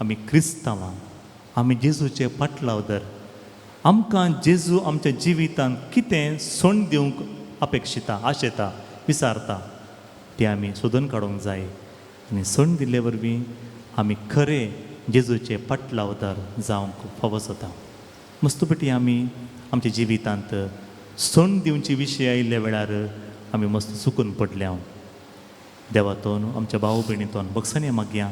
आमी क्रिस्तांवां, आमी जेजूचे पाटलाव धर. आमकां जेजू आमच्या जिवितांत कितें सोण दिवंक अपेक्षिता, आशेता, विचारता, तें आमी सोदून काडूंक जाय. आनी सोण दिल्ले वरवीं आमी खरें जेजूचे पाटलावदार जावंक फावो जाता. मस्तपटी आमी आमच्या जिवितांत सोण दिवचे विशय आयिल्ल्या वेळार आमी मस्त चुकून पडल्या. देवातोन आमच्या भाव भयणीतोन बक्षांनी मागया,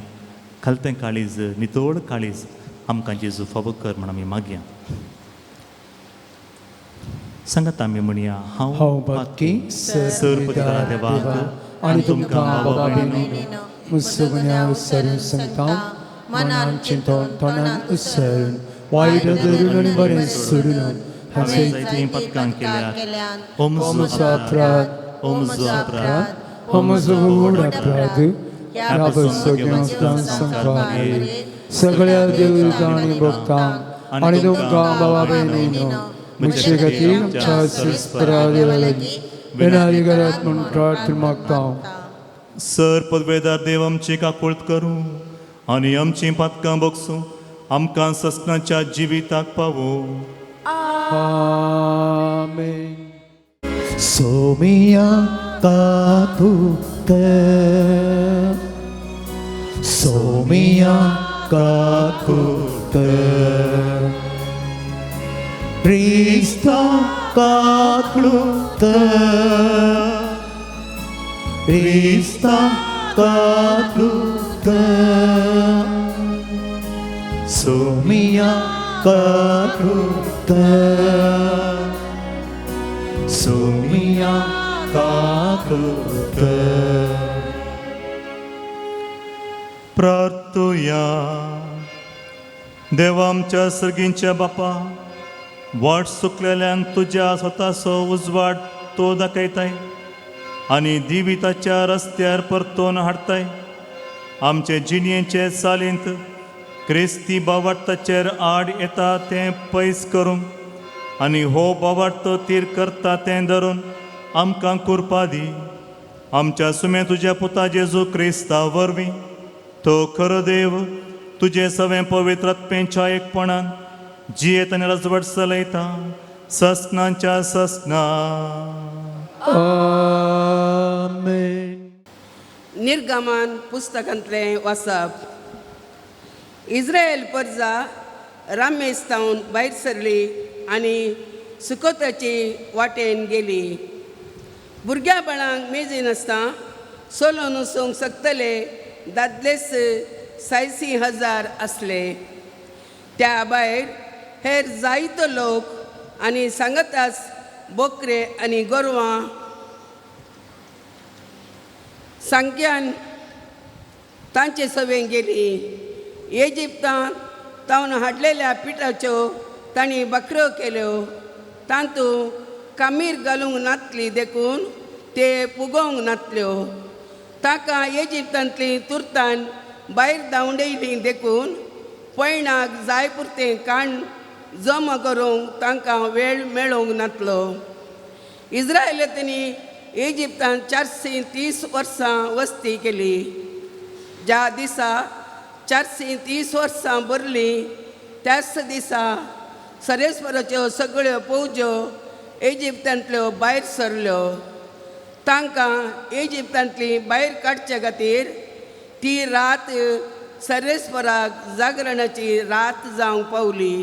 खालतें काळीज, नितळ काळीज आमकां जेजू फावो कर म्हण आमी मागया. सांगात आमी म्हणया, हांव बाकी सर पतिदारा देवाक आनी तुमकां बाबा भयणीनो मुसगुन्या उत्सरून सांगता, मनान चिंतून तोंडान उत्सरून वायट धरून आनी बरें सोडून हांवें जायतीं पदकां केल्यात. ओ म्हजो अपराध, ओ म्हजो अपराध, हो म्हजो व्हड अपराध. ह्या सगळ्या संवसार सगळ्या देवतां आनी भक्तांक आनी तुमकां बाबा भयणीनो म्हजे खातीर आमच्या सुस्परा देवा लागीं विनंती करात म्हूण प्रार्थना मागता. सर पदवेदार देव आमची काकुळत करूं आनी आमचीं पातकां बगसूं, आमकां ससनाच्या जिविताक पावो. आमेन. सोमिया काकुत, सोमिया काकुत, क्रिस्ता काकुत, क्रिस्ता काकुत, सोमिया काकुत, सोमिया काकुत. प्रार्थुया. देवा आमच्या सर्गींच्या बापा, वाट चुकलेल्यांक तुज्या स्वताचो उजवाड तो दाखयताय आनी जिविताच्या रस्त्यार परतोवन हाडताय. आमचे जिणेचे चालींत क्रिस्ती बावार्थाचेर आड येता तें पयस करूंक आनी हो बावार्थ तीर करता तें धरून आमकां कुरपा दी. आमच्या सुमे तुज्या पुता जेजू क्रिस्ता वरवीं, तो खरो देव तुजें सवें पवित्र आत्म्याच्या एकपणान जियेत आनी रजवट चलयता ससनाच्या ससना. आमेन. निर्गमन पुस्तकांतलें वाचप. इस्रायल परजा रामेस तावन भायर सरली आनी सुकोताची वाटेन गेली. भुरग्या बाळांक मेजी नासता चलोवन वचूंक शकतले दादलेच 86,000 आसले. त्या भायर हेर जायतो लोक आनी सांगताच बोकरे आनी गोरवां सांख्यान तांचे सवें गेली. इजिप्तांत तावन हाडलेल्या पिठाच्यो तांणी बकऱ्यो केल्यो तातूंत कामीर घालूंक नातली देखून ते पुगोवंक नातल्यो ताका इजिप्तांतली तुर्तान भायर धांवडयली देखून पयणाक जाय पुरतें काण जमा करूंक तांकां वेळ मेळोंक नातलो. इस्रायलांनी इजिप्तांत 430 वर्सां वस्ती केली. ज्या दिसा 430 वर्सां भरलीं त्याच दिसा सरेस्वराच्यो सगळ्यो फौज्यो इजिप्तांतल्यो भायर सरल्यो. तांकां इजिप्तांतली भायर काडचे खातीर ती रात सरेस्वराक जागरणाची रात जावंक पावली.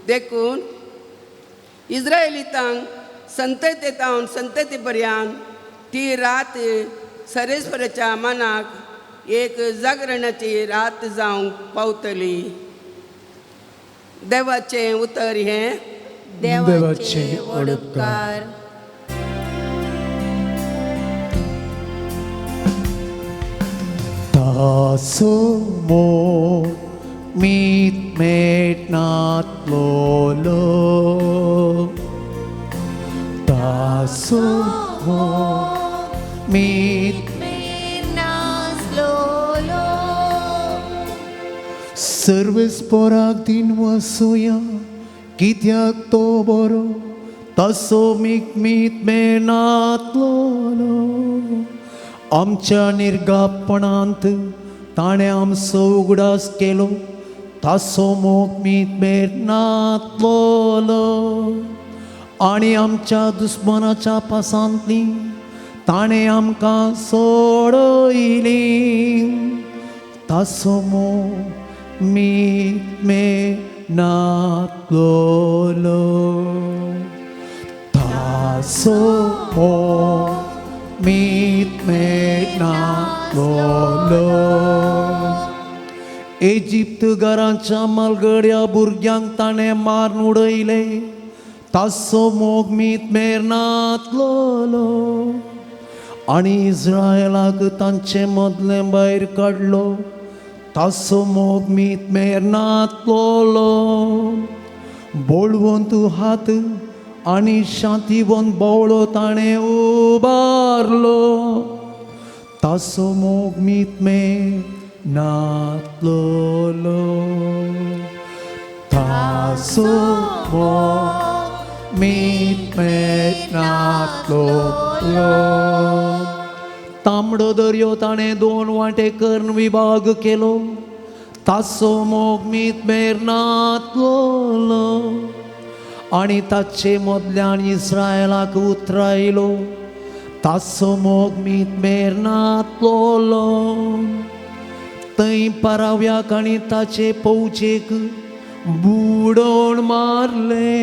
देखून इस्रायलितांक संतते तावन संतती पर्यंत ती रात सरेस्वराच्या मनाक एक जागरणाची रात जावंक पावतली. देवाचें उतर हें देवाचे व्हड उपकार. तासो मोग मीत मेटनातलोलो तासो मोग मीत मेनासलोलो सर्वेस्पोराक दिन वसोया कित्याक तो बरो तासो मीत मीत मेनातलोलो आमच्या निर्गापणांत ताणें आमचो उगडास केलो तासो मोग मीत मेनातलोलो आनी आमच्या दुस्मानाच्या पासांतली ताणें आमकां सोडयली तासो मोग मीत मेनातलोलो तासो मोग मीत मेनातलोलो. इजिप्त घरांच्या मालगड्या भुरग्यांक ताणें मारून उडयले तासो मोग मीत मेनातलोलो आनी इस्रायलाक तांचे मदलें भायर काडलो तासो मोग मीत मेनातलोलो. बळवंत हात आनी शांतीवंत बावळो ताणें उबारलो तासो मोग मीत मेनातलोलो तासो मोग मीत मेनातलोलो. तांबडो दर्यो ताणें दोन वांटे करून विभाग केलो तासो मोग मीत मेनातलोलो आनी ताचे मदल्यान इस्रायलाक उतरायलो तासो मोग मीत मेनातलोलो. थंय पाराव्याक आनी ताचे पौचेक बुडोवन मारले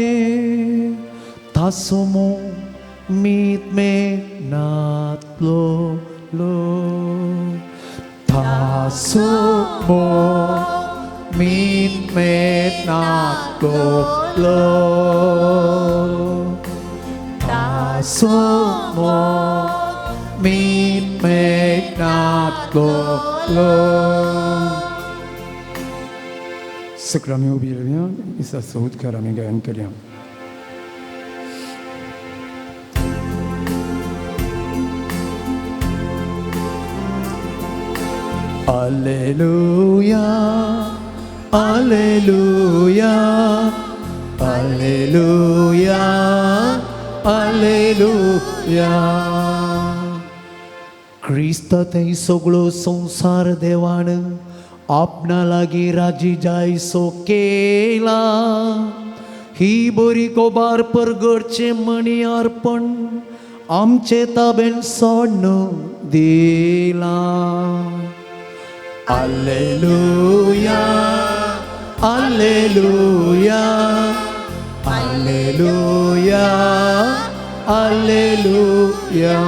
तासो मोग मीत मेनातलोलो तासो मोग मीत मेनातलोलो तासो मोग मीत मेनातलोलो. सकरा आमी उबी रावया मिसा सौदकार आमी गायन करया. Alleluia, Alleluia, Alleluia, Alleluia. क्रिस्त थंय सगळो संवसार देवान आपणा लागीं राजी जायसो केला. ही बरी कोबार परगडचें मणी अर्पण आमचे ताबेन सोडून दिलां. Alleluia, Alleluia, Alleluia, Alleluia.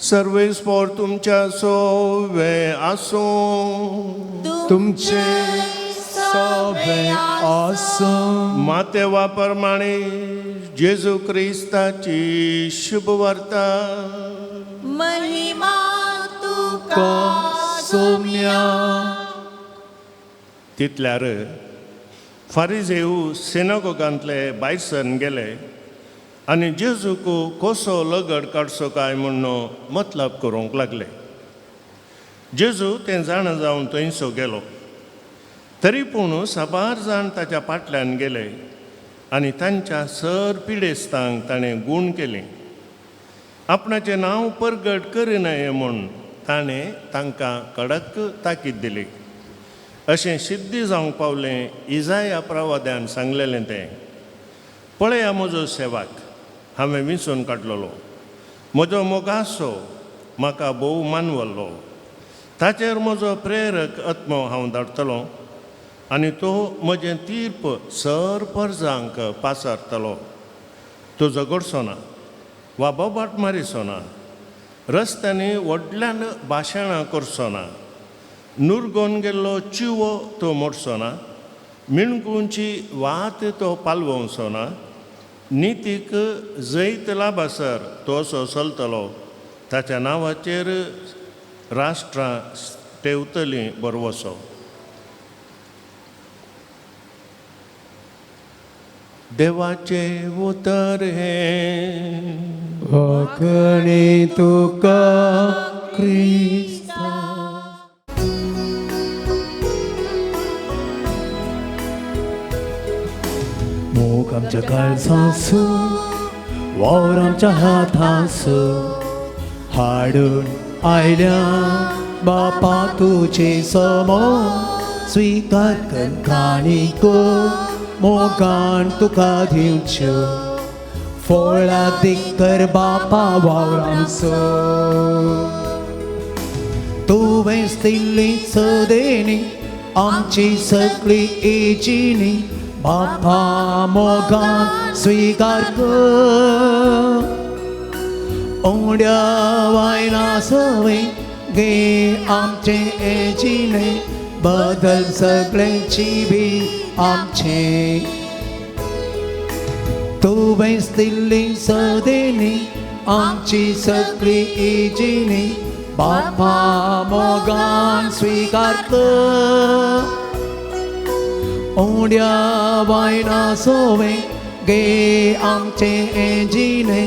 सर्वेस्पोर तुमच्या सोवे आसूं. तुमचे सवे आसूं. मातेवा प्रमाणे जेजू क्रिस्ताची शुभवार्ता. महिमा तुका सोम्या. तितल्यार फारिजेव सिनागोगांतले भायर सरून गेले आनी जेजूक कसो लगड काडचो काय म्हूण मतलब करूंक लागले. जेजू तें जाणा जावन थंयसो गेलो. तरी पूण साबार जाण ताच्या फाटल्यान गेले आनी तांच्या सर पिडेस्तांक ताणें गूण केली. आपणाचें नांव परगट करिनाये म्हूण ताणें तांकां कडक ताकीद दिली. अशें सिद्धी जावंक पावलें इजाया प्रवाद्यान सांगलेलें तें. पळया म्हजो सेवाक हांवें विंचून काडलेलो, म्हजो मोगासो म्हाका भोव मानवल्लो. ताचेर म्हजो प्रेरक आत्मो हांव धाडटलो आनी तो म्हजें तीर्प सर परजांक पासारतलो. तो झगडचो ना वा बोबाट मारिचो ना, रस्त्यांनी व्हडल्यान भाशणां करचो ना, नुरगोन गेल्लो चिवो तो मोडचो ना, मिणगुंची वात तो पालवचो ना, नितीक जैत लाभासर तो असो चलतलो. ताच्या नांवाचेर राष्ट्रां तेवतलीं बरवसो. देवाचें उतर हें. वाखणी तुका क्रिस्ता. मोग आमच्या काळजांसू, वावर आमच्या हातांसू, हाडून आयल्या बापा तुजे समोर. स्विकार कर काणिको मोगान तुका दिवच्यो, फळादीक कर बापा वावरांचो. तुवें दिल्ली सदेनी आमची सगळी एजिनी बापा मोगान स्विकार कर. उंड्या वायना सवे गे आमचे एजिने, बदल सगळ्यांची बी आमचे. तुवें दिल्ली सदेनी आमची सगळी एजिनी बापा मोगान स्विकार कर. उंड्या वायना सोवे गे आमचे एजिने,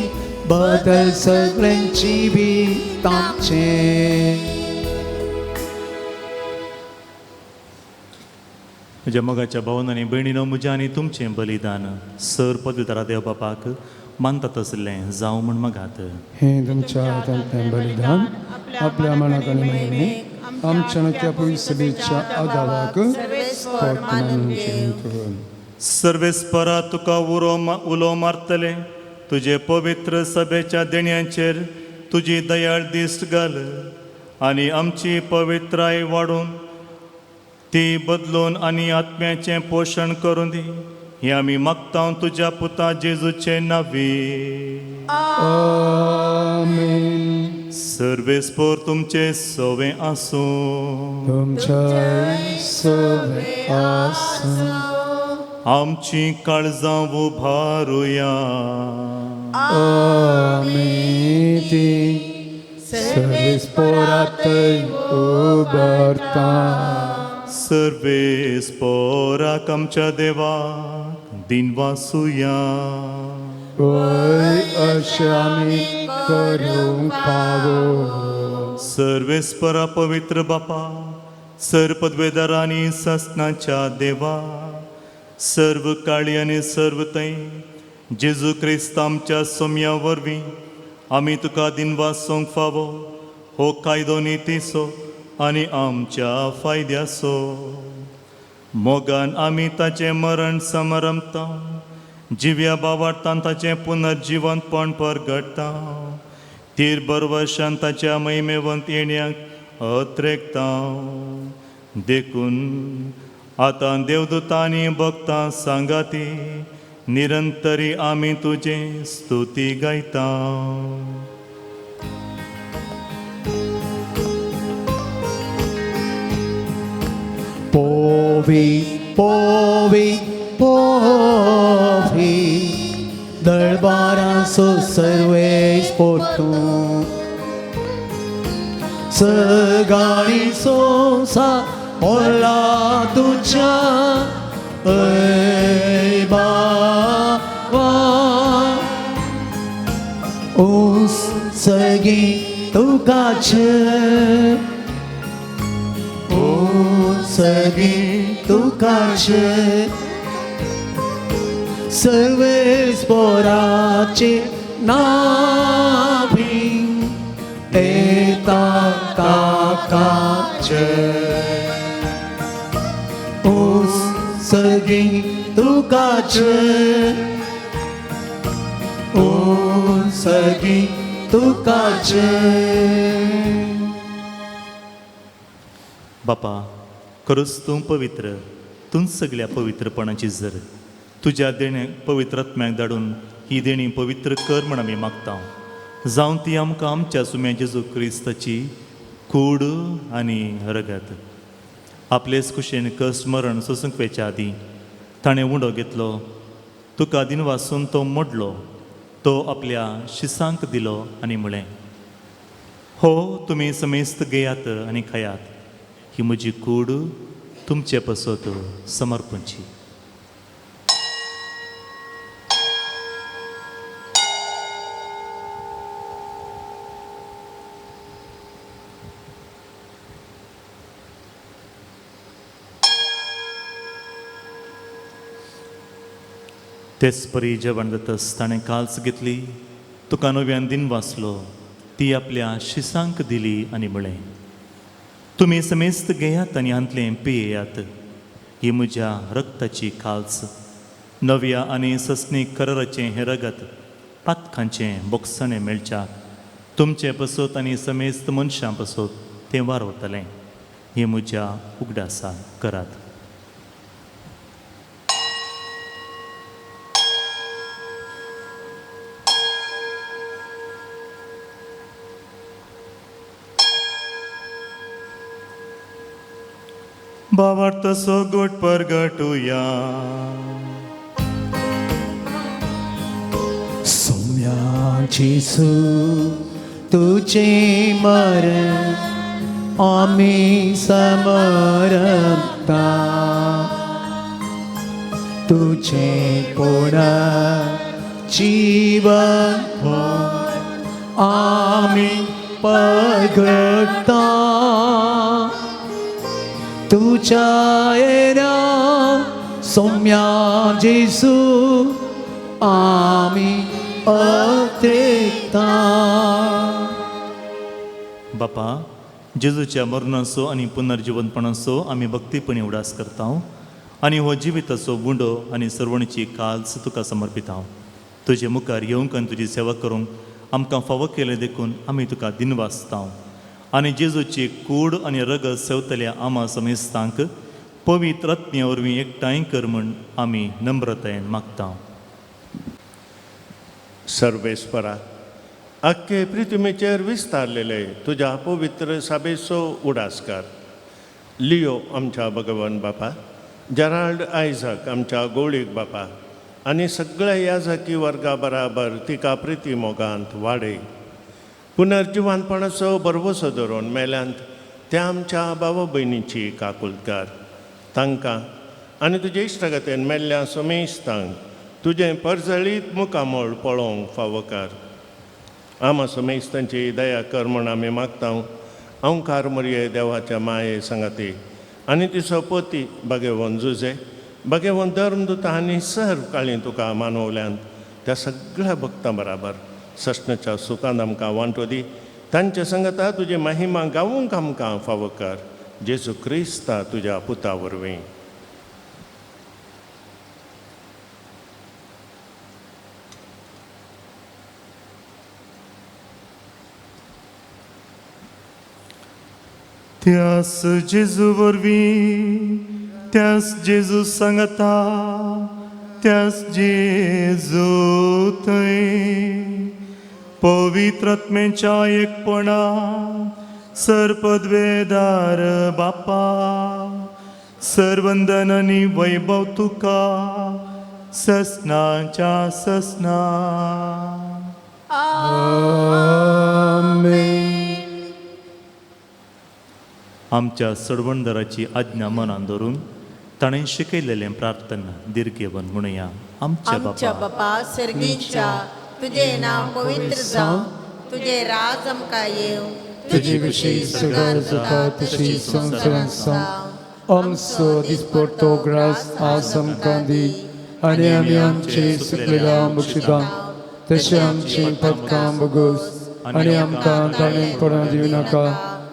बदल सगळ्यांची बी तामचे. म्हज्या मोगाच्या भावन आनी भयणीनो, म्हज्या आनी तुमचें बलिदान सर पदवीधरा देव बापाक मानता तसलें जावं म्हूण मागात. हें तुमच्या हातांतलें बलिदान आपल्या मनाक आनी महिमेक आमच्या नक्या पयसबेच्या आदावाक. सर्वेस्परा तुका उलो मारतले, तुजे पवित्र सभेच्या देण्यांचेर तुजी दयाळ दिश्ट घाल आनी आमची पवित्राय वाडून ती बदलून आनी आत्म्याचें पोशण करूं दी. हें आमी मागता तुज्या पुता जेजूचे नांवी. आमेन. सर्वेस्पोर तुमचे सवे आसूं. तुमच्या सवे आसूं. आमची काळजां उभारुया. आमी ती सर्वेस्पोरातय उबारता. सर्वेस्पोराक आमच्या देवाक दिनवासुया. वय अशें आमी करूंक फावो. सर्वेस्परा पवित्र बापा, सर्व पदवेदार आनी ससनाच्या देवा, सर्व काळी आनी सर्व थंय जेजू क्रिस्त आमच्या सोम्या वरवीं आमी तुका दिनवासूंक फावो. हो कायदो नितीचो आनी आमच्या फायद्याचो. मोगान आमी ताचें मरण समारंभता, जिव्या बावार्थान ताचें पुनर्जिवंतपण परगडटा, तीर बरवशान ताच्या महिमेवंत येण्याक अत्रेकता. देखून आतां देवदूतांनी भक्तां सांगाती निरंतरी आमी तुजें स्तुती गायता. पोवी पोवी पोवी दरबारांसो सर्वेस्पोर सगाणी सोसा ओला तुझ्या ऐ बाबा सगी तुकाचे सगी तुकाचे सर्वेस्पोराचे नाभी एता ताकाचे सगी तुकाचे सगी तुकाचे. बापा खरोच तूं पवित्र, तूं सगळ्या पवित्रपणाची जर तुज्या देणे पवित्र आत्म्याक धाडून ही देणी पवित्र कर म्हण आमी मागता. जावं ती आमकां आमच्या सुम्या जेजू क्रिस्ताची कूड आनी रगत. आपलेच कुशेन कश्ट मरण सोसूंक वेच्या आदीं ताणें उंडो घेतलो, तुका दिनवासून तो मोडलो, तो आपल्या शिसांक दिलो आनी म्हळें, हो तुमी समेस्त घेयात आनी खायात, ही म्हजी कूड तुमचे पसत समर्पणची. तेच परी जेवण जातच ताणें काल्स घेतली, तुका नव्यान दिन वाचलो, ती आपल्या शिसांक दिली आनी म्हळें, तुमी समेस्त घेयात आनी हांतलें पियेयात, ही म्हज्या रक्ताची काल्स, नव्या आनी सस्नीक कराराचें हें रगत पातकांचें बोगसणें मेळच्याक तुमचें पसत आनी समेस्त मनशां पसत तें वारवतलें, हें म्हज्या उगडासा करात. बाबार तसो गोट परगटुया. सोम्या जेसू तुझे मरण आमी समरता, तुझे कोण जीवन आमी पगडता, तुझ्या येऱ्या सोम्या जेसू आमी अत्रेकता. बापा जेजूच्या मरणाचो आनी पुनर्जिवनपणाचो आमी भक्तीपणी उडास करता आनी हो जिविताचो गुंडो आनी सर्वणीची काल्स तुका समर्पिता. तुजे मुखार येवंक आनी तुजी सेवा करूंक आमकां फावो केलें देखून आमी तुका दिनवासता आनी जेजूची कूड आनी रगत सेवतल्या आमा समेस्तांक पवित्र आत्म्या वरवीं एकठांय कर म्हूण आमी नम्रतायेन मागता. सर्वेस्परा आख्खे पृथ्वीचेर विस्तारलेले तुज्या पवित्र साबेचो उडासकार लियो आमच्या भगवान बापा, जेराल्ड आयझक आमच्या गोळीक बापा आनी सगळ्या याजकी वर्गा बराबर तिका प्रिती मोगांत वाडय. पुनर्जिवानपणाचो भरवसो धरून मेल्यांत त्या आमच्या बाबा भयणीची काकुलकार तांकां आनी तुजे इश्टागतेन मेल्ल्या समेस्तांक तुजें परजळीत मुखामळ पळोवंक फावोकार. आमा समेस्तांची दया कर म्हूण आमी मागता. अंकार मरये देवाच्या माये सांगाती आनी तिचो पती बागेवन जुजे बागेवन धर्मदूता आनी सर्व काळी तुका मानवल्यान त्या सगळ्या भक्तां बराबर सस्नाच्या सुखान आमकां वांटो दी. तांच्या संगता तुजी महिमा गावूंक आमकां फावो कर, जेजू क्रिस्ता तुज्या पुता वरवीं. त्यास जेजू वरवीं, त्यास जेजू सांगता, त्यास जेजू थंय पवित्र आत्म्याच्या एकपणा सर्पद्वेदार बापा सर्वंदन आनी वैभव तुका ससनाच्या ससना. आमच्या सडवणदाराची आज्ञा मनान धरून ताणें शिकयलेलें प्रार्थना दीर्घेवन म्हणुया. आमच्या बापा सर्गीच्या, तुजें नांव पवित्र जावं, तुजें राज आमकां येवं, तुजी कशी सगळ्या जाता तशी संवसारांत जावं. आमचो दिसपडतो ग्रास आज आमकां दी आनी आमी आमचे सुकलेल्या बक्षिता तशें आमची पदकां बगोस आनी आमकां ताणें पडोवंक दिवं नाका,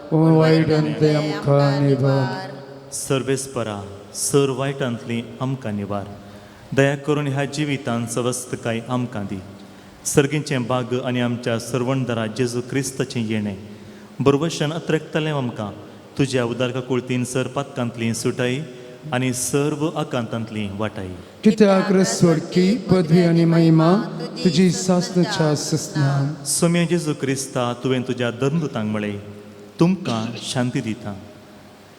पूण वायट ते आमकां निभार. सर्वेस्परा सर वायटांतली आमकां निवार, दया करून ह्या जिवितांत सवस्तकाय आमकां दी. सर्गीचें बाग आनी आमच्या सर्वणदारा जेजू क्रिस्ताचें येणें बरवशन अत्रेकतलें आमकां तुज्या उदारका कुळतीन सर पातकांतली सुटाय आनी सर्व आकांतांतली वाटाय. कित्याक रसवडकी पदवी आनी महिमा तुजी सासणाच्या ससनान. सोम्या जेजू क्रिस्ता, तुवें तुज्या धर्मदूतांक म्हळें, तुमकां शांती दिता,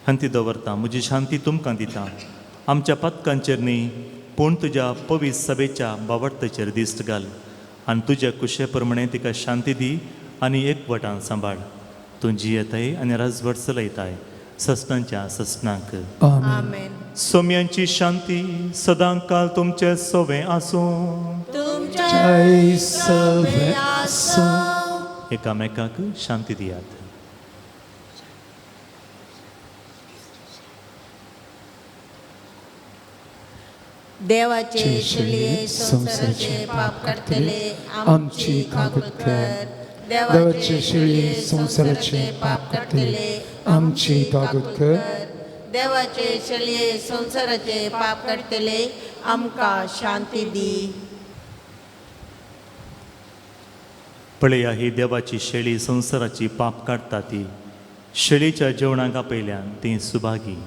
शांती दवरता, म्हजी शांती तुमकां दिता. आमच्या पातकांचेर न्ही पूण तुज्या पवित्र सभेच्या बावडतेचेर दिश्ट घाल आनी तुज्या कुशे प्रमाणे तिका शांती दी आनी एकवटान सांबाळ. तूं जियेताय आनी राजवट चलयताय ससनांच्या ससनांक. आमेन. सोम्यांची शांती सदां काल तुमचे सोवे आसूं. तुमचे सवे आसूं. एकामेकाक शांती दियात. देवाचे शेळये संवसाराचे पाप काडटले आमची काकूत कर. देवाचे शेळये संवसाराचे पाप काडटले आमची काकूत कर. देवाचे शेळये संवसाराचे पाप काडटले आमकां शांती दी. पळया ही देवाची शेळी संवसाराची पाप काडटा ती. शेळीच्या जेवणाक आपयल्यान ती सुभागी.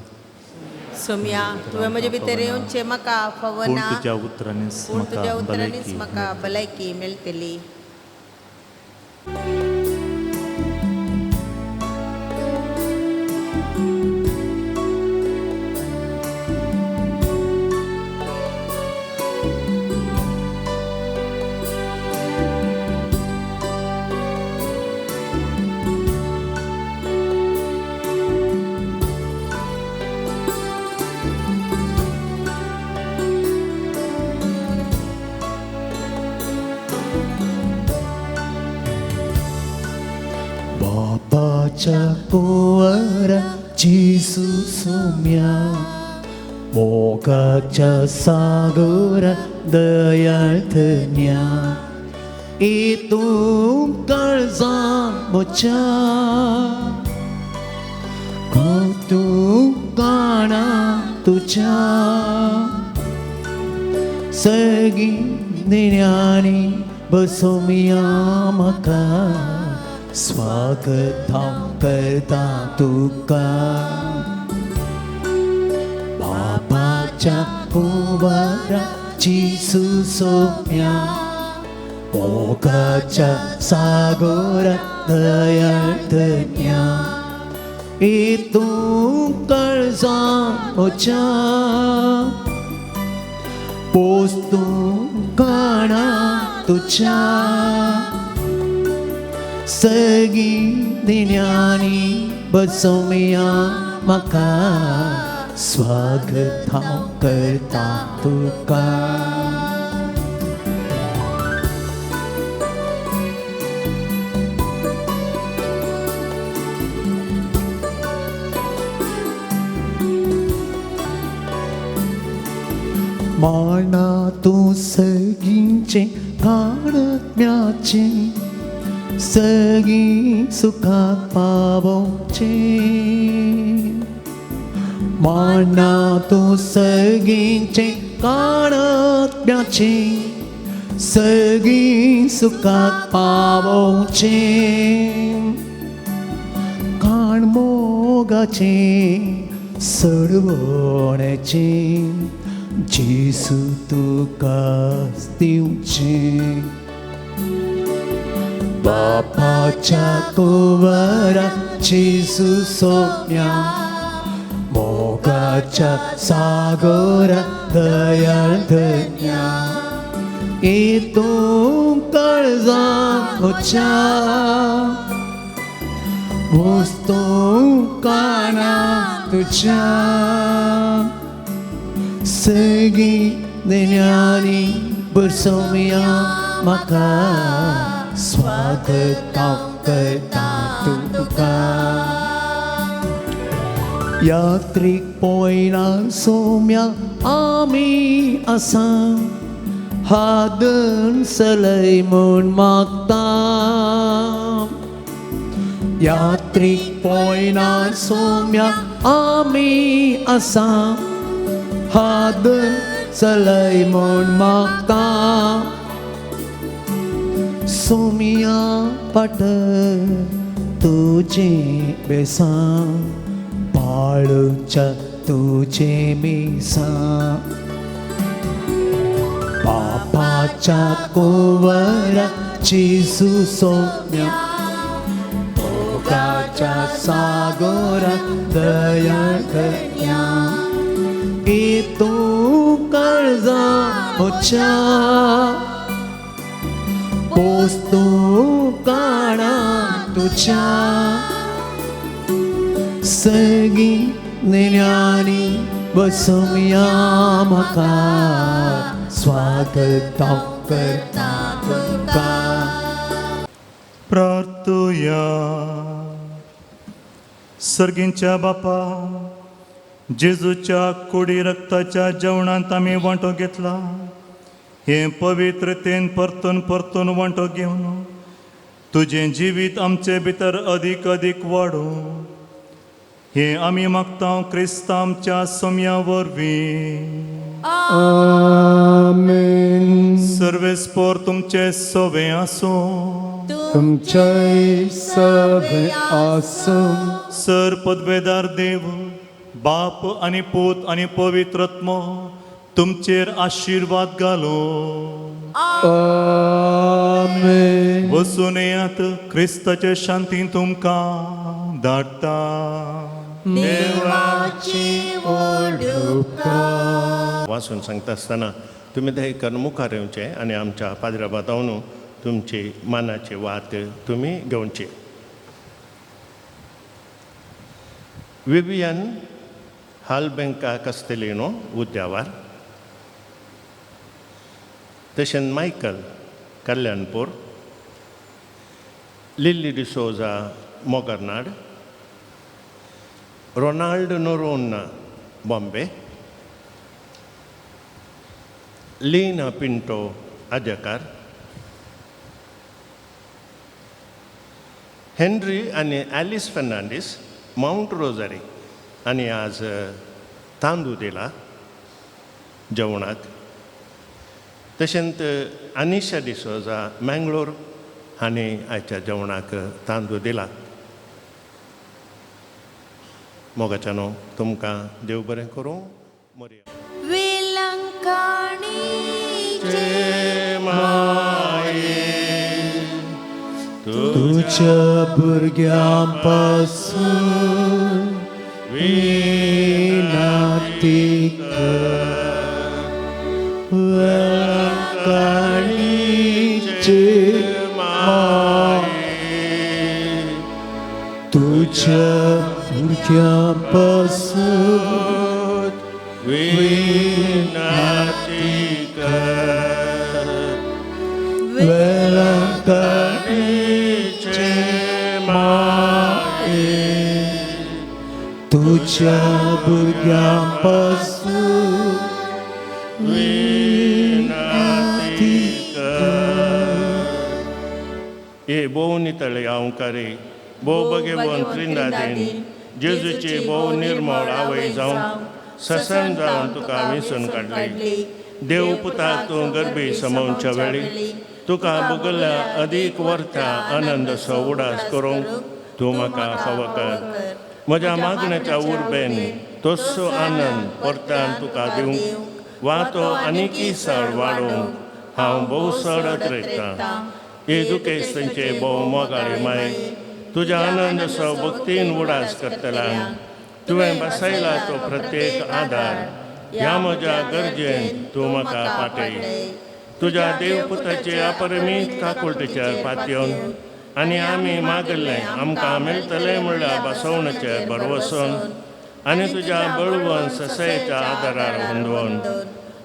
सोम्या, तुवें म्हजे भितर येवचें म्हाका फावना, पूण तुज्या उतरांनीच पूण तुज्या उतरांनीच म्हाका म्हाका भलायकी मेळटली. कुंवरा जेजू सोम्या, मोगाच्या सागरा दयाळ धन्या, इतूं काळजा म्हज्या तूं काणा तुज्या सगळीं दिण्यांनी बसोवया म्हाका स्वागत हांव करता तुका. बापाच्या कुंवरा जेजू सोम्या, मोगाच्या सागरा दयाळ धन्या, इतूं काळजा म्हज्या पोस तूं काणा तुज्या सगळीं दिण्यांनी बसोवया म्हाका स्वागत हांव करता तुका. माणा तूं सगळींचें काणत्म्याचें सगळीं सुखाक पावोवचें. माणा तूं सगळींचें काणत्म्याचें सगळीं सुखाक पावोवचें. काण मोगाचें सडवण्याचें जेजू तुका दिवचें. बापाच्या कुंवरा जेजू सोम्या, मोगाच्या सागरा दयाळ धन्या, इतूं काळजा म्हज्या वस्तूं काना तुज्या सगी देण्यांनी बसोवया म्हाका स्वागत करता तुका. यात्रीक पळयना सोम्या आमी आसा हादन सलय म्हूण मागता. यात्रीक पळयना सोम्या आमी आसा हादन सलय म्हूण मागता. सोम्या पाट तुजें बेसां पाळच्या तुजें मिसां पापाच्या कुंवरा जेजू सोम्या भोगाच्या सागोरा दया करया. तूं काळजा म्हज्या पोस तूं काणा तुज्या सगी नेण्यांनी बसोवया म्हाका स्वागत करता तुका. प्रार्थुया. सर्गींच्या बापा, जेजूच्या कुडी रक्ताच्या जेवणांत आमी वांटो घेतला. हे पवित्रतेन परतून परतून वांटो घेवन तुजें जिवीत आमचे भितर अदीक अदीक वाडूं हे आमी मागता क्रिस्त आमच्या सोम्या वरवीं. आमेन. सर्वेस्पोर तुमचे सवे आसूं. तुमचेय सवे आसूं. सर पदवेदार देव बाप आनी पूत आनी पवित्र आत्मो तुमचेर आशिर्वाद घालो. आमेन. वचून येयात, क्रिस्ताचे शांती तुमकां धाडटा. देवाची उपकार. वाचून सांगता आसतना तुमी दयेकन मुखार येवचें आनी आमच्या पाद्रा बातावनू तुमची मानाची वात तुमी घेवची. विवियन हालबेंका कस्तेलिनो उद्यावार, तशेंच मायकल कल्याणपूर, लिल्ली डिसोजा मोगरनाड, रोनाल्ड नोरोन्ना बॉम्बे, लीना पिंटो आजकार, हेनरी आनी एलिस फर्नांडीस मावंट रोजरी आनी आज तांदूळ दिला जेवणाक. तशेंच अनिशा डिसोजा मँगलोर हांणी आयच्या जेवणाक तांदूळ दिला. मोगाच्यानो तुमकां देव बरें करूं. मोरया. तुज्या भुरग्यां पासून विनंती कर वेळांकाणीचे माये. तुज्या भुरग्यां पासून विनंती कर वेळांकाणीचे माये. तुज्या भुरग्यां पासून विनंती कर. हे भोव नितळे हांवकारी भोव भगेवन त्रिंदादीन जेजूची भोव निर्मळ आवय जावन ससन जावन तुका विसून काडली. देव पुताक तूं गरबी समोवच्या वेळी तुका भोगल्या अदीक वर्था आनंदसो उडास करूंक तूं म्हाका फावो कर. म्हज्या मागण्याच्या उर्बेन तस्सो आनंद परतान तुका दिवंक वा तो आनीकय सळ वाडोवंक हांव भोव चड अत्रेकतां. हे दुखेस तांचे भोव मोगाळी माय, तुज्या आनंदसो भक्तीन उडास करतल्यांक तुवें बसयला तो प्रत्येक आदार ह्या म्हज्या गरजेन तूं म्हाका पाटय. तुज्या देवपुताचे अपरिमीत काकुळटेचेर पातयेवन आनी आमी मागल्लें आमकां मेळटलें म्हणल्यार बसवण्याचेर भरवसून आनी तुज्या बळवंत ससायेच्या आदारार हुंदवून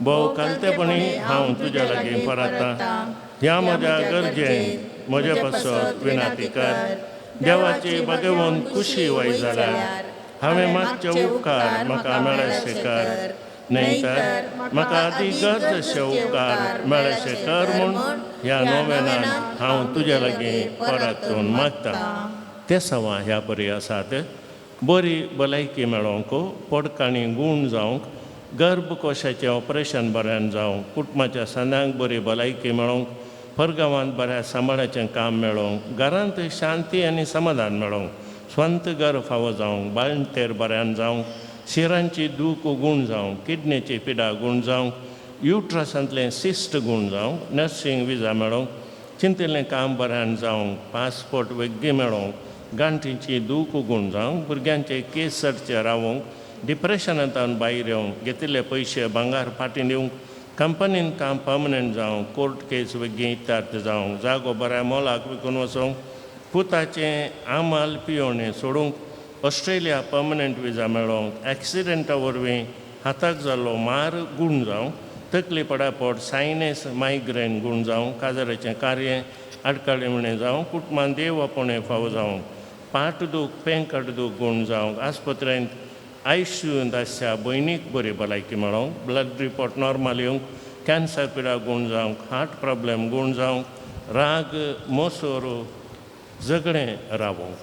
भोव कालतेपणी हांव तुज्या लागीं परता. ह्या म्हज्या गरजेन म्हजे पासत विनाती कर. देवाची भगवंत खुशी वय जाल्यार हांवें मागचे उपकार म्हाका मेळशे कर, न्हय तर म्हाका आदी गरज अशे उपकार मेळशे कर म्हूण ह्या नोवेनान हांव तुज्या लागीं परतून मागता. ते सवां ह्या बरी आसात. बरी भलायकी मेळोवंक, पोटकाणी गूण जावंक, गर्भकोशाचें ऑपरेशन बऱ्यान जावंक, कुटुंबाच्या सांद्यांक बरी भलायकी मेळोवंक, परगांवांत बऱ्या सांबाळाचें काम मेळोवंक, घरांत शांती आनी समाधान मेळोवंक, स्वंत घर फावो जावंक, बाळंतेर बऱ्यान जावंक, शिरांची दूख गूण जावंक, किडनेची पिडा गूण जावंक, युट्रसांतलें सिस्ट गूण जावंक, नर्सिंग विजा मेळोवंक, चिंतिल्लें काम बऱ्यान जावंक, पासपोर्ट वेग्गी मेळोवंक, गांठीची दूख गूण जावंक, भुरग्यांचे केस चडचे रावोवंक, डिप्रेशनांतल्यान भायर येवंक, घेतिल्ले पयशे भांगार फाटीं दिवंक, कंपनीन काम पर्मनंट जावंक, कोर्ट केस वेगळी इत्यार्थ जावंक, जागो बऱ्या मोलाक विकून वचोंक, पुताचें आमाल पियोणें सोडूंक, ऑस्ट्रेलिया पर्मनंट विजा मेळोवंक, एक्सिडंटा वरवीं हाताक जाल्लो मार गूण जावंक, तकली पडापड सायनस मायग्रेन गूण जावंक, काजराचें कार्य आडकाळी म्हणे जावंक, कुटुंबान देव आपोवणें फावो जावंक, पाट दूख पेंकट दूख गूण जावंक, आस्पत्रेंत आयसीयूंत आसच्या भयणीक बरी भलायकी मेळोवंक, ब्लड रिपोर्ट नॉर्मल येवंक, कॅन्सर पिडा गूण जावंक, हार्ट प्रॉब्लेम गूण जावंक, राग मोसोर झगडें रावोवंक.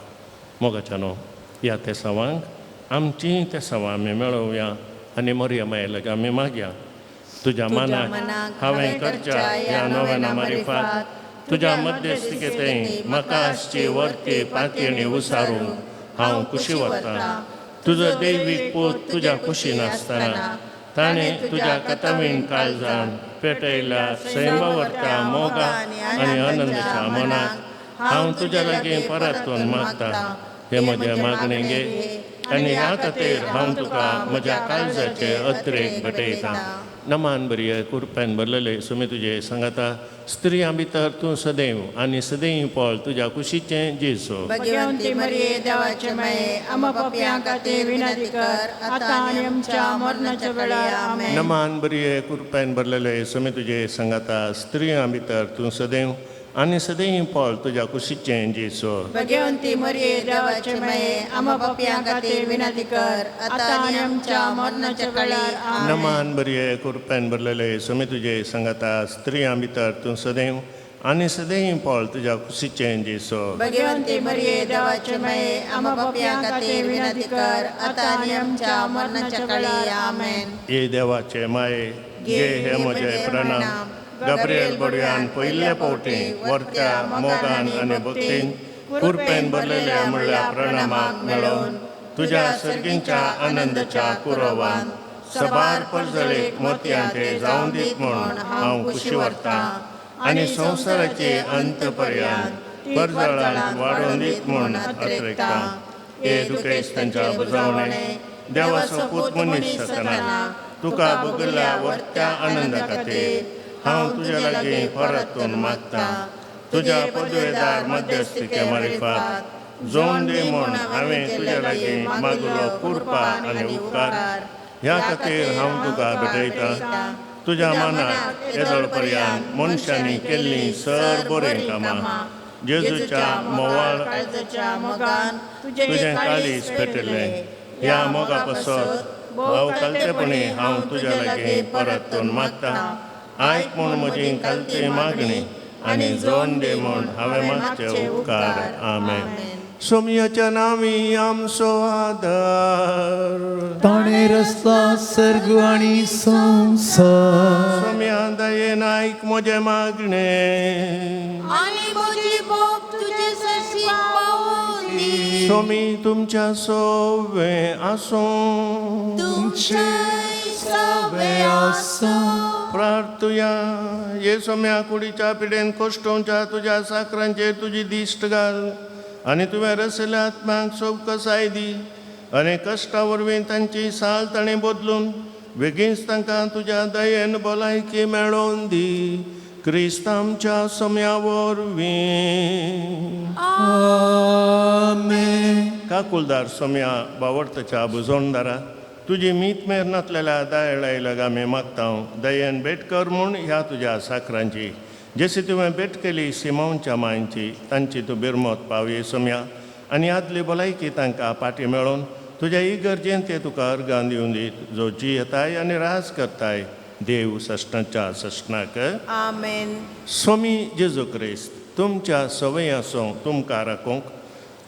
मोगाच्या न्हू ह्या तेसांवांक आमचीं तेसांवां आमी मेळोवया आनी मोरया माये लागीं आमी मागया. तुज्या मनाक हांवें करच्या ह्या नव्या मारिफात तुज्या मध्यस्थिकेंत म्हाका आसची वर्ती पातयेणी उसारूंक हांव खुशी वता. तुजो दैवीक पूत तुज्या कुशीन आसतना ताणें तुज्या कथावीन काळजान पेटयल्या सैमावरत्या मोगा आनी आनंदाच्या मनाक हांव तुज्या लागीं परतून मागता. हे म्हजें मागणें घे आनी ह्या खातीर हांव तुका म्हज्या काळजाचे अत्रेक भेटयता. नमान बरी कुरप्यान भरलेले सुमी तुजे सांगाता, स्त्रियां भितर तूं सदैव आनी सदैव पळ तुज्या कुशीचें जेजू. भगवंती मरिये देवाचे माये, आम्हा पापयां खातीर विनंती कर, आतां आनी आमच्या मरणाच्या वेळार. आमेन. नमान बरी कुरप्यान भरलेले सुमी तुजे सांगाता, स्त्रियां भितर तूं सदैव आनी सदैव पळ तुज्या कुशीचें जेजू. भगवंती मरिये देवाचे माये, आम्हा पापयां खातीर विनंती कर, आतां आनी आमच्या मरणाच्या वेळार. आमेन. नमान बरी कुरप्यान भरलेले सुमी तुजे सांगाता, स्त्रियां भितर तूं सदैव आनी सदैव पळ तुज्या कुशीचें जेजू. भगवंती मरिये देवाचे माये, आम्हा पापयां खातीर विनंती कर, आतां आनी आमच्या मरणाच्या वेळार. आमेन. ये देवाचे माये, घे हे म्हजे प्रणाम. गब्रियल बोडयान पयले फावटी वरत्या मोगान आनी भक्तीन कुरपेन भरलेल्या म्हणल्या प्रणामाक मेळोवन तुज्या सर्गींच्या आनंदाच्या कुरोवान सबार परजळीक मोतयांचे जावन दीत म्हूण हांव खुशी व्हरतां आनी संवसाराचे अंत पर्यंत परजळांत वाडोवन दीत म्हूण अत्रेकतां. हे दुखेस तांच्या बुजावणे देवाचो पूत मनीस जातना तुका बगल्या वर्त्या आनंदा खातीर हांव तुज्या लागीं परतून मागता. तुज्या पदवेदार मध्यस्थिके मारिफात जोवन दी म्हूण हांवें तुज्या लागीं मागलो कृपा आनी उपकार. ह्या खातीर हांव तुका भेटयता. तुज्या मनाक येदोळ पर्यंत मनशांनी केल्लीं सर बरीं कामां जेजूच्या मोवाळ मोगान तुजें काळीज पेटिल्लें. ह्या मोगा पासत भाव कालतेपणी हांव तुज्या लागीं परतून मागता. आयक म्हूण म्हजी कालती मागणी आनी जोन दी म्हूण हांवें मागचे उपकार. आमेन. सोमयाच्या नांवी आमचो आदार. ताणें रस्ता सर्ग आनी संवसार. सोमया दयेन आयक म्हजें मागणें. आनी म्हजी बोब तुजे सरशी पावोवंदी. सोमी तुमच्या सोवे आसूं. तुमचे सवे आसूं. प्रार्थुया. ये सोम्या कुडीच्या पिडेन कोश्टोवच्या तुज्या साकरांचेर तुजी दिश्ट घाल आनी तुवें रसल्या आत्म्यांक सोबकसाय दी आनी कश्टा वरवीं तांची साल ताणें बदलून बेगीनच तांकां तुज्या दयेन भलायकी मेळोवन दी. क्रिस्त आमच्या सम्या वरवीं. आमेन. काकुलदार सोम्या, बावडतच्या बुजोणदारा, तुजी मीत मेर नातलेल्या दयाळाय आमी मागता, दयेन भेट कर म्हूण ह्या तुज्या साकरांची, जशी तुवें भेट केली सिमांवच्या मांयची. तांची तूं बिरमत पावये सोम्या, आनी आदली भलायकी तांकां पाटी मेळोवन तुज्या इगर्जेन ते तुका अर्गां दिवन दीत, जो जियेताय आनी राज करताय देव सश्णाच्या सश्णाक. आमेन. स्वामी जेजू क्रिस्त तुमच्या सवय आसूं तुमकां राखूंक,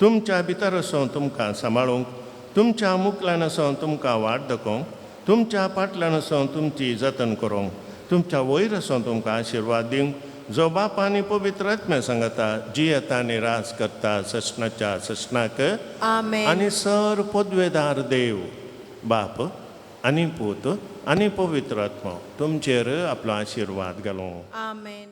तुमच्या भितर आसूं तुमकां सांबाळूंक, तुमच्या मुखल्यान आसूं तुमकां वाट दाखोवंक, तुमच्या फाटल्यान आसूं तुमची जतन करूंक, तुमच्या वयर आसूं तुमकां आशिर्वाद दिवंक, जो बाप आनी पवित्र आत्म्या सांगता जियेता आनी राज करता सश्णाच्या सश्णाक. आमेन. आनी सर पदवेदार देव बाप आनी पूत आनी पवित्र आत्मो तुमचेर आपलो आशिर्वाद घालूं. आमेन.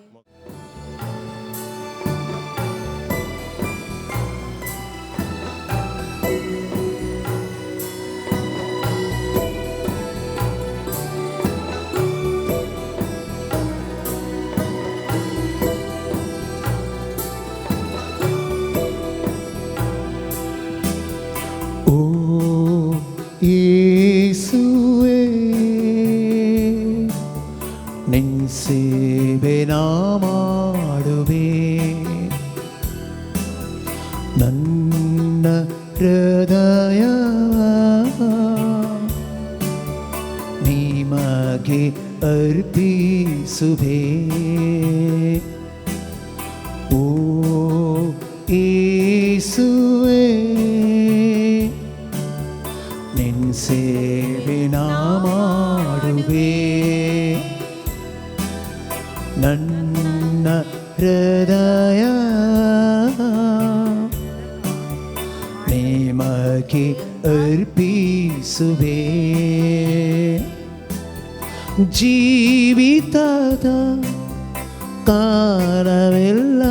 ಓ ಯೇಸುವೇ, ನಿನ್ ಸೇವೆ ನಾ ಮಾಡುವೆ, ನನ್ನ ಹೃದಯ ನಿಮಗೆ ಅರ್ಪಿಸುವೆ. ಓ ಯೇಸುವೇ, ನಿನ್ ಸೇವೆ ನಾ ಮಾಡುವೆ, ನನ್ನ ಹೃದಯ ನಿಮಗೆ ಅರ್ಪಿಸುವೆ. ಜೀವಿತದ ಕಾಲವೆಲ್ಲ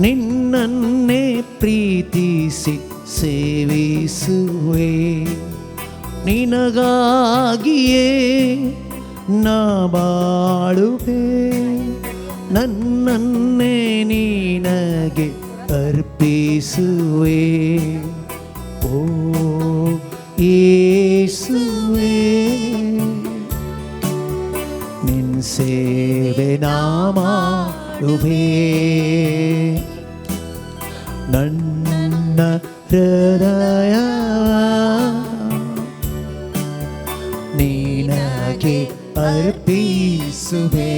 ನಿನ್ನನ್ನೇ ಪ್ರೀತಿಸಿ ಸೇವಿಸುವೆ, ನಿನಗಾಗಿಯೇ ನಾ ಬಾಳುವೆ, ನನ್ನನ್ನೇ ನಿನಗೆ ಅರ್ಪಿಸುವೆ. ಓ ಯೇಸುವೇ, ನಿನ್ ಸೇವೆ ನಾ ಮಾಡುವೆ, ನನ್ನ ಹೃದಯ ನಿನಗೆ ಅರ್ಪಿಸುವೆ.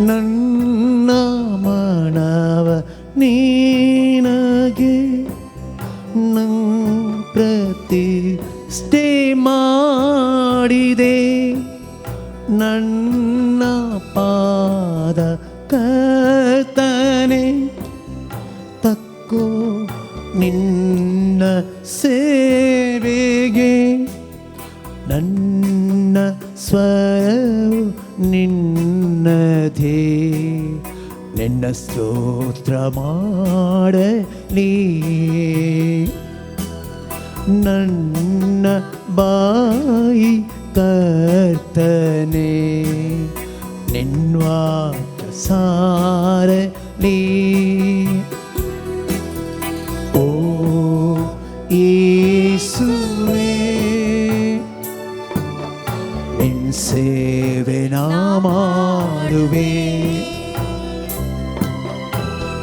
ನನ್ನ ಮನವ ನಿನಗೆ ಪ್ರತಿಷ್ಠೆ ಮಾಡಿದೆ, ನನ್ನ ಪಾದ ಕರ್ತನೆ ತಕ್ಕೋ ನಿನ್ನ ಸೇವೆಗೆ, ನನ್ನ ಸ್ವರವು ನಿನ್ನದೇ, ನಿನ್ನ ಸ್ತೋತ್ರ ಮಾಡಲಿ, ನನ್ನ ಬಾಯಿ ಕರ್ತನೆ ನಿನ್ವಾಕ್ಯ ಸಾರಲಿ. ಓ ಯೇಸುವೇ, ನಿನ್ ಸೇವೆ ನಾ ಮಾಡುವೆ,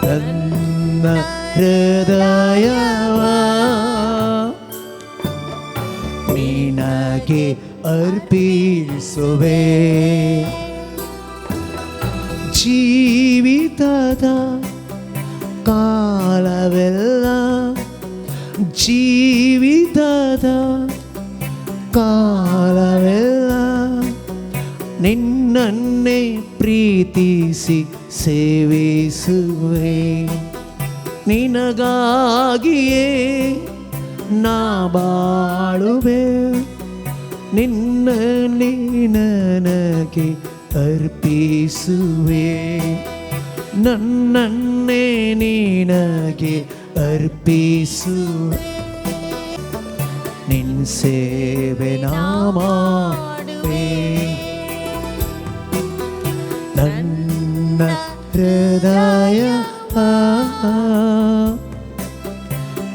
ನನ್ನ ಹೃದಯವ ನಿನಗೆ ಅರ್ಪಿಸುವೆ. ಜೀವಿತದ ಕಾಲವೆಲ್ಲ, ಜೀವಿತದ ಕಾಲವೆಲ್ಲ ನಿನ್ನನ್ನೇ ಪ್ರೀತಿಸಿ ಸೇವಿಸುವೆ, ನಿನಗಾಗಿಯೇ ನಾ ಬಾಳುವೆ, ನಿನ್ನಲ್ಲಿ ನನಗೆ ಅರ್ಪಿಸುವೆ. ಅರ್ಪಿಸುವೆ, ನನ್ನನ್ನೇ ನಿನಗೆ ಅರ್ಪಿಸುವೆ, ನಿನ್ ಸೇವೆ ನಾ ಮಾಡುವೆ, ನನ್ನ ಹೃದಯ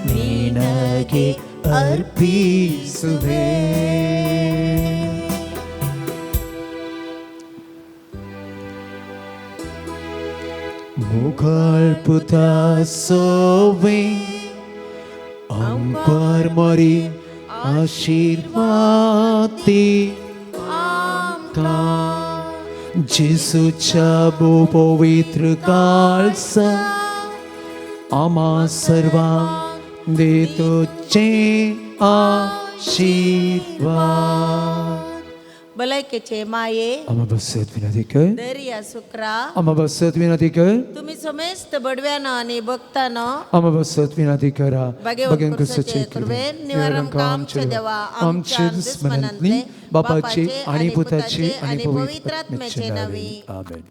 ನಿನಗೆ ಅರ್ಪಿಸುವೆ. ಮುಖಾಲ್ಪುತ ಸೋವೆ ಅಂಕರ್ ಮರಿ ಆಶೀರ್ವಾದಿ जेसूच्या भोव पवित्र काळसा आमा सर्वांक देतोचे आशीर्वाद. भलायकेचे माये आमा बसत विनंती कर, दर्या सुक्रा आमा बसत विनंती कर, तुम्ही समेस्त बडव्यानो आणि भक्तानो आमा बसत विनंती करा. भगवंत क्रुसाचे कृपेन निवारण आमचे देवा, आमचे दुस्मनांतली बापाचे आणि पुताचे आणि पवित्र आत्म्याचे नावे. आमेन.